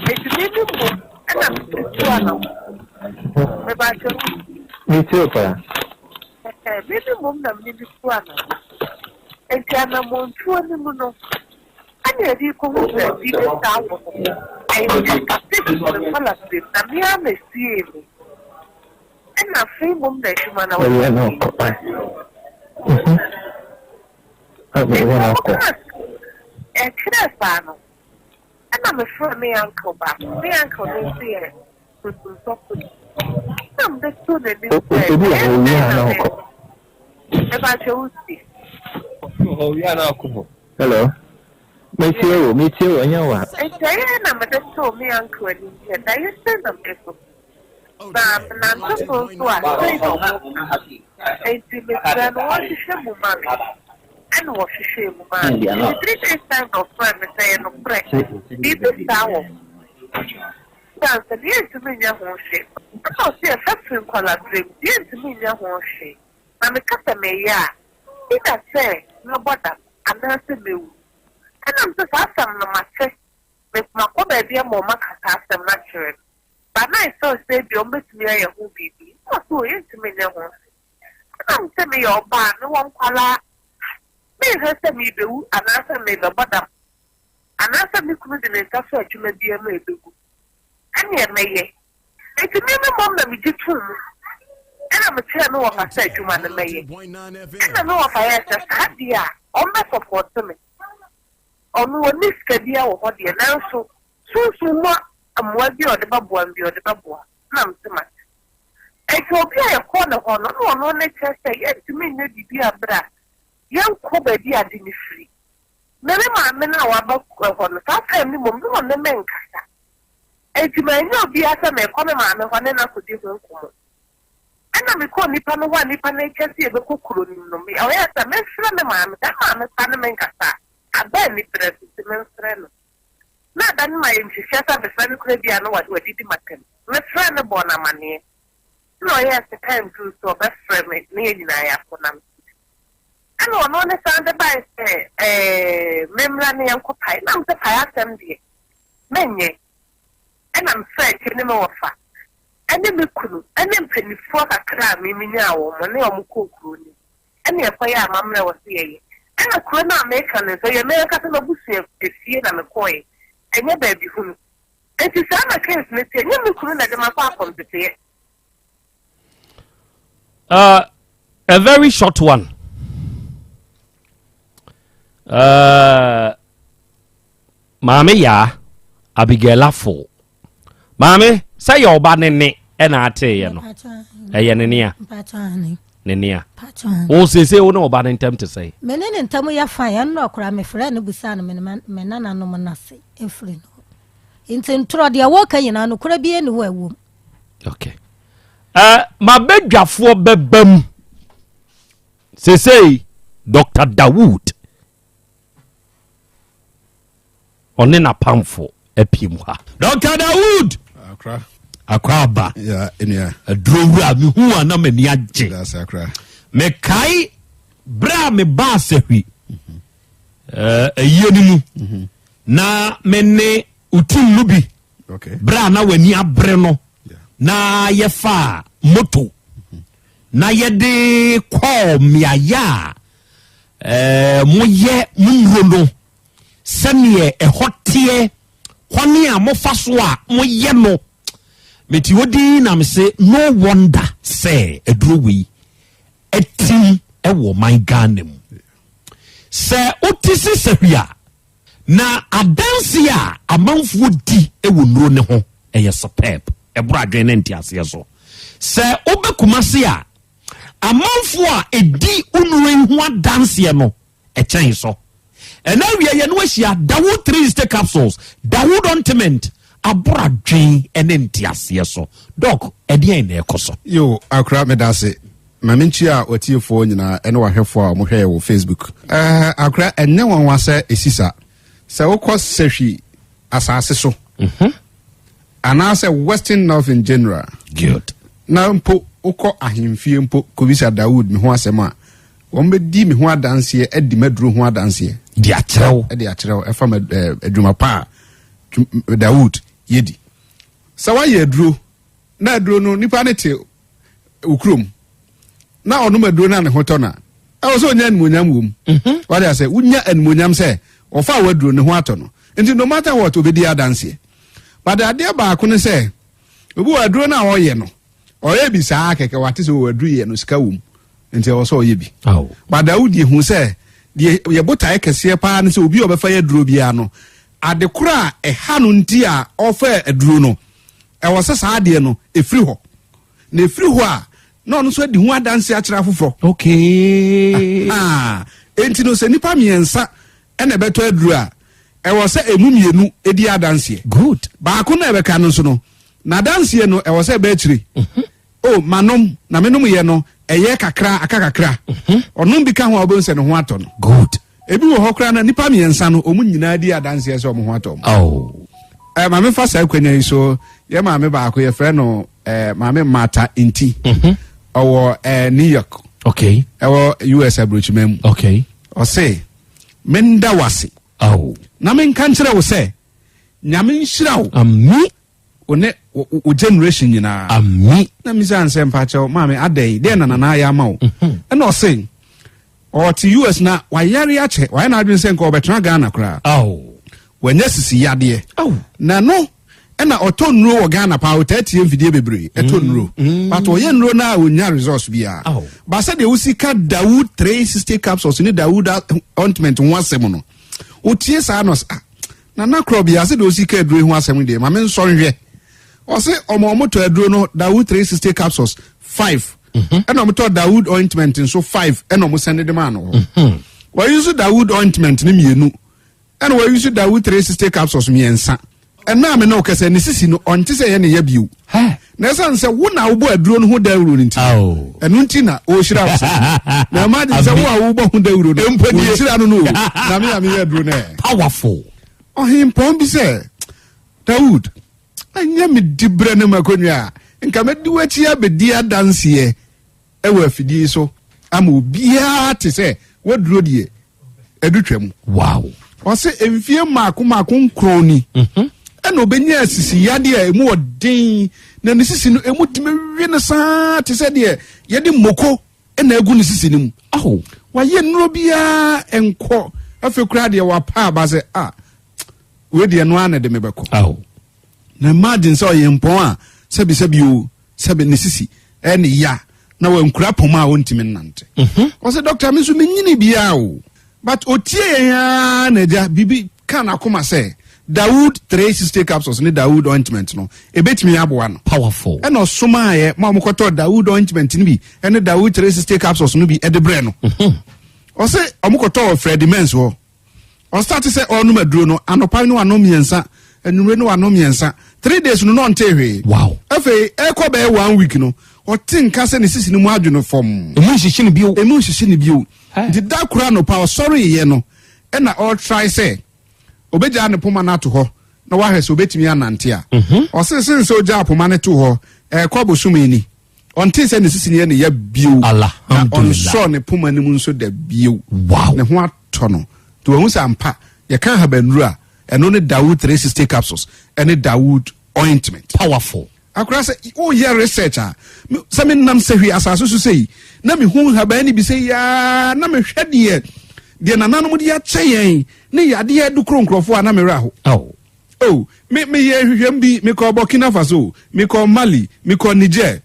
Enti me me mmom. Ɛna metu anamɔn. Mebakyɛ wo. Metie wo paa. Ɛhɛn, me ne mmom na mene no tu anamɔn. Enti anamɔntuo no mu no, ɛna yɛde rekɔhu sɛ biribi saa wɔ hɔ. Ɛyɛ chapter 6 me nkwalasɛm na me ara na esiee me. Ɛna afei mmom na adwuma no Ɔyɛ na ɔkɔ ae. Mhm. Ɔyɛ na ɔkɔ. Ɛkyerɛɛ saa no, ɛna mefrɛɛ me uncle baako. Me uncle no nso yɛ sunsumsɔfo ni. Ɛna mede too n'anim sɛ, Obi wɔ hɔ, owie a na ɔkɔ. Mepakyɛ wo tie. Obi wɔ hɔ, owie a na ɔkɔ hɔ. Hello. Metie wo, metie wo, ɛnyɛ wo a. Nti ɛyɛɛ na mede too me uncle anim sɛ, daeɛ sei na meso. Na menante so nso a, sei na wɔka. Enti mesrɛ no wɔnhwehwɛ mu ma me. Ɛna wɔhwehwɛɛ mu maa me. Nti 3 days time na ɔfrɛɛ me sɛ ɛyɛ nokorɛ, biribi saa wɔ hɔ. Esiane sɛ yɛntumi nyɛ ho hwee. Ɛna ɔse ɛfa firi nkwadaa-berɛ mu, yɛntumi nyɛ ho hwee. Na meka sɛ meyɛ a, either sɛ mɛbɔ dam anaasɛ mɛwu. Ɛna mese saa asɛm no mate, me makɔ baabi ama wɔaka saa asɛm no akyerɛ me. But na I felt sɛ ebia wɔbɛtumi ayɛ ho biribi. Ɛna ɔse oh yɛntumi nyɛ ho hwee. Ɛna mese meyɛ ɔbaa, mewɔ nkwadaa, menhwɛ sɛ merebɛwu anaasɛ merebɛbɔ dam. Anaasɛ me kunu de ne nsa sɔ adwuma biara mu a ɛbɛgu, ɛnneɛ mɛyɛ. Enti me me mmom na megye too mu, ɛna mekyerɛɛ me wɔfa sɛ adwuma no mɛyɛ. Ɛna me wɔfa yɛɛ sɛ saa deɛ a, ɔmmɛsɔpɔɔte me. Ɔno ɔnni sika biara wɔ hɔ deɛ, nanso sunsum mu mmoa bi a ɔde bɛboa me biara, ɔde bɛboa. Ɛna mese mate. Enti obi a yɛkɔɔ ne hɔ no, na ɔno ne kyerɛ sɛ yɛntumi nyɛ biribi a berɛ a yɛnkɔ baabi a ade no firi. Me me maame no a waba hɔ no, saa time no mmom na ɔne me nkasa. Enti mannya obiara sɛ merekɔ me maame hɔ ne no akɔdi ho nkɔmmɔ. Ɛnna mekɔɔ nnipa no hɔ a nnipa no rekyɛ sɛ yɛbɛkɔ kuro no mu no, me ɔyɛɛ sɛ memfrɛ me maame, sɛ me maame koraa ne me nkasa a, aba aniberɛ so nti memfrɛ no. Na ada no mayɛ nhyehyɛɛ sɛ mefrɛ no koraa bi a na wadidi m'atɛm. Mefrɛɛ no bɔɔ no amanneɛ. Ɛnna ɔyɛɛ sɛ time duru sɛ ɔbɛfrɛ me na yɛn nyinaa yɛakɔ na Ɛna ɔno ne san de bae sɛ, Ɛɛ, memmra na yɛnkɔ pae. Na mese, Pae asɛm deɛ, menyɛ. Ɛna mefaa akyire ne me wɔfa ne me kunu ne mpanimfoɔ kakra a me menyaa wɔn ne wɔn kɔɔ kuro no mu. Ɛna yɛkɔyɛɛ amammerɛ a ɛwɔ sɛ yɛyɛ. Ɛna kuro no a meka no nso, ɛyɛ me ankasa m'abusua fie na mekɔeɛ, ɛnyɛ baabi hunu. Enti saa na case no teɛ, ɛnyɛ me kunu na ɛde makɔ akɔmpeteɛ. A very short one. Maame yaa Abigail Afo. Maame sɛ yɛ ɔba ne ne ɛna ateeɛ no ɛyɛ ne nea ne nea wo sese wo ne ɔba ne ntam te sɛn. Me ne ne ntam yɛ fine ɛno na ɔkora mefrɛ no busaa no me nananom no ase ɛfiri no nti ntorɔ deɛ wɔka nyinaa nokorɛ bi ɛni hɔ ɛwom. Okay. Uh, mabɛdwafoɔ bɛba mu sesei Dr. Dawood ɔne n'apamfo apue mu ha. Dr. Dawood akra akra aba aduro wura mehu a na m'ani agye mekae berɛ a mebaa sahwi ayie no mu mhm. na me ne wotim no bi berɛ a na w'ani abere no na yɛfaa moto na yɛde kɔɔ mmeaeɛ a eh, moyɛ mo nnuro no sɛdeɛ ɛhɔ teɛ kwane a mofa so a moyɛ no mete hɔ din na mese no wonder sɛ aduro wei atim wɔ man Ghana mu sɛ wote se sahwi a Na adanse a amanfoɔ di wɔ nnuro no ho yɛ superb, ɛboro adwene ne nteaseɛ so. Sɛ wobɛ Kumasi a, amanfoɔ a ɛdi wo nnuro yi ho adanseɛ no, ɛkyɛn so. Ɛna awia yɛne wo ahyia, Dawood 360 capsules, Dawood ointment, aboro adwene ne nteaseɛ so. Doc, ɛdeɛn na ɛkɔ so? Yo, Akora, medase. Ma menkyia w'atiefoɔ nyinaa ɛne w'ahwɛfoɔ a wɔhwɛ yɛ wɔ Facebook. Ɛɛ akora ɛnyɛ nwanwa sɛ ɛsi sa. Sɛ wokɔ Sahwi asase so mhm. anaasɛ Western North in general. Good. Na mpo wokɔ ahemfie mpo kɔbisa Dawood me ho asɛm a wɔn bɛdi me ho adanseɛ adi m'aduro ho adanseɛ. De akyerɛw. De akyerɛw ɛfa adwuma pa a Dawood yɛdi. Sɛ woayɛ aduro na aduro no nipa no te wo kurom na ɔnom aduro no a ne ho tɔ no a, ɛwɔ sɛ ɔnya animuonyam wɔ mu. Mhm. Wade asɛ wonya animuonyam sɛ ɔfa w'aduro ne ho atɔ no. Nti no matter what obɛdi adanseɛ. But adeɛ baako ne sɛ obi wɔ aduro no a ɔyɛ no ɔyɛ bi saa kɛkɛ wate sɛ wɔ aduro yɛ no sika wɔ mu nti ɛwɔ sɛ ɔyɛ bi. But Dawudi hu sɛ deɛ yɛ botaeɛ kɛseɛ paa ne sɛ obi a ɔbɛfa yɛ aduro biara no ade koro a ɛha no nti a ɔfɛ aduro no ɛwɔ sɛ saa adeɛ no ɛfiri hɔ na ɛfiri hɔ a na ɔno nso adi ho adanse akyerɛ afoforɔ. Okay. Enti no sɛ nipa mmiɛnsa ɛna ɛbɛtɔ aduro a ɛwɔ sɛ emu mmienu di adanseɛ. Good. Baako na ɛbɛka no nso no n'adanseɛ no ɛwɔ sɛ ɛbɛ akyire. Mm-hmm. O oh, manom na menom yɛ no ɛyɛ kakra aka kakra. Mm-hmm. Ɔnom bi ka ho a wobɛhu sɛ ne ho atɔ no. Good. Ebi wɔ hɔ koraa na nipa mmiɛnsa no wɔn nyinaa di adanseɛ sɛ wɔn ho atɔ wɔn. Oh. Eh, maame fa saa akonnwa yi so yɛ maame baako yɛfrɛ no eh, maame Martha Nti. Mm-hmm. Ɔwɔ eh, New York. Okay. Ɛwɔ US aburokyima mu. Okay. Ɔse menda wase. Oh. Na menka nkyerɛ wo sɛ nyame nhyira wo. Ami. Wo ne wo generation nyinaa. Ami. Na misa nsɛ mpakyɛw maame adɛn deɛ na nana ayɛ ama wo. Mhm. Ɛna ɔse ɔte US na wayare akyɛ wayɛ n'adwene sɛ nka ɔbɛtena Ghana koraa. Wanya sisi yadeɛ. Na no ɛna ɔtɔ nnuro wɔ Ghana paa ɔtaa tie mfidie bebree ɛtɔ mm. nnuro. Mm. But ɔyɛ nnuro no a ɔnya results biara. Ba sɛ deɛ wosi ka Dawood 360 capsules ne Dawood ointment ho asɛm no wotie saa no ah, Nana korɔ bia sɛ deɛ osi ka aduro yi ho asɛm deɛ ma me nsɔ nhwɛ. Ɔse ɔmo ɔmo tɔ aduro no Dawood 360 capsules 5 mhm. ɛna ɔmo tɔ Dawood ointment nso 5 ɛna ɔmo sɛnde de maa no hɔ. Mhm. Wɔyi nso Dawood ointment ne mmienu ɛna wɔyi nso Dawood 360 capsules mmiɛnsa. Ɛna me ne wo kɛsɛ ne sisi no ɔnte sɛ ɛyɛ ne ya bio. Na ɛsiane sɛ wo na wobɔ aduro no ho dawuro no nti ɛno nti na ɔrehyira wo sɛ na ɛma de sɛ wo a wobɔ ho dawuro no wɔnhyira no no o na me a meyɛ aduro no ɛ. Powerful. Ɔhempɔn bi sɛ Dawood ɛnyɛ me diberɛ ne m'akonnwa a nka mɛdi w'akyi abɛdi adanseɛ wɔ afidie yi so ama obiara te sɛ waduro deɛ ɛdu twam. Wow. Ɔse mfie mmaako mmaako nkron ni mhm. ɛna ɔbɛnya asisi yadeɛ a ɛmu ɔden na ne sisi no ɛmu tumi we no saa te sɛ deɛ yɛde mmoko ɛna agu ne sisi no mu. Oh. Wayɛ nnuro biara nkɔ afei koraa deɛ wapa aba sɛ ah wei deɛ no ara na ɛde me bɛkɔ. Oh. Na imagine sɛ ɔyɛ mpɔn a sɛbisɛbi o sɛbe ne sisi ɛne ya na wankura poma a ɔntumi nnante. Mhm. Ɔsɛ dɔkta me nso menyini biara o but otie yɛn ara na agya biribi ka n'akoma sɛ Dawood 360 capsules ne Dawood ointment no ebetumi aboa no. Powerful. Ɛna ɔsomaayɛ ma wɔkɔtɔ Dawood ointment no bi ɛne Dawood 360 capsules no bi ɛde brɛ no. Mhm. Ɔsɛ wɔkɔtɔ wɔ Freddie Mens hɔ. Ɔstarte sɛ ɔrenom aduro no, anɔpa no wanom mmiɛnsa, anwummere no wanom mmiɛnsa. Three days no na ɔntee hwee. Wow. Afei ɛkɔ bɛyɛ one week no, ɔte nka sɛ ne sisi no mu adwo no fam. Emu nhyehye no bio. Emu nhyehye no bio. Nti da koro anɔpa ɔsɔreeɛ no, ɛna ɔretrae sɛ obegyaa ne poma no ato hɔ na wahwɛ sɛ obetumi anante a. Mhm. Ɔse sen sɛ ogyaa poma no too hɔ, ɛrekɔ bosome ni. Ɔntee sɛ ne sisi no yɛ ne ya bio. Na ɔnsɔɔ ne poma no mu nso da bio. Wow. Ne ho atɔ no. Nti wahu sɛ ampa, yɛka ahabannuro a, ɛno ne Dawood 360 capsules ɛne Dawood ointment. Powerful. Akora sɛ woyɛ research a, sɛ menam sahwi asase so sei, na mehu nhaban no bi sɛ yaa, na mehwɛ deɛ deɛ nananom de akyɛ yɛn ne yadeɛ adukoro nkurɔfoɔ a na mewerɛ aho. Oh. Oh, me meyɛɛ nhwehwɛmu bi, mekɔɔ Burkina Faso, mekɔɔ Mali, mekɔɔ Niger.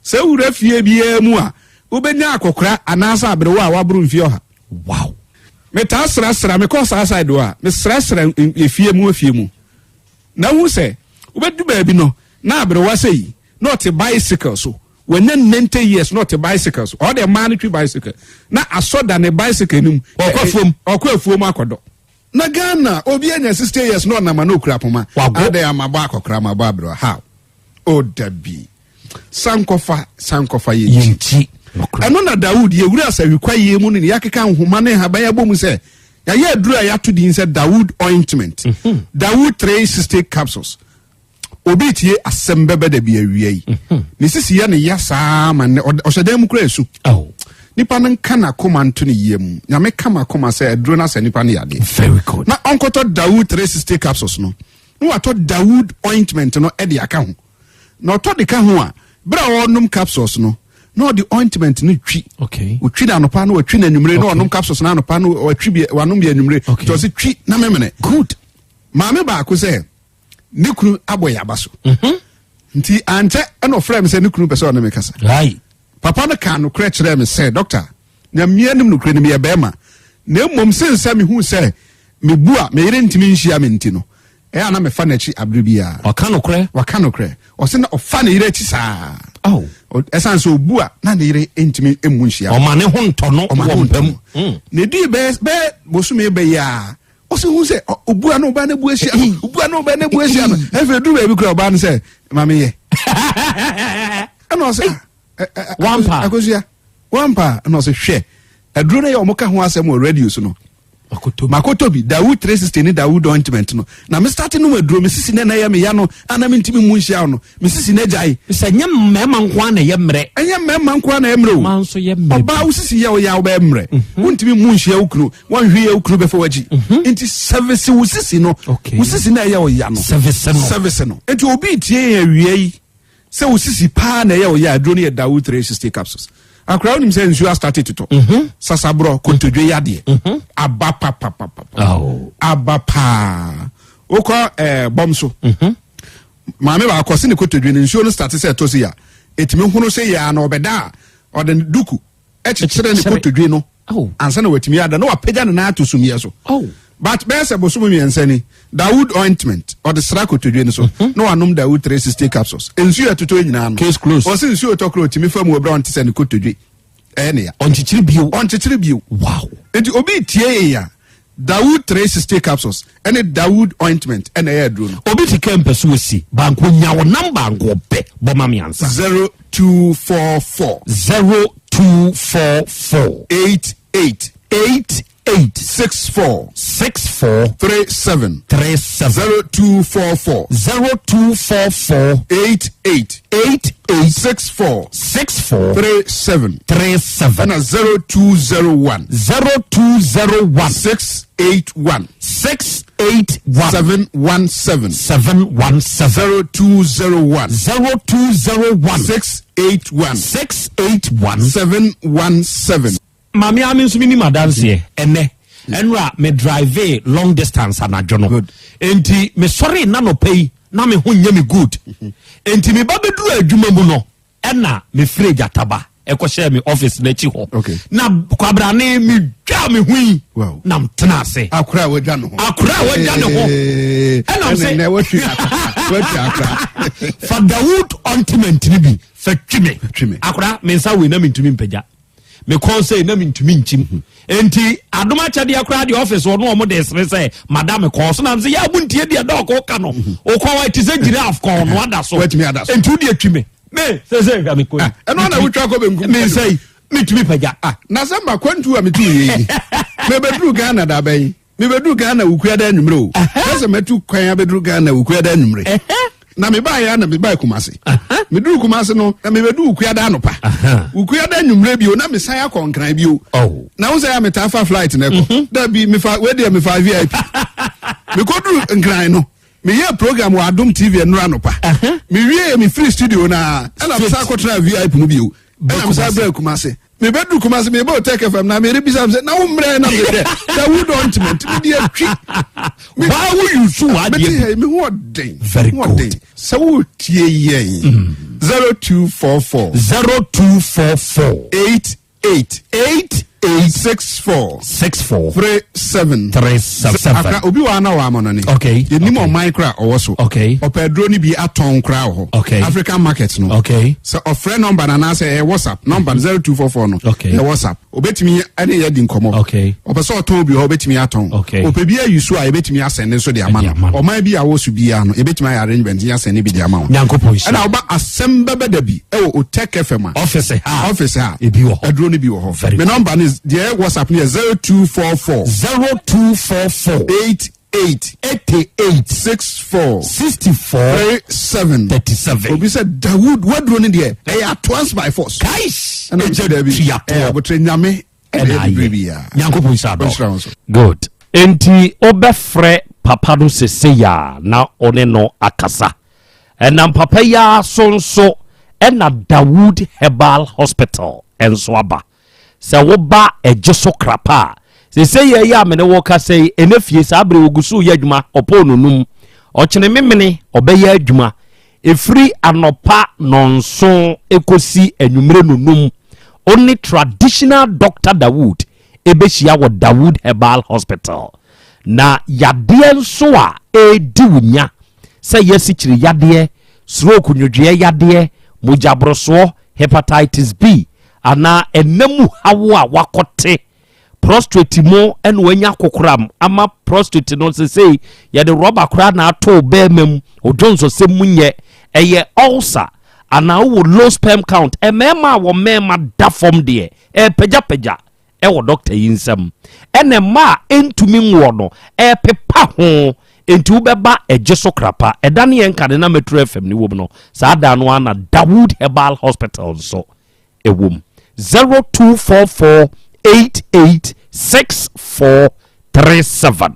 Sɛ wowura fie biara mu a, wobɛnya akɔkora anaasɛ aberewa a waboro mfeɛ ɔha. Wow! Metaa srasra, mekɔɔ saa side hɔ a, mesrasra efie mu afie mu. Na wohu sɛ, wobɛdu baabi no, na aberewa sei, na ɔte bicycle so. Wanya 90 years na ɔte bicycle so. Ɔwɔ deɛ mmaa no twi bicycle. Na asɔ da ne bicycle no mu. Ɔkɔ afuom. Ɔkɔ afuom akɔdɔ. Na Ghana obi anya 60 years na ɔnam a na okura poma. Adɛn a mabɔ akɔkora mabɔ aberewa how? Oh dabi. Sankɔfa sankɔfa yɛ nkyi. Ɛno na Dawood yɛwura asahwi kwayie mu ne ne yɛakeka nhoma ne nhaban abɔ mu sɛ yɛayɛ aduru a yɛato din sɛ Dawood ointment. Mhm. Dawood 360 capsules. Obi tie asɛm bɛbɛ da bi awia yi. Mhm. Ne sisi yɛ ne ya saa ma nnɛ ɔhyɛ dan mu kura esu. Nipa no nka n'akoma nto ne yam. Nyame ka m'akoma sɛ aduro no asɛ nipa no yadeɛ. Very good. Na ɔnkɔtɔ Dawood 360 capsules no. na watɔ Dawood ointment no de aka ho. Na ɔtɔ de ka ho a, bere a ɔrenom capsules no, na ɔde ointment no twi. Okay. Otwi no anɔpa na watwi no anwummere na ɔnom capsules no anɔpa na watwi bi wanom bi anwummere. Okay. Nti ɔsɛ twi na memene. Good. Maame baako sɛ ne kunu abɔ yaba so. Mm-hmm. Nti ankyɛ ɛna ɔfrɛ me sɛ ne kunu pɛ sɛ ɔne me kasa. Right. Papa no kaa nokorɛ kyerɛɛ me sɛ, Dɔkta, Nyame anim nokorɛ ni, meyɛ barima, na mmom sen sɛ mehuu sɛ mebu a me yere ntumi nhyia me nti no, ɛyɛ a na mefa n'akyi abere biara. Waka nokorɛ? Waka nokorɛ. Ɔse na ɔfa ne yere akyi saa. Oh. Ɛsan sɛ obu a na ne yere ntumi mmu nhyia. Ɔma ne ho ntɔ no wɔ mpa mu. Na edii bɛyɛ bɛyɛ bosome bɛyɛ a ɔsɛ hu sɛ obu a na ɔbaa no abu ahyia no, obu a na ɔbaa no abu ahyia no. Afei duru baabi kura ɔbaa no sɛ maame yɛ. Ɛna ɔsɛ ah, Wampa. Akosua wampa ɛna ɔsɛ hwɛ aduro no yɛ ɔmo ka ho asɛm wɔ radio so no. Makoto bi Dawood 360 ne Dawood ointment no na me start nom aduro me sisi na na ɛyɛ me ya no ana me ntumi mu nhyia no me sisi na gyae. Sɛ nyɛ mmarima nko ara na ɛyɛ mmerɛ. Ɛnyɛ mmarima nko ara na ɛyɛ mmerɛ o. Mmaa nso yɛ mmerɛ. Ɔbaa wo sisi yɛ ɔyɛ a wobɛyɛ mmerɛ. Mhm. Wontumi mu nhyia wo kunu wɔnhwe yɛ wo kunu bɛfa w'akyi. Mhm. Nti service wo sisi no. Wo sisi na ɛyɛ ɔya no. Service no. Service no. Nti obi tie yɛn awia yi sɛ wo sisi paa na ɛyɛ ɔyɛ aduro no yɛ Dawood 360 capsules. Akora wonim sɛ nsuo astate totɔ. Mhm. Sasaborɔ kotodwe yadeɛ. Aba papapapa. Oh. Aba paa. Wokɔ ɛɛ eh, bɔm so. Maame baako ɔse ne kotodwe no nsuo no starte sɛ ɛtɔ si a ɛtumi hono sɛ yɛ a na ɔbɛda a ɔde duku kyekyere ne kotodwe no ansa na watumi ada na wapagya ne nan ato sumiiɛ so. But bɛyɛ sɛ bosom mmiɛnsa ni Dawood ointment ɔde sra kotodwe no so mhm. na wanom Dawood 360 capsules. Nsuo ɛtotɔ nyinaa no. Case closed. Ɔse nsuo tɔ koro ɔtumi fa mu wɔ berɛ a ɔnte sɛ ne kotodwe ɛyɛ ne ya. Ɔnkyekyere bio. Ɔnkyekyere bio. Wow. Nti obi tie yɛn a Dawood 360 capsules ɛne Dawood ointment ɛna ɛyɛ aduro no. Obi ti kɛ mpɛ so osi banko nya wo number nko ɔpɛ bɔ ma me ansa. 0244. 0244. 88. 88. 64. 64. 37. 37. 0244. 0244. 88. 88. 64. 64. 37. 37. Ɛna 0201. 0201. 681. 681. 717. 717. 0201. 0201. 681. 681. 717. Maame a me nso menim adanseɛ ɛnɛ ɛnora me drive long distance anadwo no enti mesɔre na nɔpɛ yi na me ho nyɛ me good enti me ba bɛduru adwuma mu no ɛna mefiri gyataba ɛkɔhyɛɛ me office n'akyi hɔ na kwabrane medwaa me ho yi na mtena ase akora a wadwa ne ho akora a wadwa ne ho ɛnam sɛ fa Dawood ointment no bi fa twi me akora me nsa wei na mentumi mpagya me kɔn sɛ na mentumi nkyim nti adom akyɛdeɛ koraa deɛ ɔfis wɔ no ɔmo de sere sɛ mada me kɔn so nam sɛ yɛ amu ntie deɛ dɔɔko ka no okɔn wa ti sɛ giraffe kɔn no ada so nti wode atwi me me sɛ sɛ hwɛ me kɔn ah, ɛno na wotwa kɔ benkum me nsa yi metumi pagya ah, na sɛ ma kwantu a metu yɛ yi mebɛduru Ghana da bɛn mebɛduru Ghana wukua da anwummerɛ o sɛ sɛ matu kwan abɛduru Ghana wukua da anwummerɛ na mebaeɛ a na mebae Kumase meduru Kumase no na mebɛdu wukua da anɔpa wukua da anwummerɛ bio na mesan akɔ Nkran bio oh. na wo sɛ a metaa fa flight na ɛkɔ mhm. dabi mefa wedeɛ mefa VIP mekɔduru Nkran no meyɛ program wɔ Adom TV nnora anɔpa mewie mefiri studio no a ɛna mesan kɔtena VIP mu bio ɛna mesan brɛ Kumase mebɛduru Kumase mebɛ Otec FM na mere bisa sɛ na wo mmerɛ na mehwɛ sɛ wo dɔ ntoma nti mede atwi waa wo yusu w'adeɛ bi me ho ɔden very good sɛ wotie yɛn 0244 0244 88 88 64 64 37 37 akra obi wɔ ana wɔ amanɔne okay yɛnim ɔman kora ɔwɔ so okay ɔpɛ aduro no bi atɔn kora wɔ hɔ okay African market no okay sɛ ɔfrɛ nɔmba no anaasɛ ɛyɛ WhatsApp nɔmba no 0244 no okay ɛyɛ WhatsApp obetumi ɛne yɛ di nkɔmɔ okay ɔpɛ sɛ ɔtɔn bi hɔ obetumi atɔn okay ɔpɛ bi ayi so a yɛbɛtumi asɛn ne nso de ama no ɔman bi a wɔ so biara no yɛbɛtumi ayɛ arrangement yɛ asɛn ne bi de ama wɔn nyankopɔn nhyira ɛna ɔba asɛm bɛbɛ da bi ɛwɔ Otec FM a office ha office ha ebi wɔ hɔ aduro no bi wɔ hɔ Very me nɔmba no deɛ WhatsApp no yɛ 0244 0244 88 88 64 64 37 37 obi sɛ Dawood waduro no deɛ ɛyɛ atoans by force kais ɛna mesɛ daabi tuatoɔ ɛyɛ abotrɛ nyame ɛna ɛna ɛyɛ bibire ayɛ biara nyankopɔn nhyira ɔnhyira wo nso good. Enti wobɛfrɛ papa no sesei a na wo ne no akasa. Ɛnam papa yi ara so nso na Dawood Herbal Hospital nso aba. Sɛ woba Ɛgye so Krapa a, sesei yɛ yi a me ne wo kasa yi, ɛnɛ fie saa bere ogu so reyɛ adwuma, ɔpɔɔ nonum, ɔkyene memene ɔbɛyɛ adwuma. Ɛfiri anɔpa nɔnson kɔsi anwummere nonum, wo ne Traditional Doctor Dawood bɛhyia wɔ Dawood Herbal Hospital. Na yadeɛ nso a ɛredi wo nya, sɛ ɛyɛ asikyire yadeɛ, stroke nwodwoeɛ yadeɛ, mogyaborosoɔ, hepatitis B, anaa ɛna mu haw a wakɔte prostrate mu ɛna wanya kokoram ama prostrate no sesei yɛde rɔba koraa na ato bɛrima mu odwonsosɛm mu nyɛ ɛyɛ ulcer anaa wowɔ low sperm count mmarima a wɔn mmarima da fam deɛ ɛrepagyapagya ɛwɔ dɔkta yi nsam ɛna mmaa a ɛntumi nwoɔ no ɛrepepa ho enti wobɛba ɛgye so krapa ɛda ne yɛn nkane na Metro FM ne wom no saa da no ara na Dawood Herbal Hospital nso ɛwom 0244 886437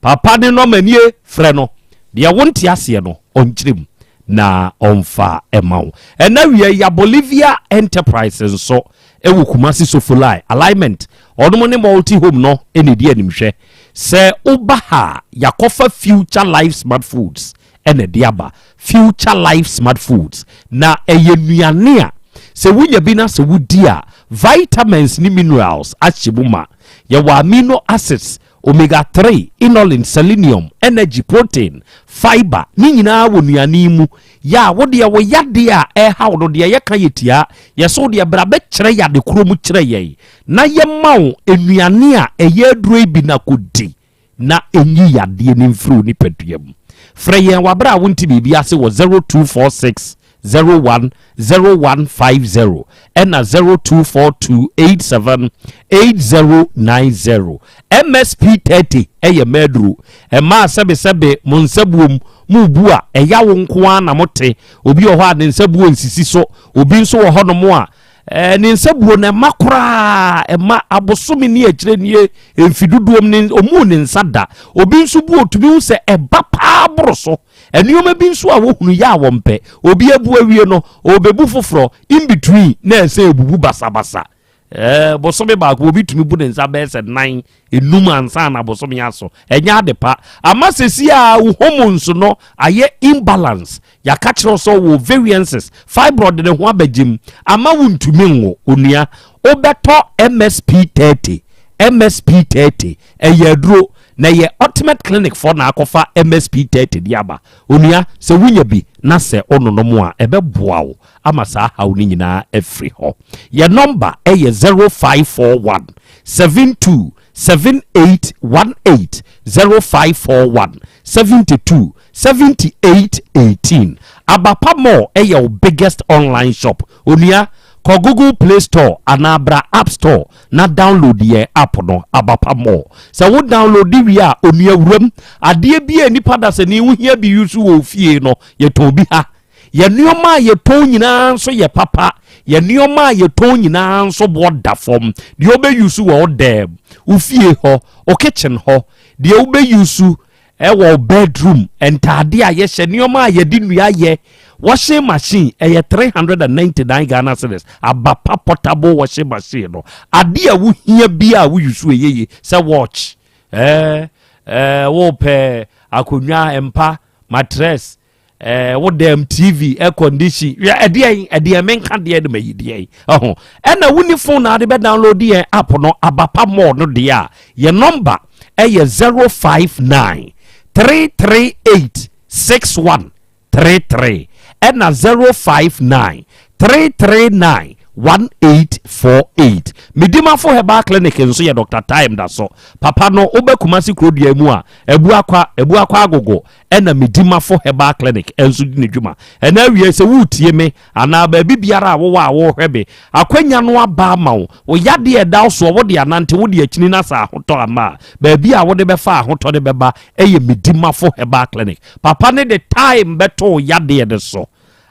papa ne nɔma nie frɛ no deɛ wonte aseɛ no ɔnkyerɛ mu na ɔmfa ɛma wo ɛna wia ya Bolivia Enterprise nso ɛwɔ Kumasi Sofolai alignment ɔnom ne multi home no ɛna ɛdi animhwɛ sɛ woba ha yakɔfa Future Life Smart Foods ɛna ɛde aba Future Life Smart Foods na ɛyɛ nnuane a sɛ wonya bi na sɛ wodi a vitamins ne minerals ahyɛ mu ma yɛwɔ amino acids omega 3 inulin selenium energy protein fiber ne nyinaa wɔ nnuane yi mu yɛ a wodeɛ wo yadeɛ a ɛhaw no deɛ yɛka yɛ tia yɛsɛ wodeɛ bra bɛkyerɛ yade koro mu kyerɛ yɛn na yɛma wo nnuane a ɛyɛ aduro yi bi na kɔdi na ɛnyi yadeɛ no mfiri wo nipadua mu. Frɛ yɛn wɔ aberɛ a wonte biribi ase wɔ 0246 01 0150 ɛna 0242 87 8090. MSP 30 ɛyɛ mmaduro. Ɛmaa sɛbesɛbe mo nsabuom mo bu a ɛya wo nko ara na mote. Obi wɔ hɔ a ne nsabuo nsisi so. Obi nso wɔ hɔnom a Ɛɛ, ne nsa buo no ɛma koraa, ɛma abosome ne akyire nie mfi dodoɔm ne ɔmuu ne nsa da. Obi nso bu otumi hu sɛ ɛba paa boro so. Nneɛma bi nso a wɔhunu yɛ a wɔmpɛ. Obi abu awie no, ɔrebɛbu foforɔ in between na ɛsɛ ebubu basabasa. Ɛɛ, bosome baako obi tumi bu ne nsa bɛyɛ sɛ nan enum ansa na bosome aso. Ɛnyɛ ade pa. Ama sɛsi a wo hormones no ayɛ imbalance. Yɛaka kyerɛ wo sɛ wɔ variances, fibroid ne ho abɛgyem ama wontumi nwo. Onua, wobɛtɔ MSP 30, MSP 30, ɛyɛ aduro na ɛyɛ Ultimate Clinic foɔ na akɔfa MSP 30 de aba. Onua, sɛ wonya bi na sɛ wononom a, ɛbɛboa wo ama saa haw no nyinaa afiri hɔ. Yɛ nɔmba ɛyɛ 0541 72 7818 0541 72 7818. Abapa Mall ɛyɛ wo biggest online shop. Onua, kɔ Google Play Store anaa bra App Store na download yɛn app no, Abapa Mall. Sɛ wo download wie a, onua wuram. Adeɛ bi a nipa dasani wohia bi use wɔ wo fie no, yɛtɔn bi ha. Yɛn nneɛma a yɛtɔn nyinaa nso yɛ papa. Yɛn nneɛma a yɛtɔn nyinaa nso boɔ da fam. Deɛ wobɛyusu wɔ wo dɛm, wo fie hɔ, wo kitchen hɔ, deɛ wobɛyusu ɛwɔ wo bedroom, ntaade a yɛhyɛ, nneɛma a yɛde nnua yɛ, washing machine ɛyɛ 399 Ghana cedis. Abapa portable washing machine no, adeɛ a wohia bi a woyusu ɛyɛ yie sɛ watch, ɛɛ ɛɛ wopɛ akonnwa, mpa, mattress, ɛɛ wo dɛm tv air condition yɛ ɛdeɛ ɛdeɛ menka deɛ de mayi deɛ ɛho ɛna woni phone na ade bɛ download yɛn app no abapa mall no deɛ a yɛ number ɛyɛ 059 338 6133 ɛna 059 339 1848 Medimafo Herbal Clinic nso yɛ Dr. Time da so papa no wobɛ Kumasi kurodua mu a Abuakwa Abuakwa Agogo ɛna Medimafo Herbal Clinic nso di ne dwuma. Ɛna awie sɛ woretie me anaa baabi biara a wowɔ a worehwɛ me, akwanya no aba ama wo. Wo yadeɛ a ɛda wo soɔ, wode anante, wode akyini na sɛ ahotɔ amma a, baabi a wode bɛfa ahotɔ no bɛba yɛ Medimafo Herbal Clinic. Papa no de time bɛto wo yadeɛ no so.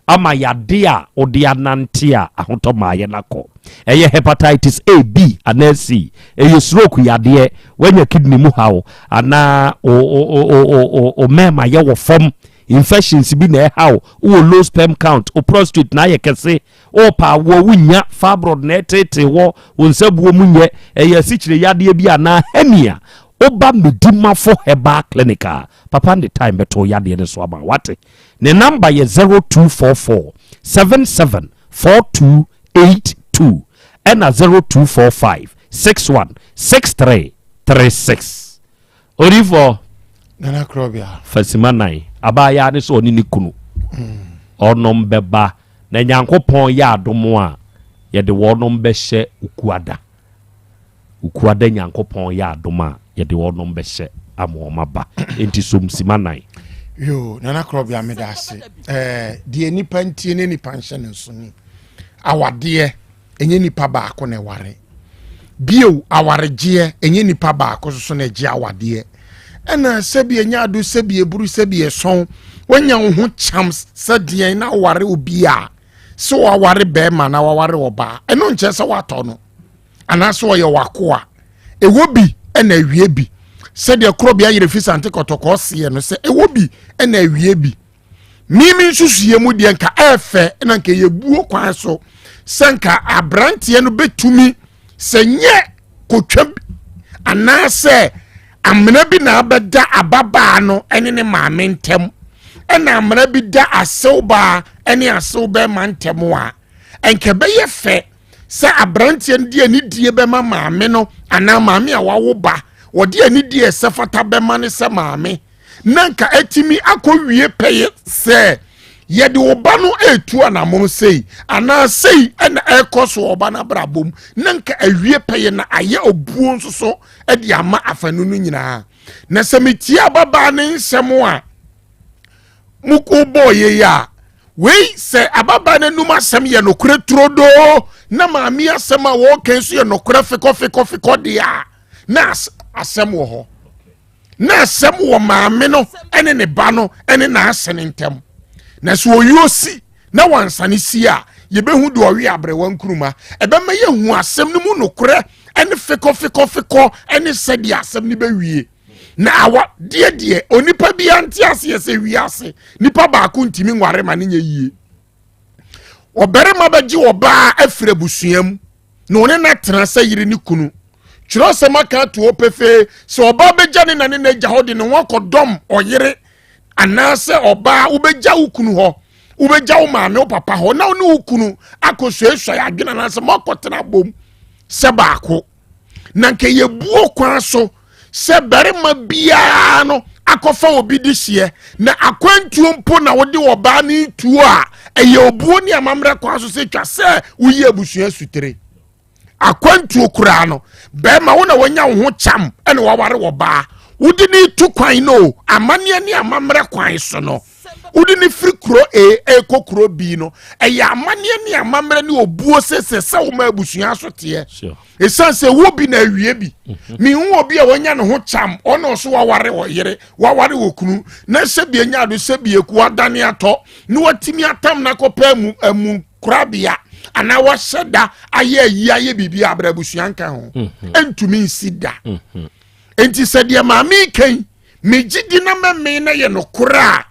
ama yade a wode anante a ahotɔ maayɛ no akɔ. Ɛyɛ hepatitis A, B anaa C, ɛyɛ stroke yadeɛ, woanya kidney mu haw anaa o mɛɛma yɛ wɔ fam, infections bi na ɛhaw, wowɔ low sperm count, wo prostate na ayɛ kɛse, wopɛ awoɔ wonya, fibroid na ɛtetee wɔ wo nsa buo mu nyɛ, ɛyɛ asikyire yadeɛ bi anaa hernia, woba Medimafo Herbal Clinic a, papa ne time bɛto yadeɛ no so ama wate. Ne number yɛ 0244 77 4282 ɛna 0245 61 63 36. Odiyifoɔ. Nana Krɔbea. Fasima nan abaayaa ne sɛ ɔne ne kunu ɔnom bɛba na Nyankopɔn yɛ adom a yɛde wɔnom bɛhyɛ Okuada. Okuada Nyankopɔn yɛ adom a yɛde wɔnom bɛhyɛ ama wɔn aba. Enti som sima nan. Yoo, Nana Krɔbea meda ase. Ɛɛ deɛ nipa ntie ne nipa nhyɛ ne nso ni. Awadeɛ ɛnyɛ nipa baako na ɛware. Bio awaregyeɛ ɛnyɛ nipa baako soso na ɛgye awadeɛ. Ɛna sɛbi ɛnyɛ ado sɛbi eburu sɛbi ɛsɔn wanya wo ho kyam sɛ deɛn na ware obi a sɛ waware bɛrima na waware ɔbaa ɛno nkyerɛ sɛ watɔ no anaasɛ ɔyɛ wakoa. Ɛwɔ bi ɛna awie bi sɛdeɛ korɔbea yerɛ fi sante kɔtɔkɔɔ seɛ no sɛ ɛwɔ bi ɛna awie bi. Mimi nsusuiɛ mu deɛ nka ɛɛfɛ na nka yɛbuo kwan so sɛ nka aberanteɛ no bɛtumi sɛ nyɛ kotwa bi anaasɛ amena bi na abɛda ababaa no ne ne maame ntam ɛna amena bi da asew baa ne asew bɛrima ntam a, nka ɛbɛyɛ fɛ sɛ aberanteɛ no de anidie bɛma maame no anaa maame a wawo ba wɔde anidie ɛsɛ fata bɛma no sɛ maame na nka atumi akɔwie pɛyɛ sɛ yɛde wo ba no etu anamono sei anaa sei ɛna ɛkɔ so ɔba no abrabɔ mu na nka awie pɛyɛ na ayɛ obuo nso so de ama afanu no nyinaa. Na sɛ metie ababaa ne nsɛm a mokɔbɔɔ yɛ yi a, wei sɛ ababaa no anum asɛm yɛ nokorɛ turodoo na maame asɛm a wɔreka nso yɛ nokorɛ fekɔfekɔfekɔ deɛ a, na asɛm wɔ hɔ. Na asɛm wɔ maame no ne ne ba no ne n'ase no ntam. Na sɛ ɔyi osi na wansane si a, yɛbɛhu deɛ ɔwe abrɛwa nkuruma. Ɛbɛma yɛhu asɛm no mu nokorɛ ne fekɔfekɔfekɔ ne sɛdeɛ asɛm no bɛwie. Na awa deɛ deɛ onipa biara nte aseɛ sɛ wiase nipa baako ntumi nware ma ne nyɛ yie. Ɔbarima bɛgye ɔbaa afiri abusua mu na ɔne no atena sɛ yere ne kunu. Kyerɛwsɛm aka ato hɔ pefee sɛ ɔbaa bɛgya ne na ne n'agya hɔ de ne ho akɔdɔm ɔyere anaasɛ ɔbaa wobɛgya wo kunu hɔ, wobɛgya wo maame wo papa hɔ na wo ne wo kunu akɔsuasua adwene anaasɛ moakɔtena bom sɛ baako. Na nka yɛbuo kwan so sɛ barima biara no akɔfa obi de hyeɛ na akwantuo mpo na wode ɔbaa no tuo a, ɛyɛ obuo ne amammerɛ kwan so sɛ twa sɛ woyi abusua sutire. Akwantuo koraa no, bɛrima wo na wanya wo ho kyam ɛna waware ɔbaa, wode ne tu kwan no amanneɛ ne amammerɛ kwan so no, wode ne firi kuro A ɛkɔ kuro B no, ɛyɛ amanneɛ ne amammerɛ ne obuo sɛ sɛ sɛ woma abusua so teɛ. Ɛsiane sɛ wo bi na awie bi. Mehu obi a wanya ne ho kyam ɔna ɔso waware ɔyere waware okunu na sɛ bi anya ado sɛ bi eku adane atɔ na watumi atam na akɔpɛ amu amu korabea anaa wahyɛ da ayɛ ayi ayɛ biribi a abra abusua nka ho ntumi nsi da. Nti sɛ deɛ maame kan megye di na mɛmee na yɛ nokorɛ a,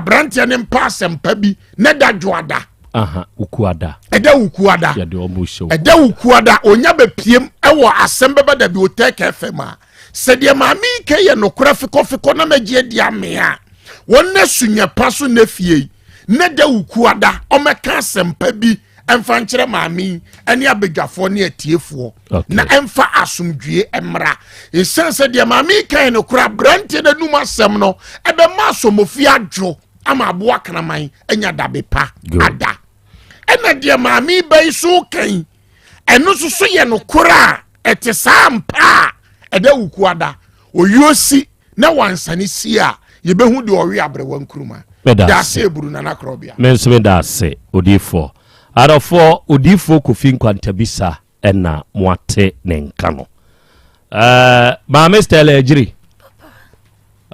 aberanteɛ no mpa asɛmpa bi na da dwoada. Aha, wukuada. Ɛda wukuada. Yɛde ɔmo hyɛ Ɛda wukuada onya bɛpiem ɛwɔ asɛm bɛba da bi otɛk fm a, sɛdeɛ maame yi ka yɛ nokorɛ fekɔfekɔ na mɛgye adi ame a, wɔn na sunya pa so na fie yi na da wukuada ɔmɛka asɛmpa bi ɛmfa nkyerɛ maame yi ɛne abadwafoɔ ne atiefoɔ na ɛmfa asomdwie mmra. Ɛsiane sɛ deɛ maame yi kan no kora aberanteɛ no anum asɛm no ɛbɛma asɔmɔfi adwo ama aboa kraman anya dabe pa ada. Ɛna deɛ maame yi ba yi so kan ɛno nso so yɛ nokorɛ a ɛte saa mpa a ɛda wukuada oyiosi na wansane si a, yɛbɛhu deɛ ɔwe abrɛwa nkuruma. Meda ase eburu Nana Korɔbea. Me nso meda ase odiyifoɔ. Adɔfoɔ, odiyifoɔ Kofi Nkwantabisa ɛna moate ne nka no. Uh, Maame Stella Agyiri,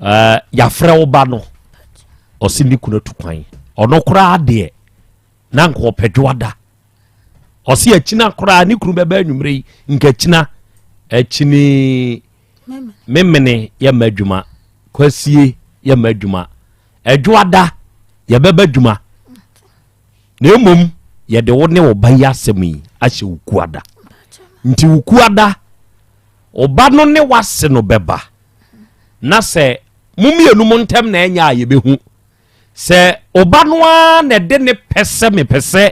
uh, yɛafrɛ wo ba no, ɔse ne kunu atu kwan. Ɔno koraa deɛ na nka ɔpɛ dwoada. Ɔse akyina koraa ne kunu bɛba anwummerɛ yi nka akyina akyini memene yɛmma adwuma kwasie yɛmma adwuma ɛdwoada yɛbɛba adwuma na mmom yɛde wo ne wo ba yi asɛm yi ahyɛ wo kuada nti wo kuada wo ba no ne wase no bɛba na sɛ mo mmienu mo ntɛm na ɛnyɛ a yɛbɛhu Sɛ ɔba no ara na ɛde ne pɛ sɛ mepɛ sɛ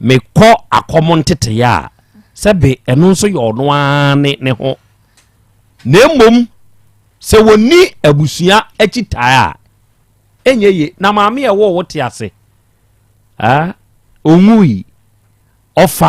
mekɔ akɔm nteteyɛ a, sɛbe ɛno nso yɛ ɔno ara ne ne ho. Na mmom sɛ wɔnni abusua akyitae a, ɛnyɛ ye. Na maame a ɛwɔ wo te ase, ɔnwui, ɔfa.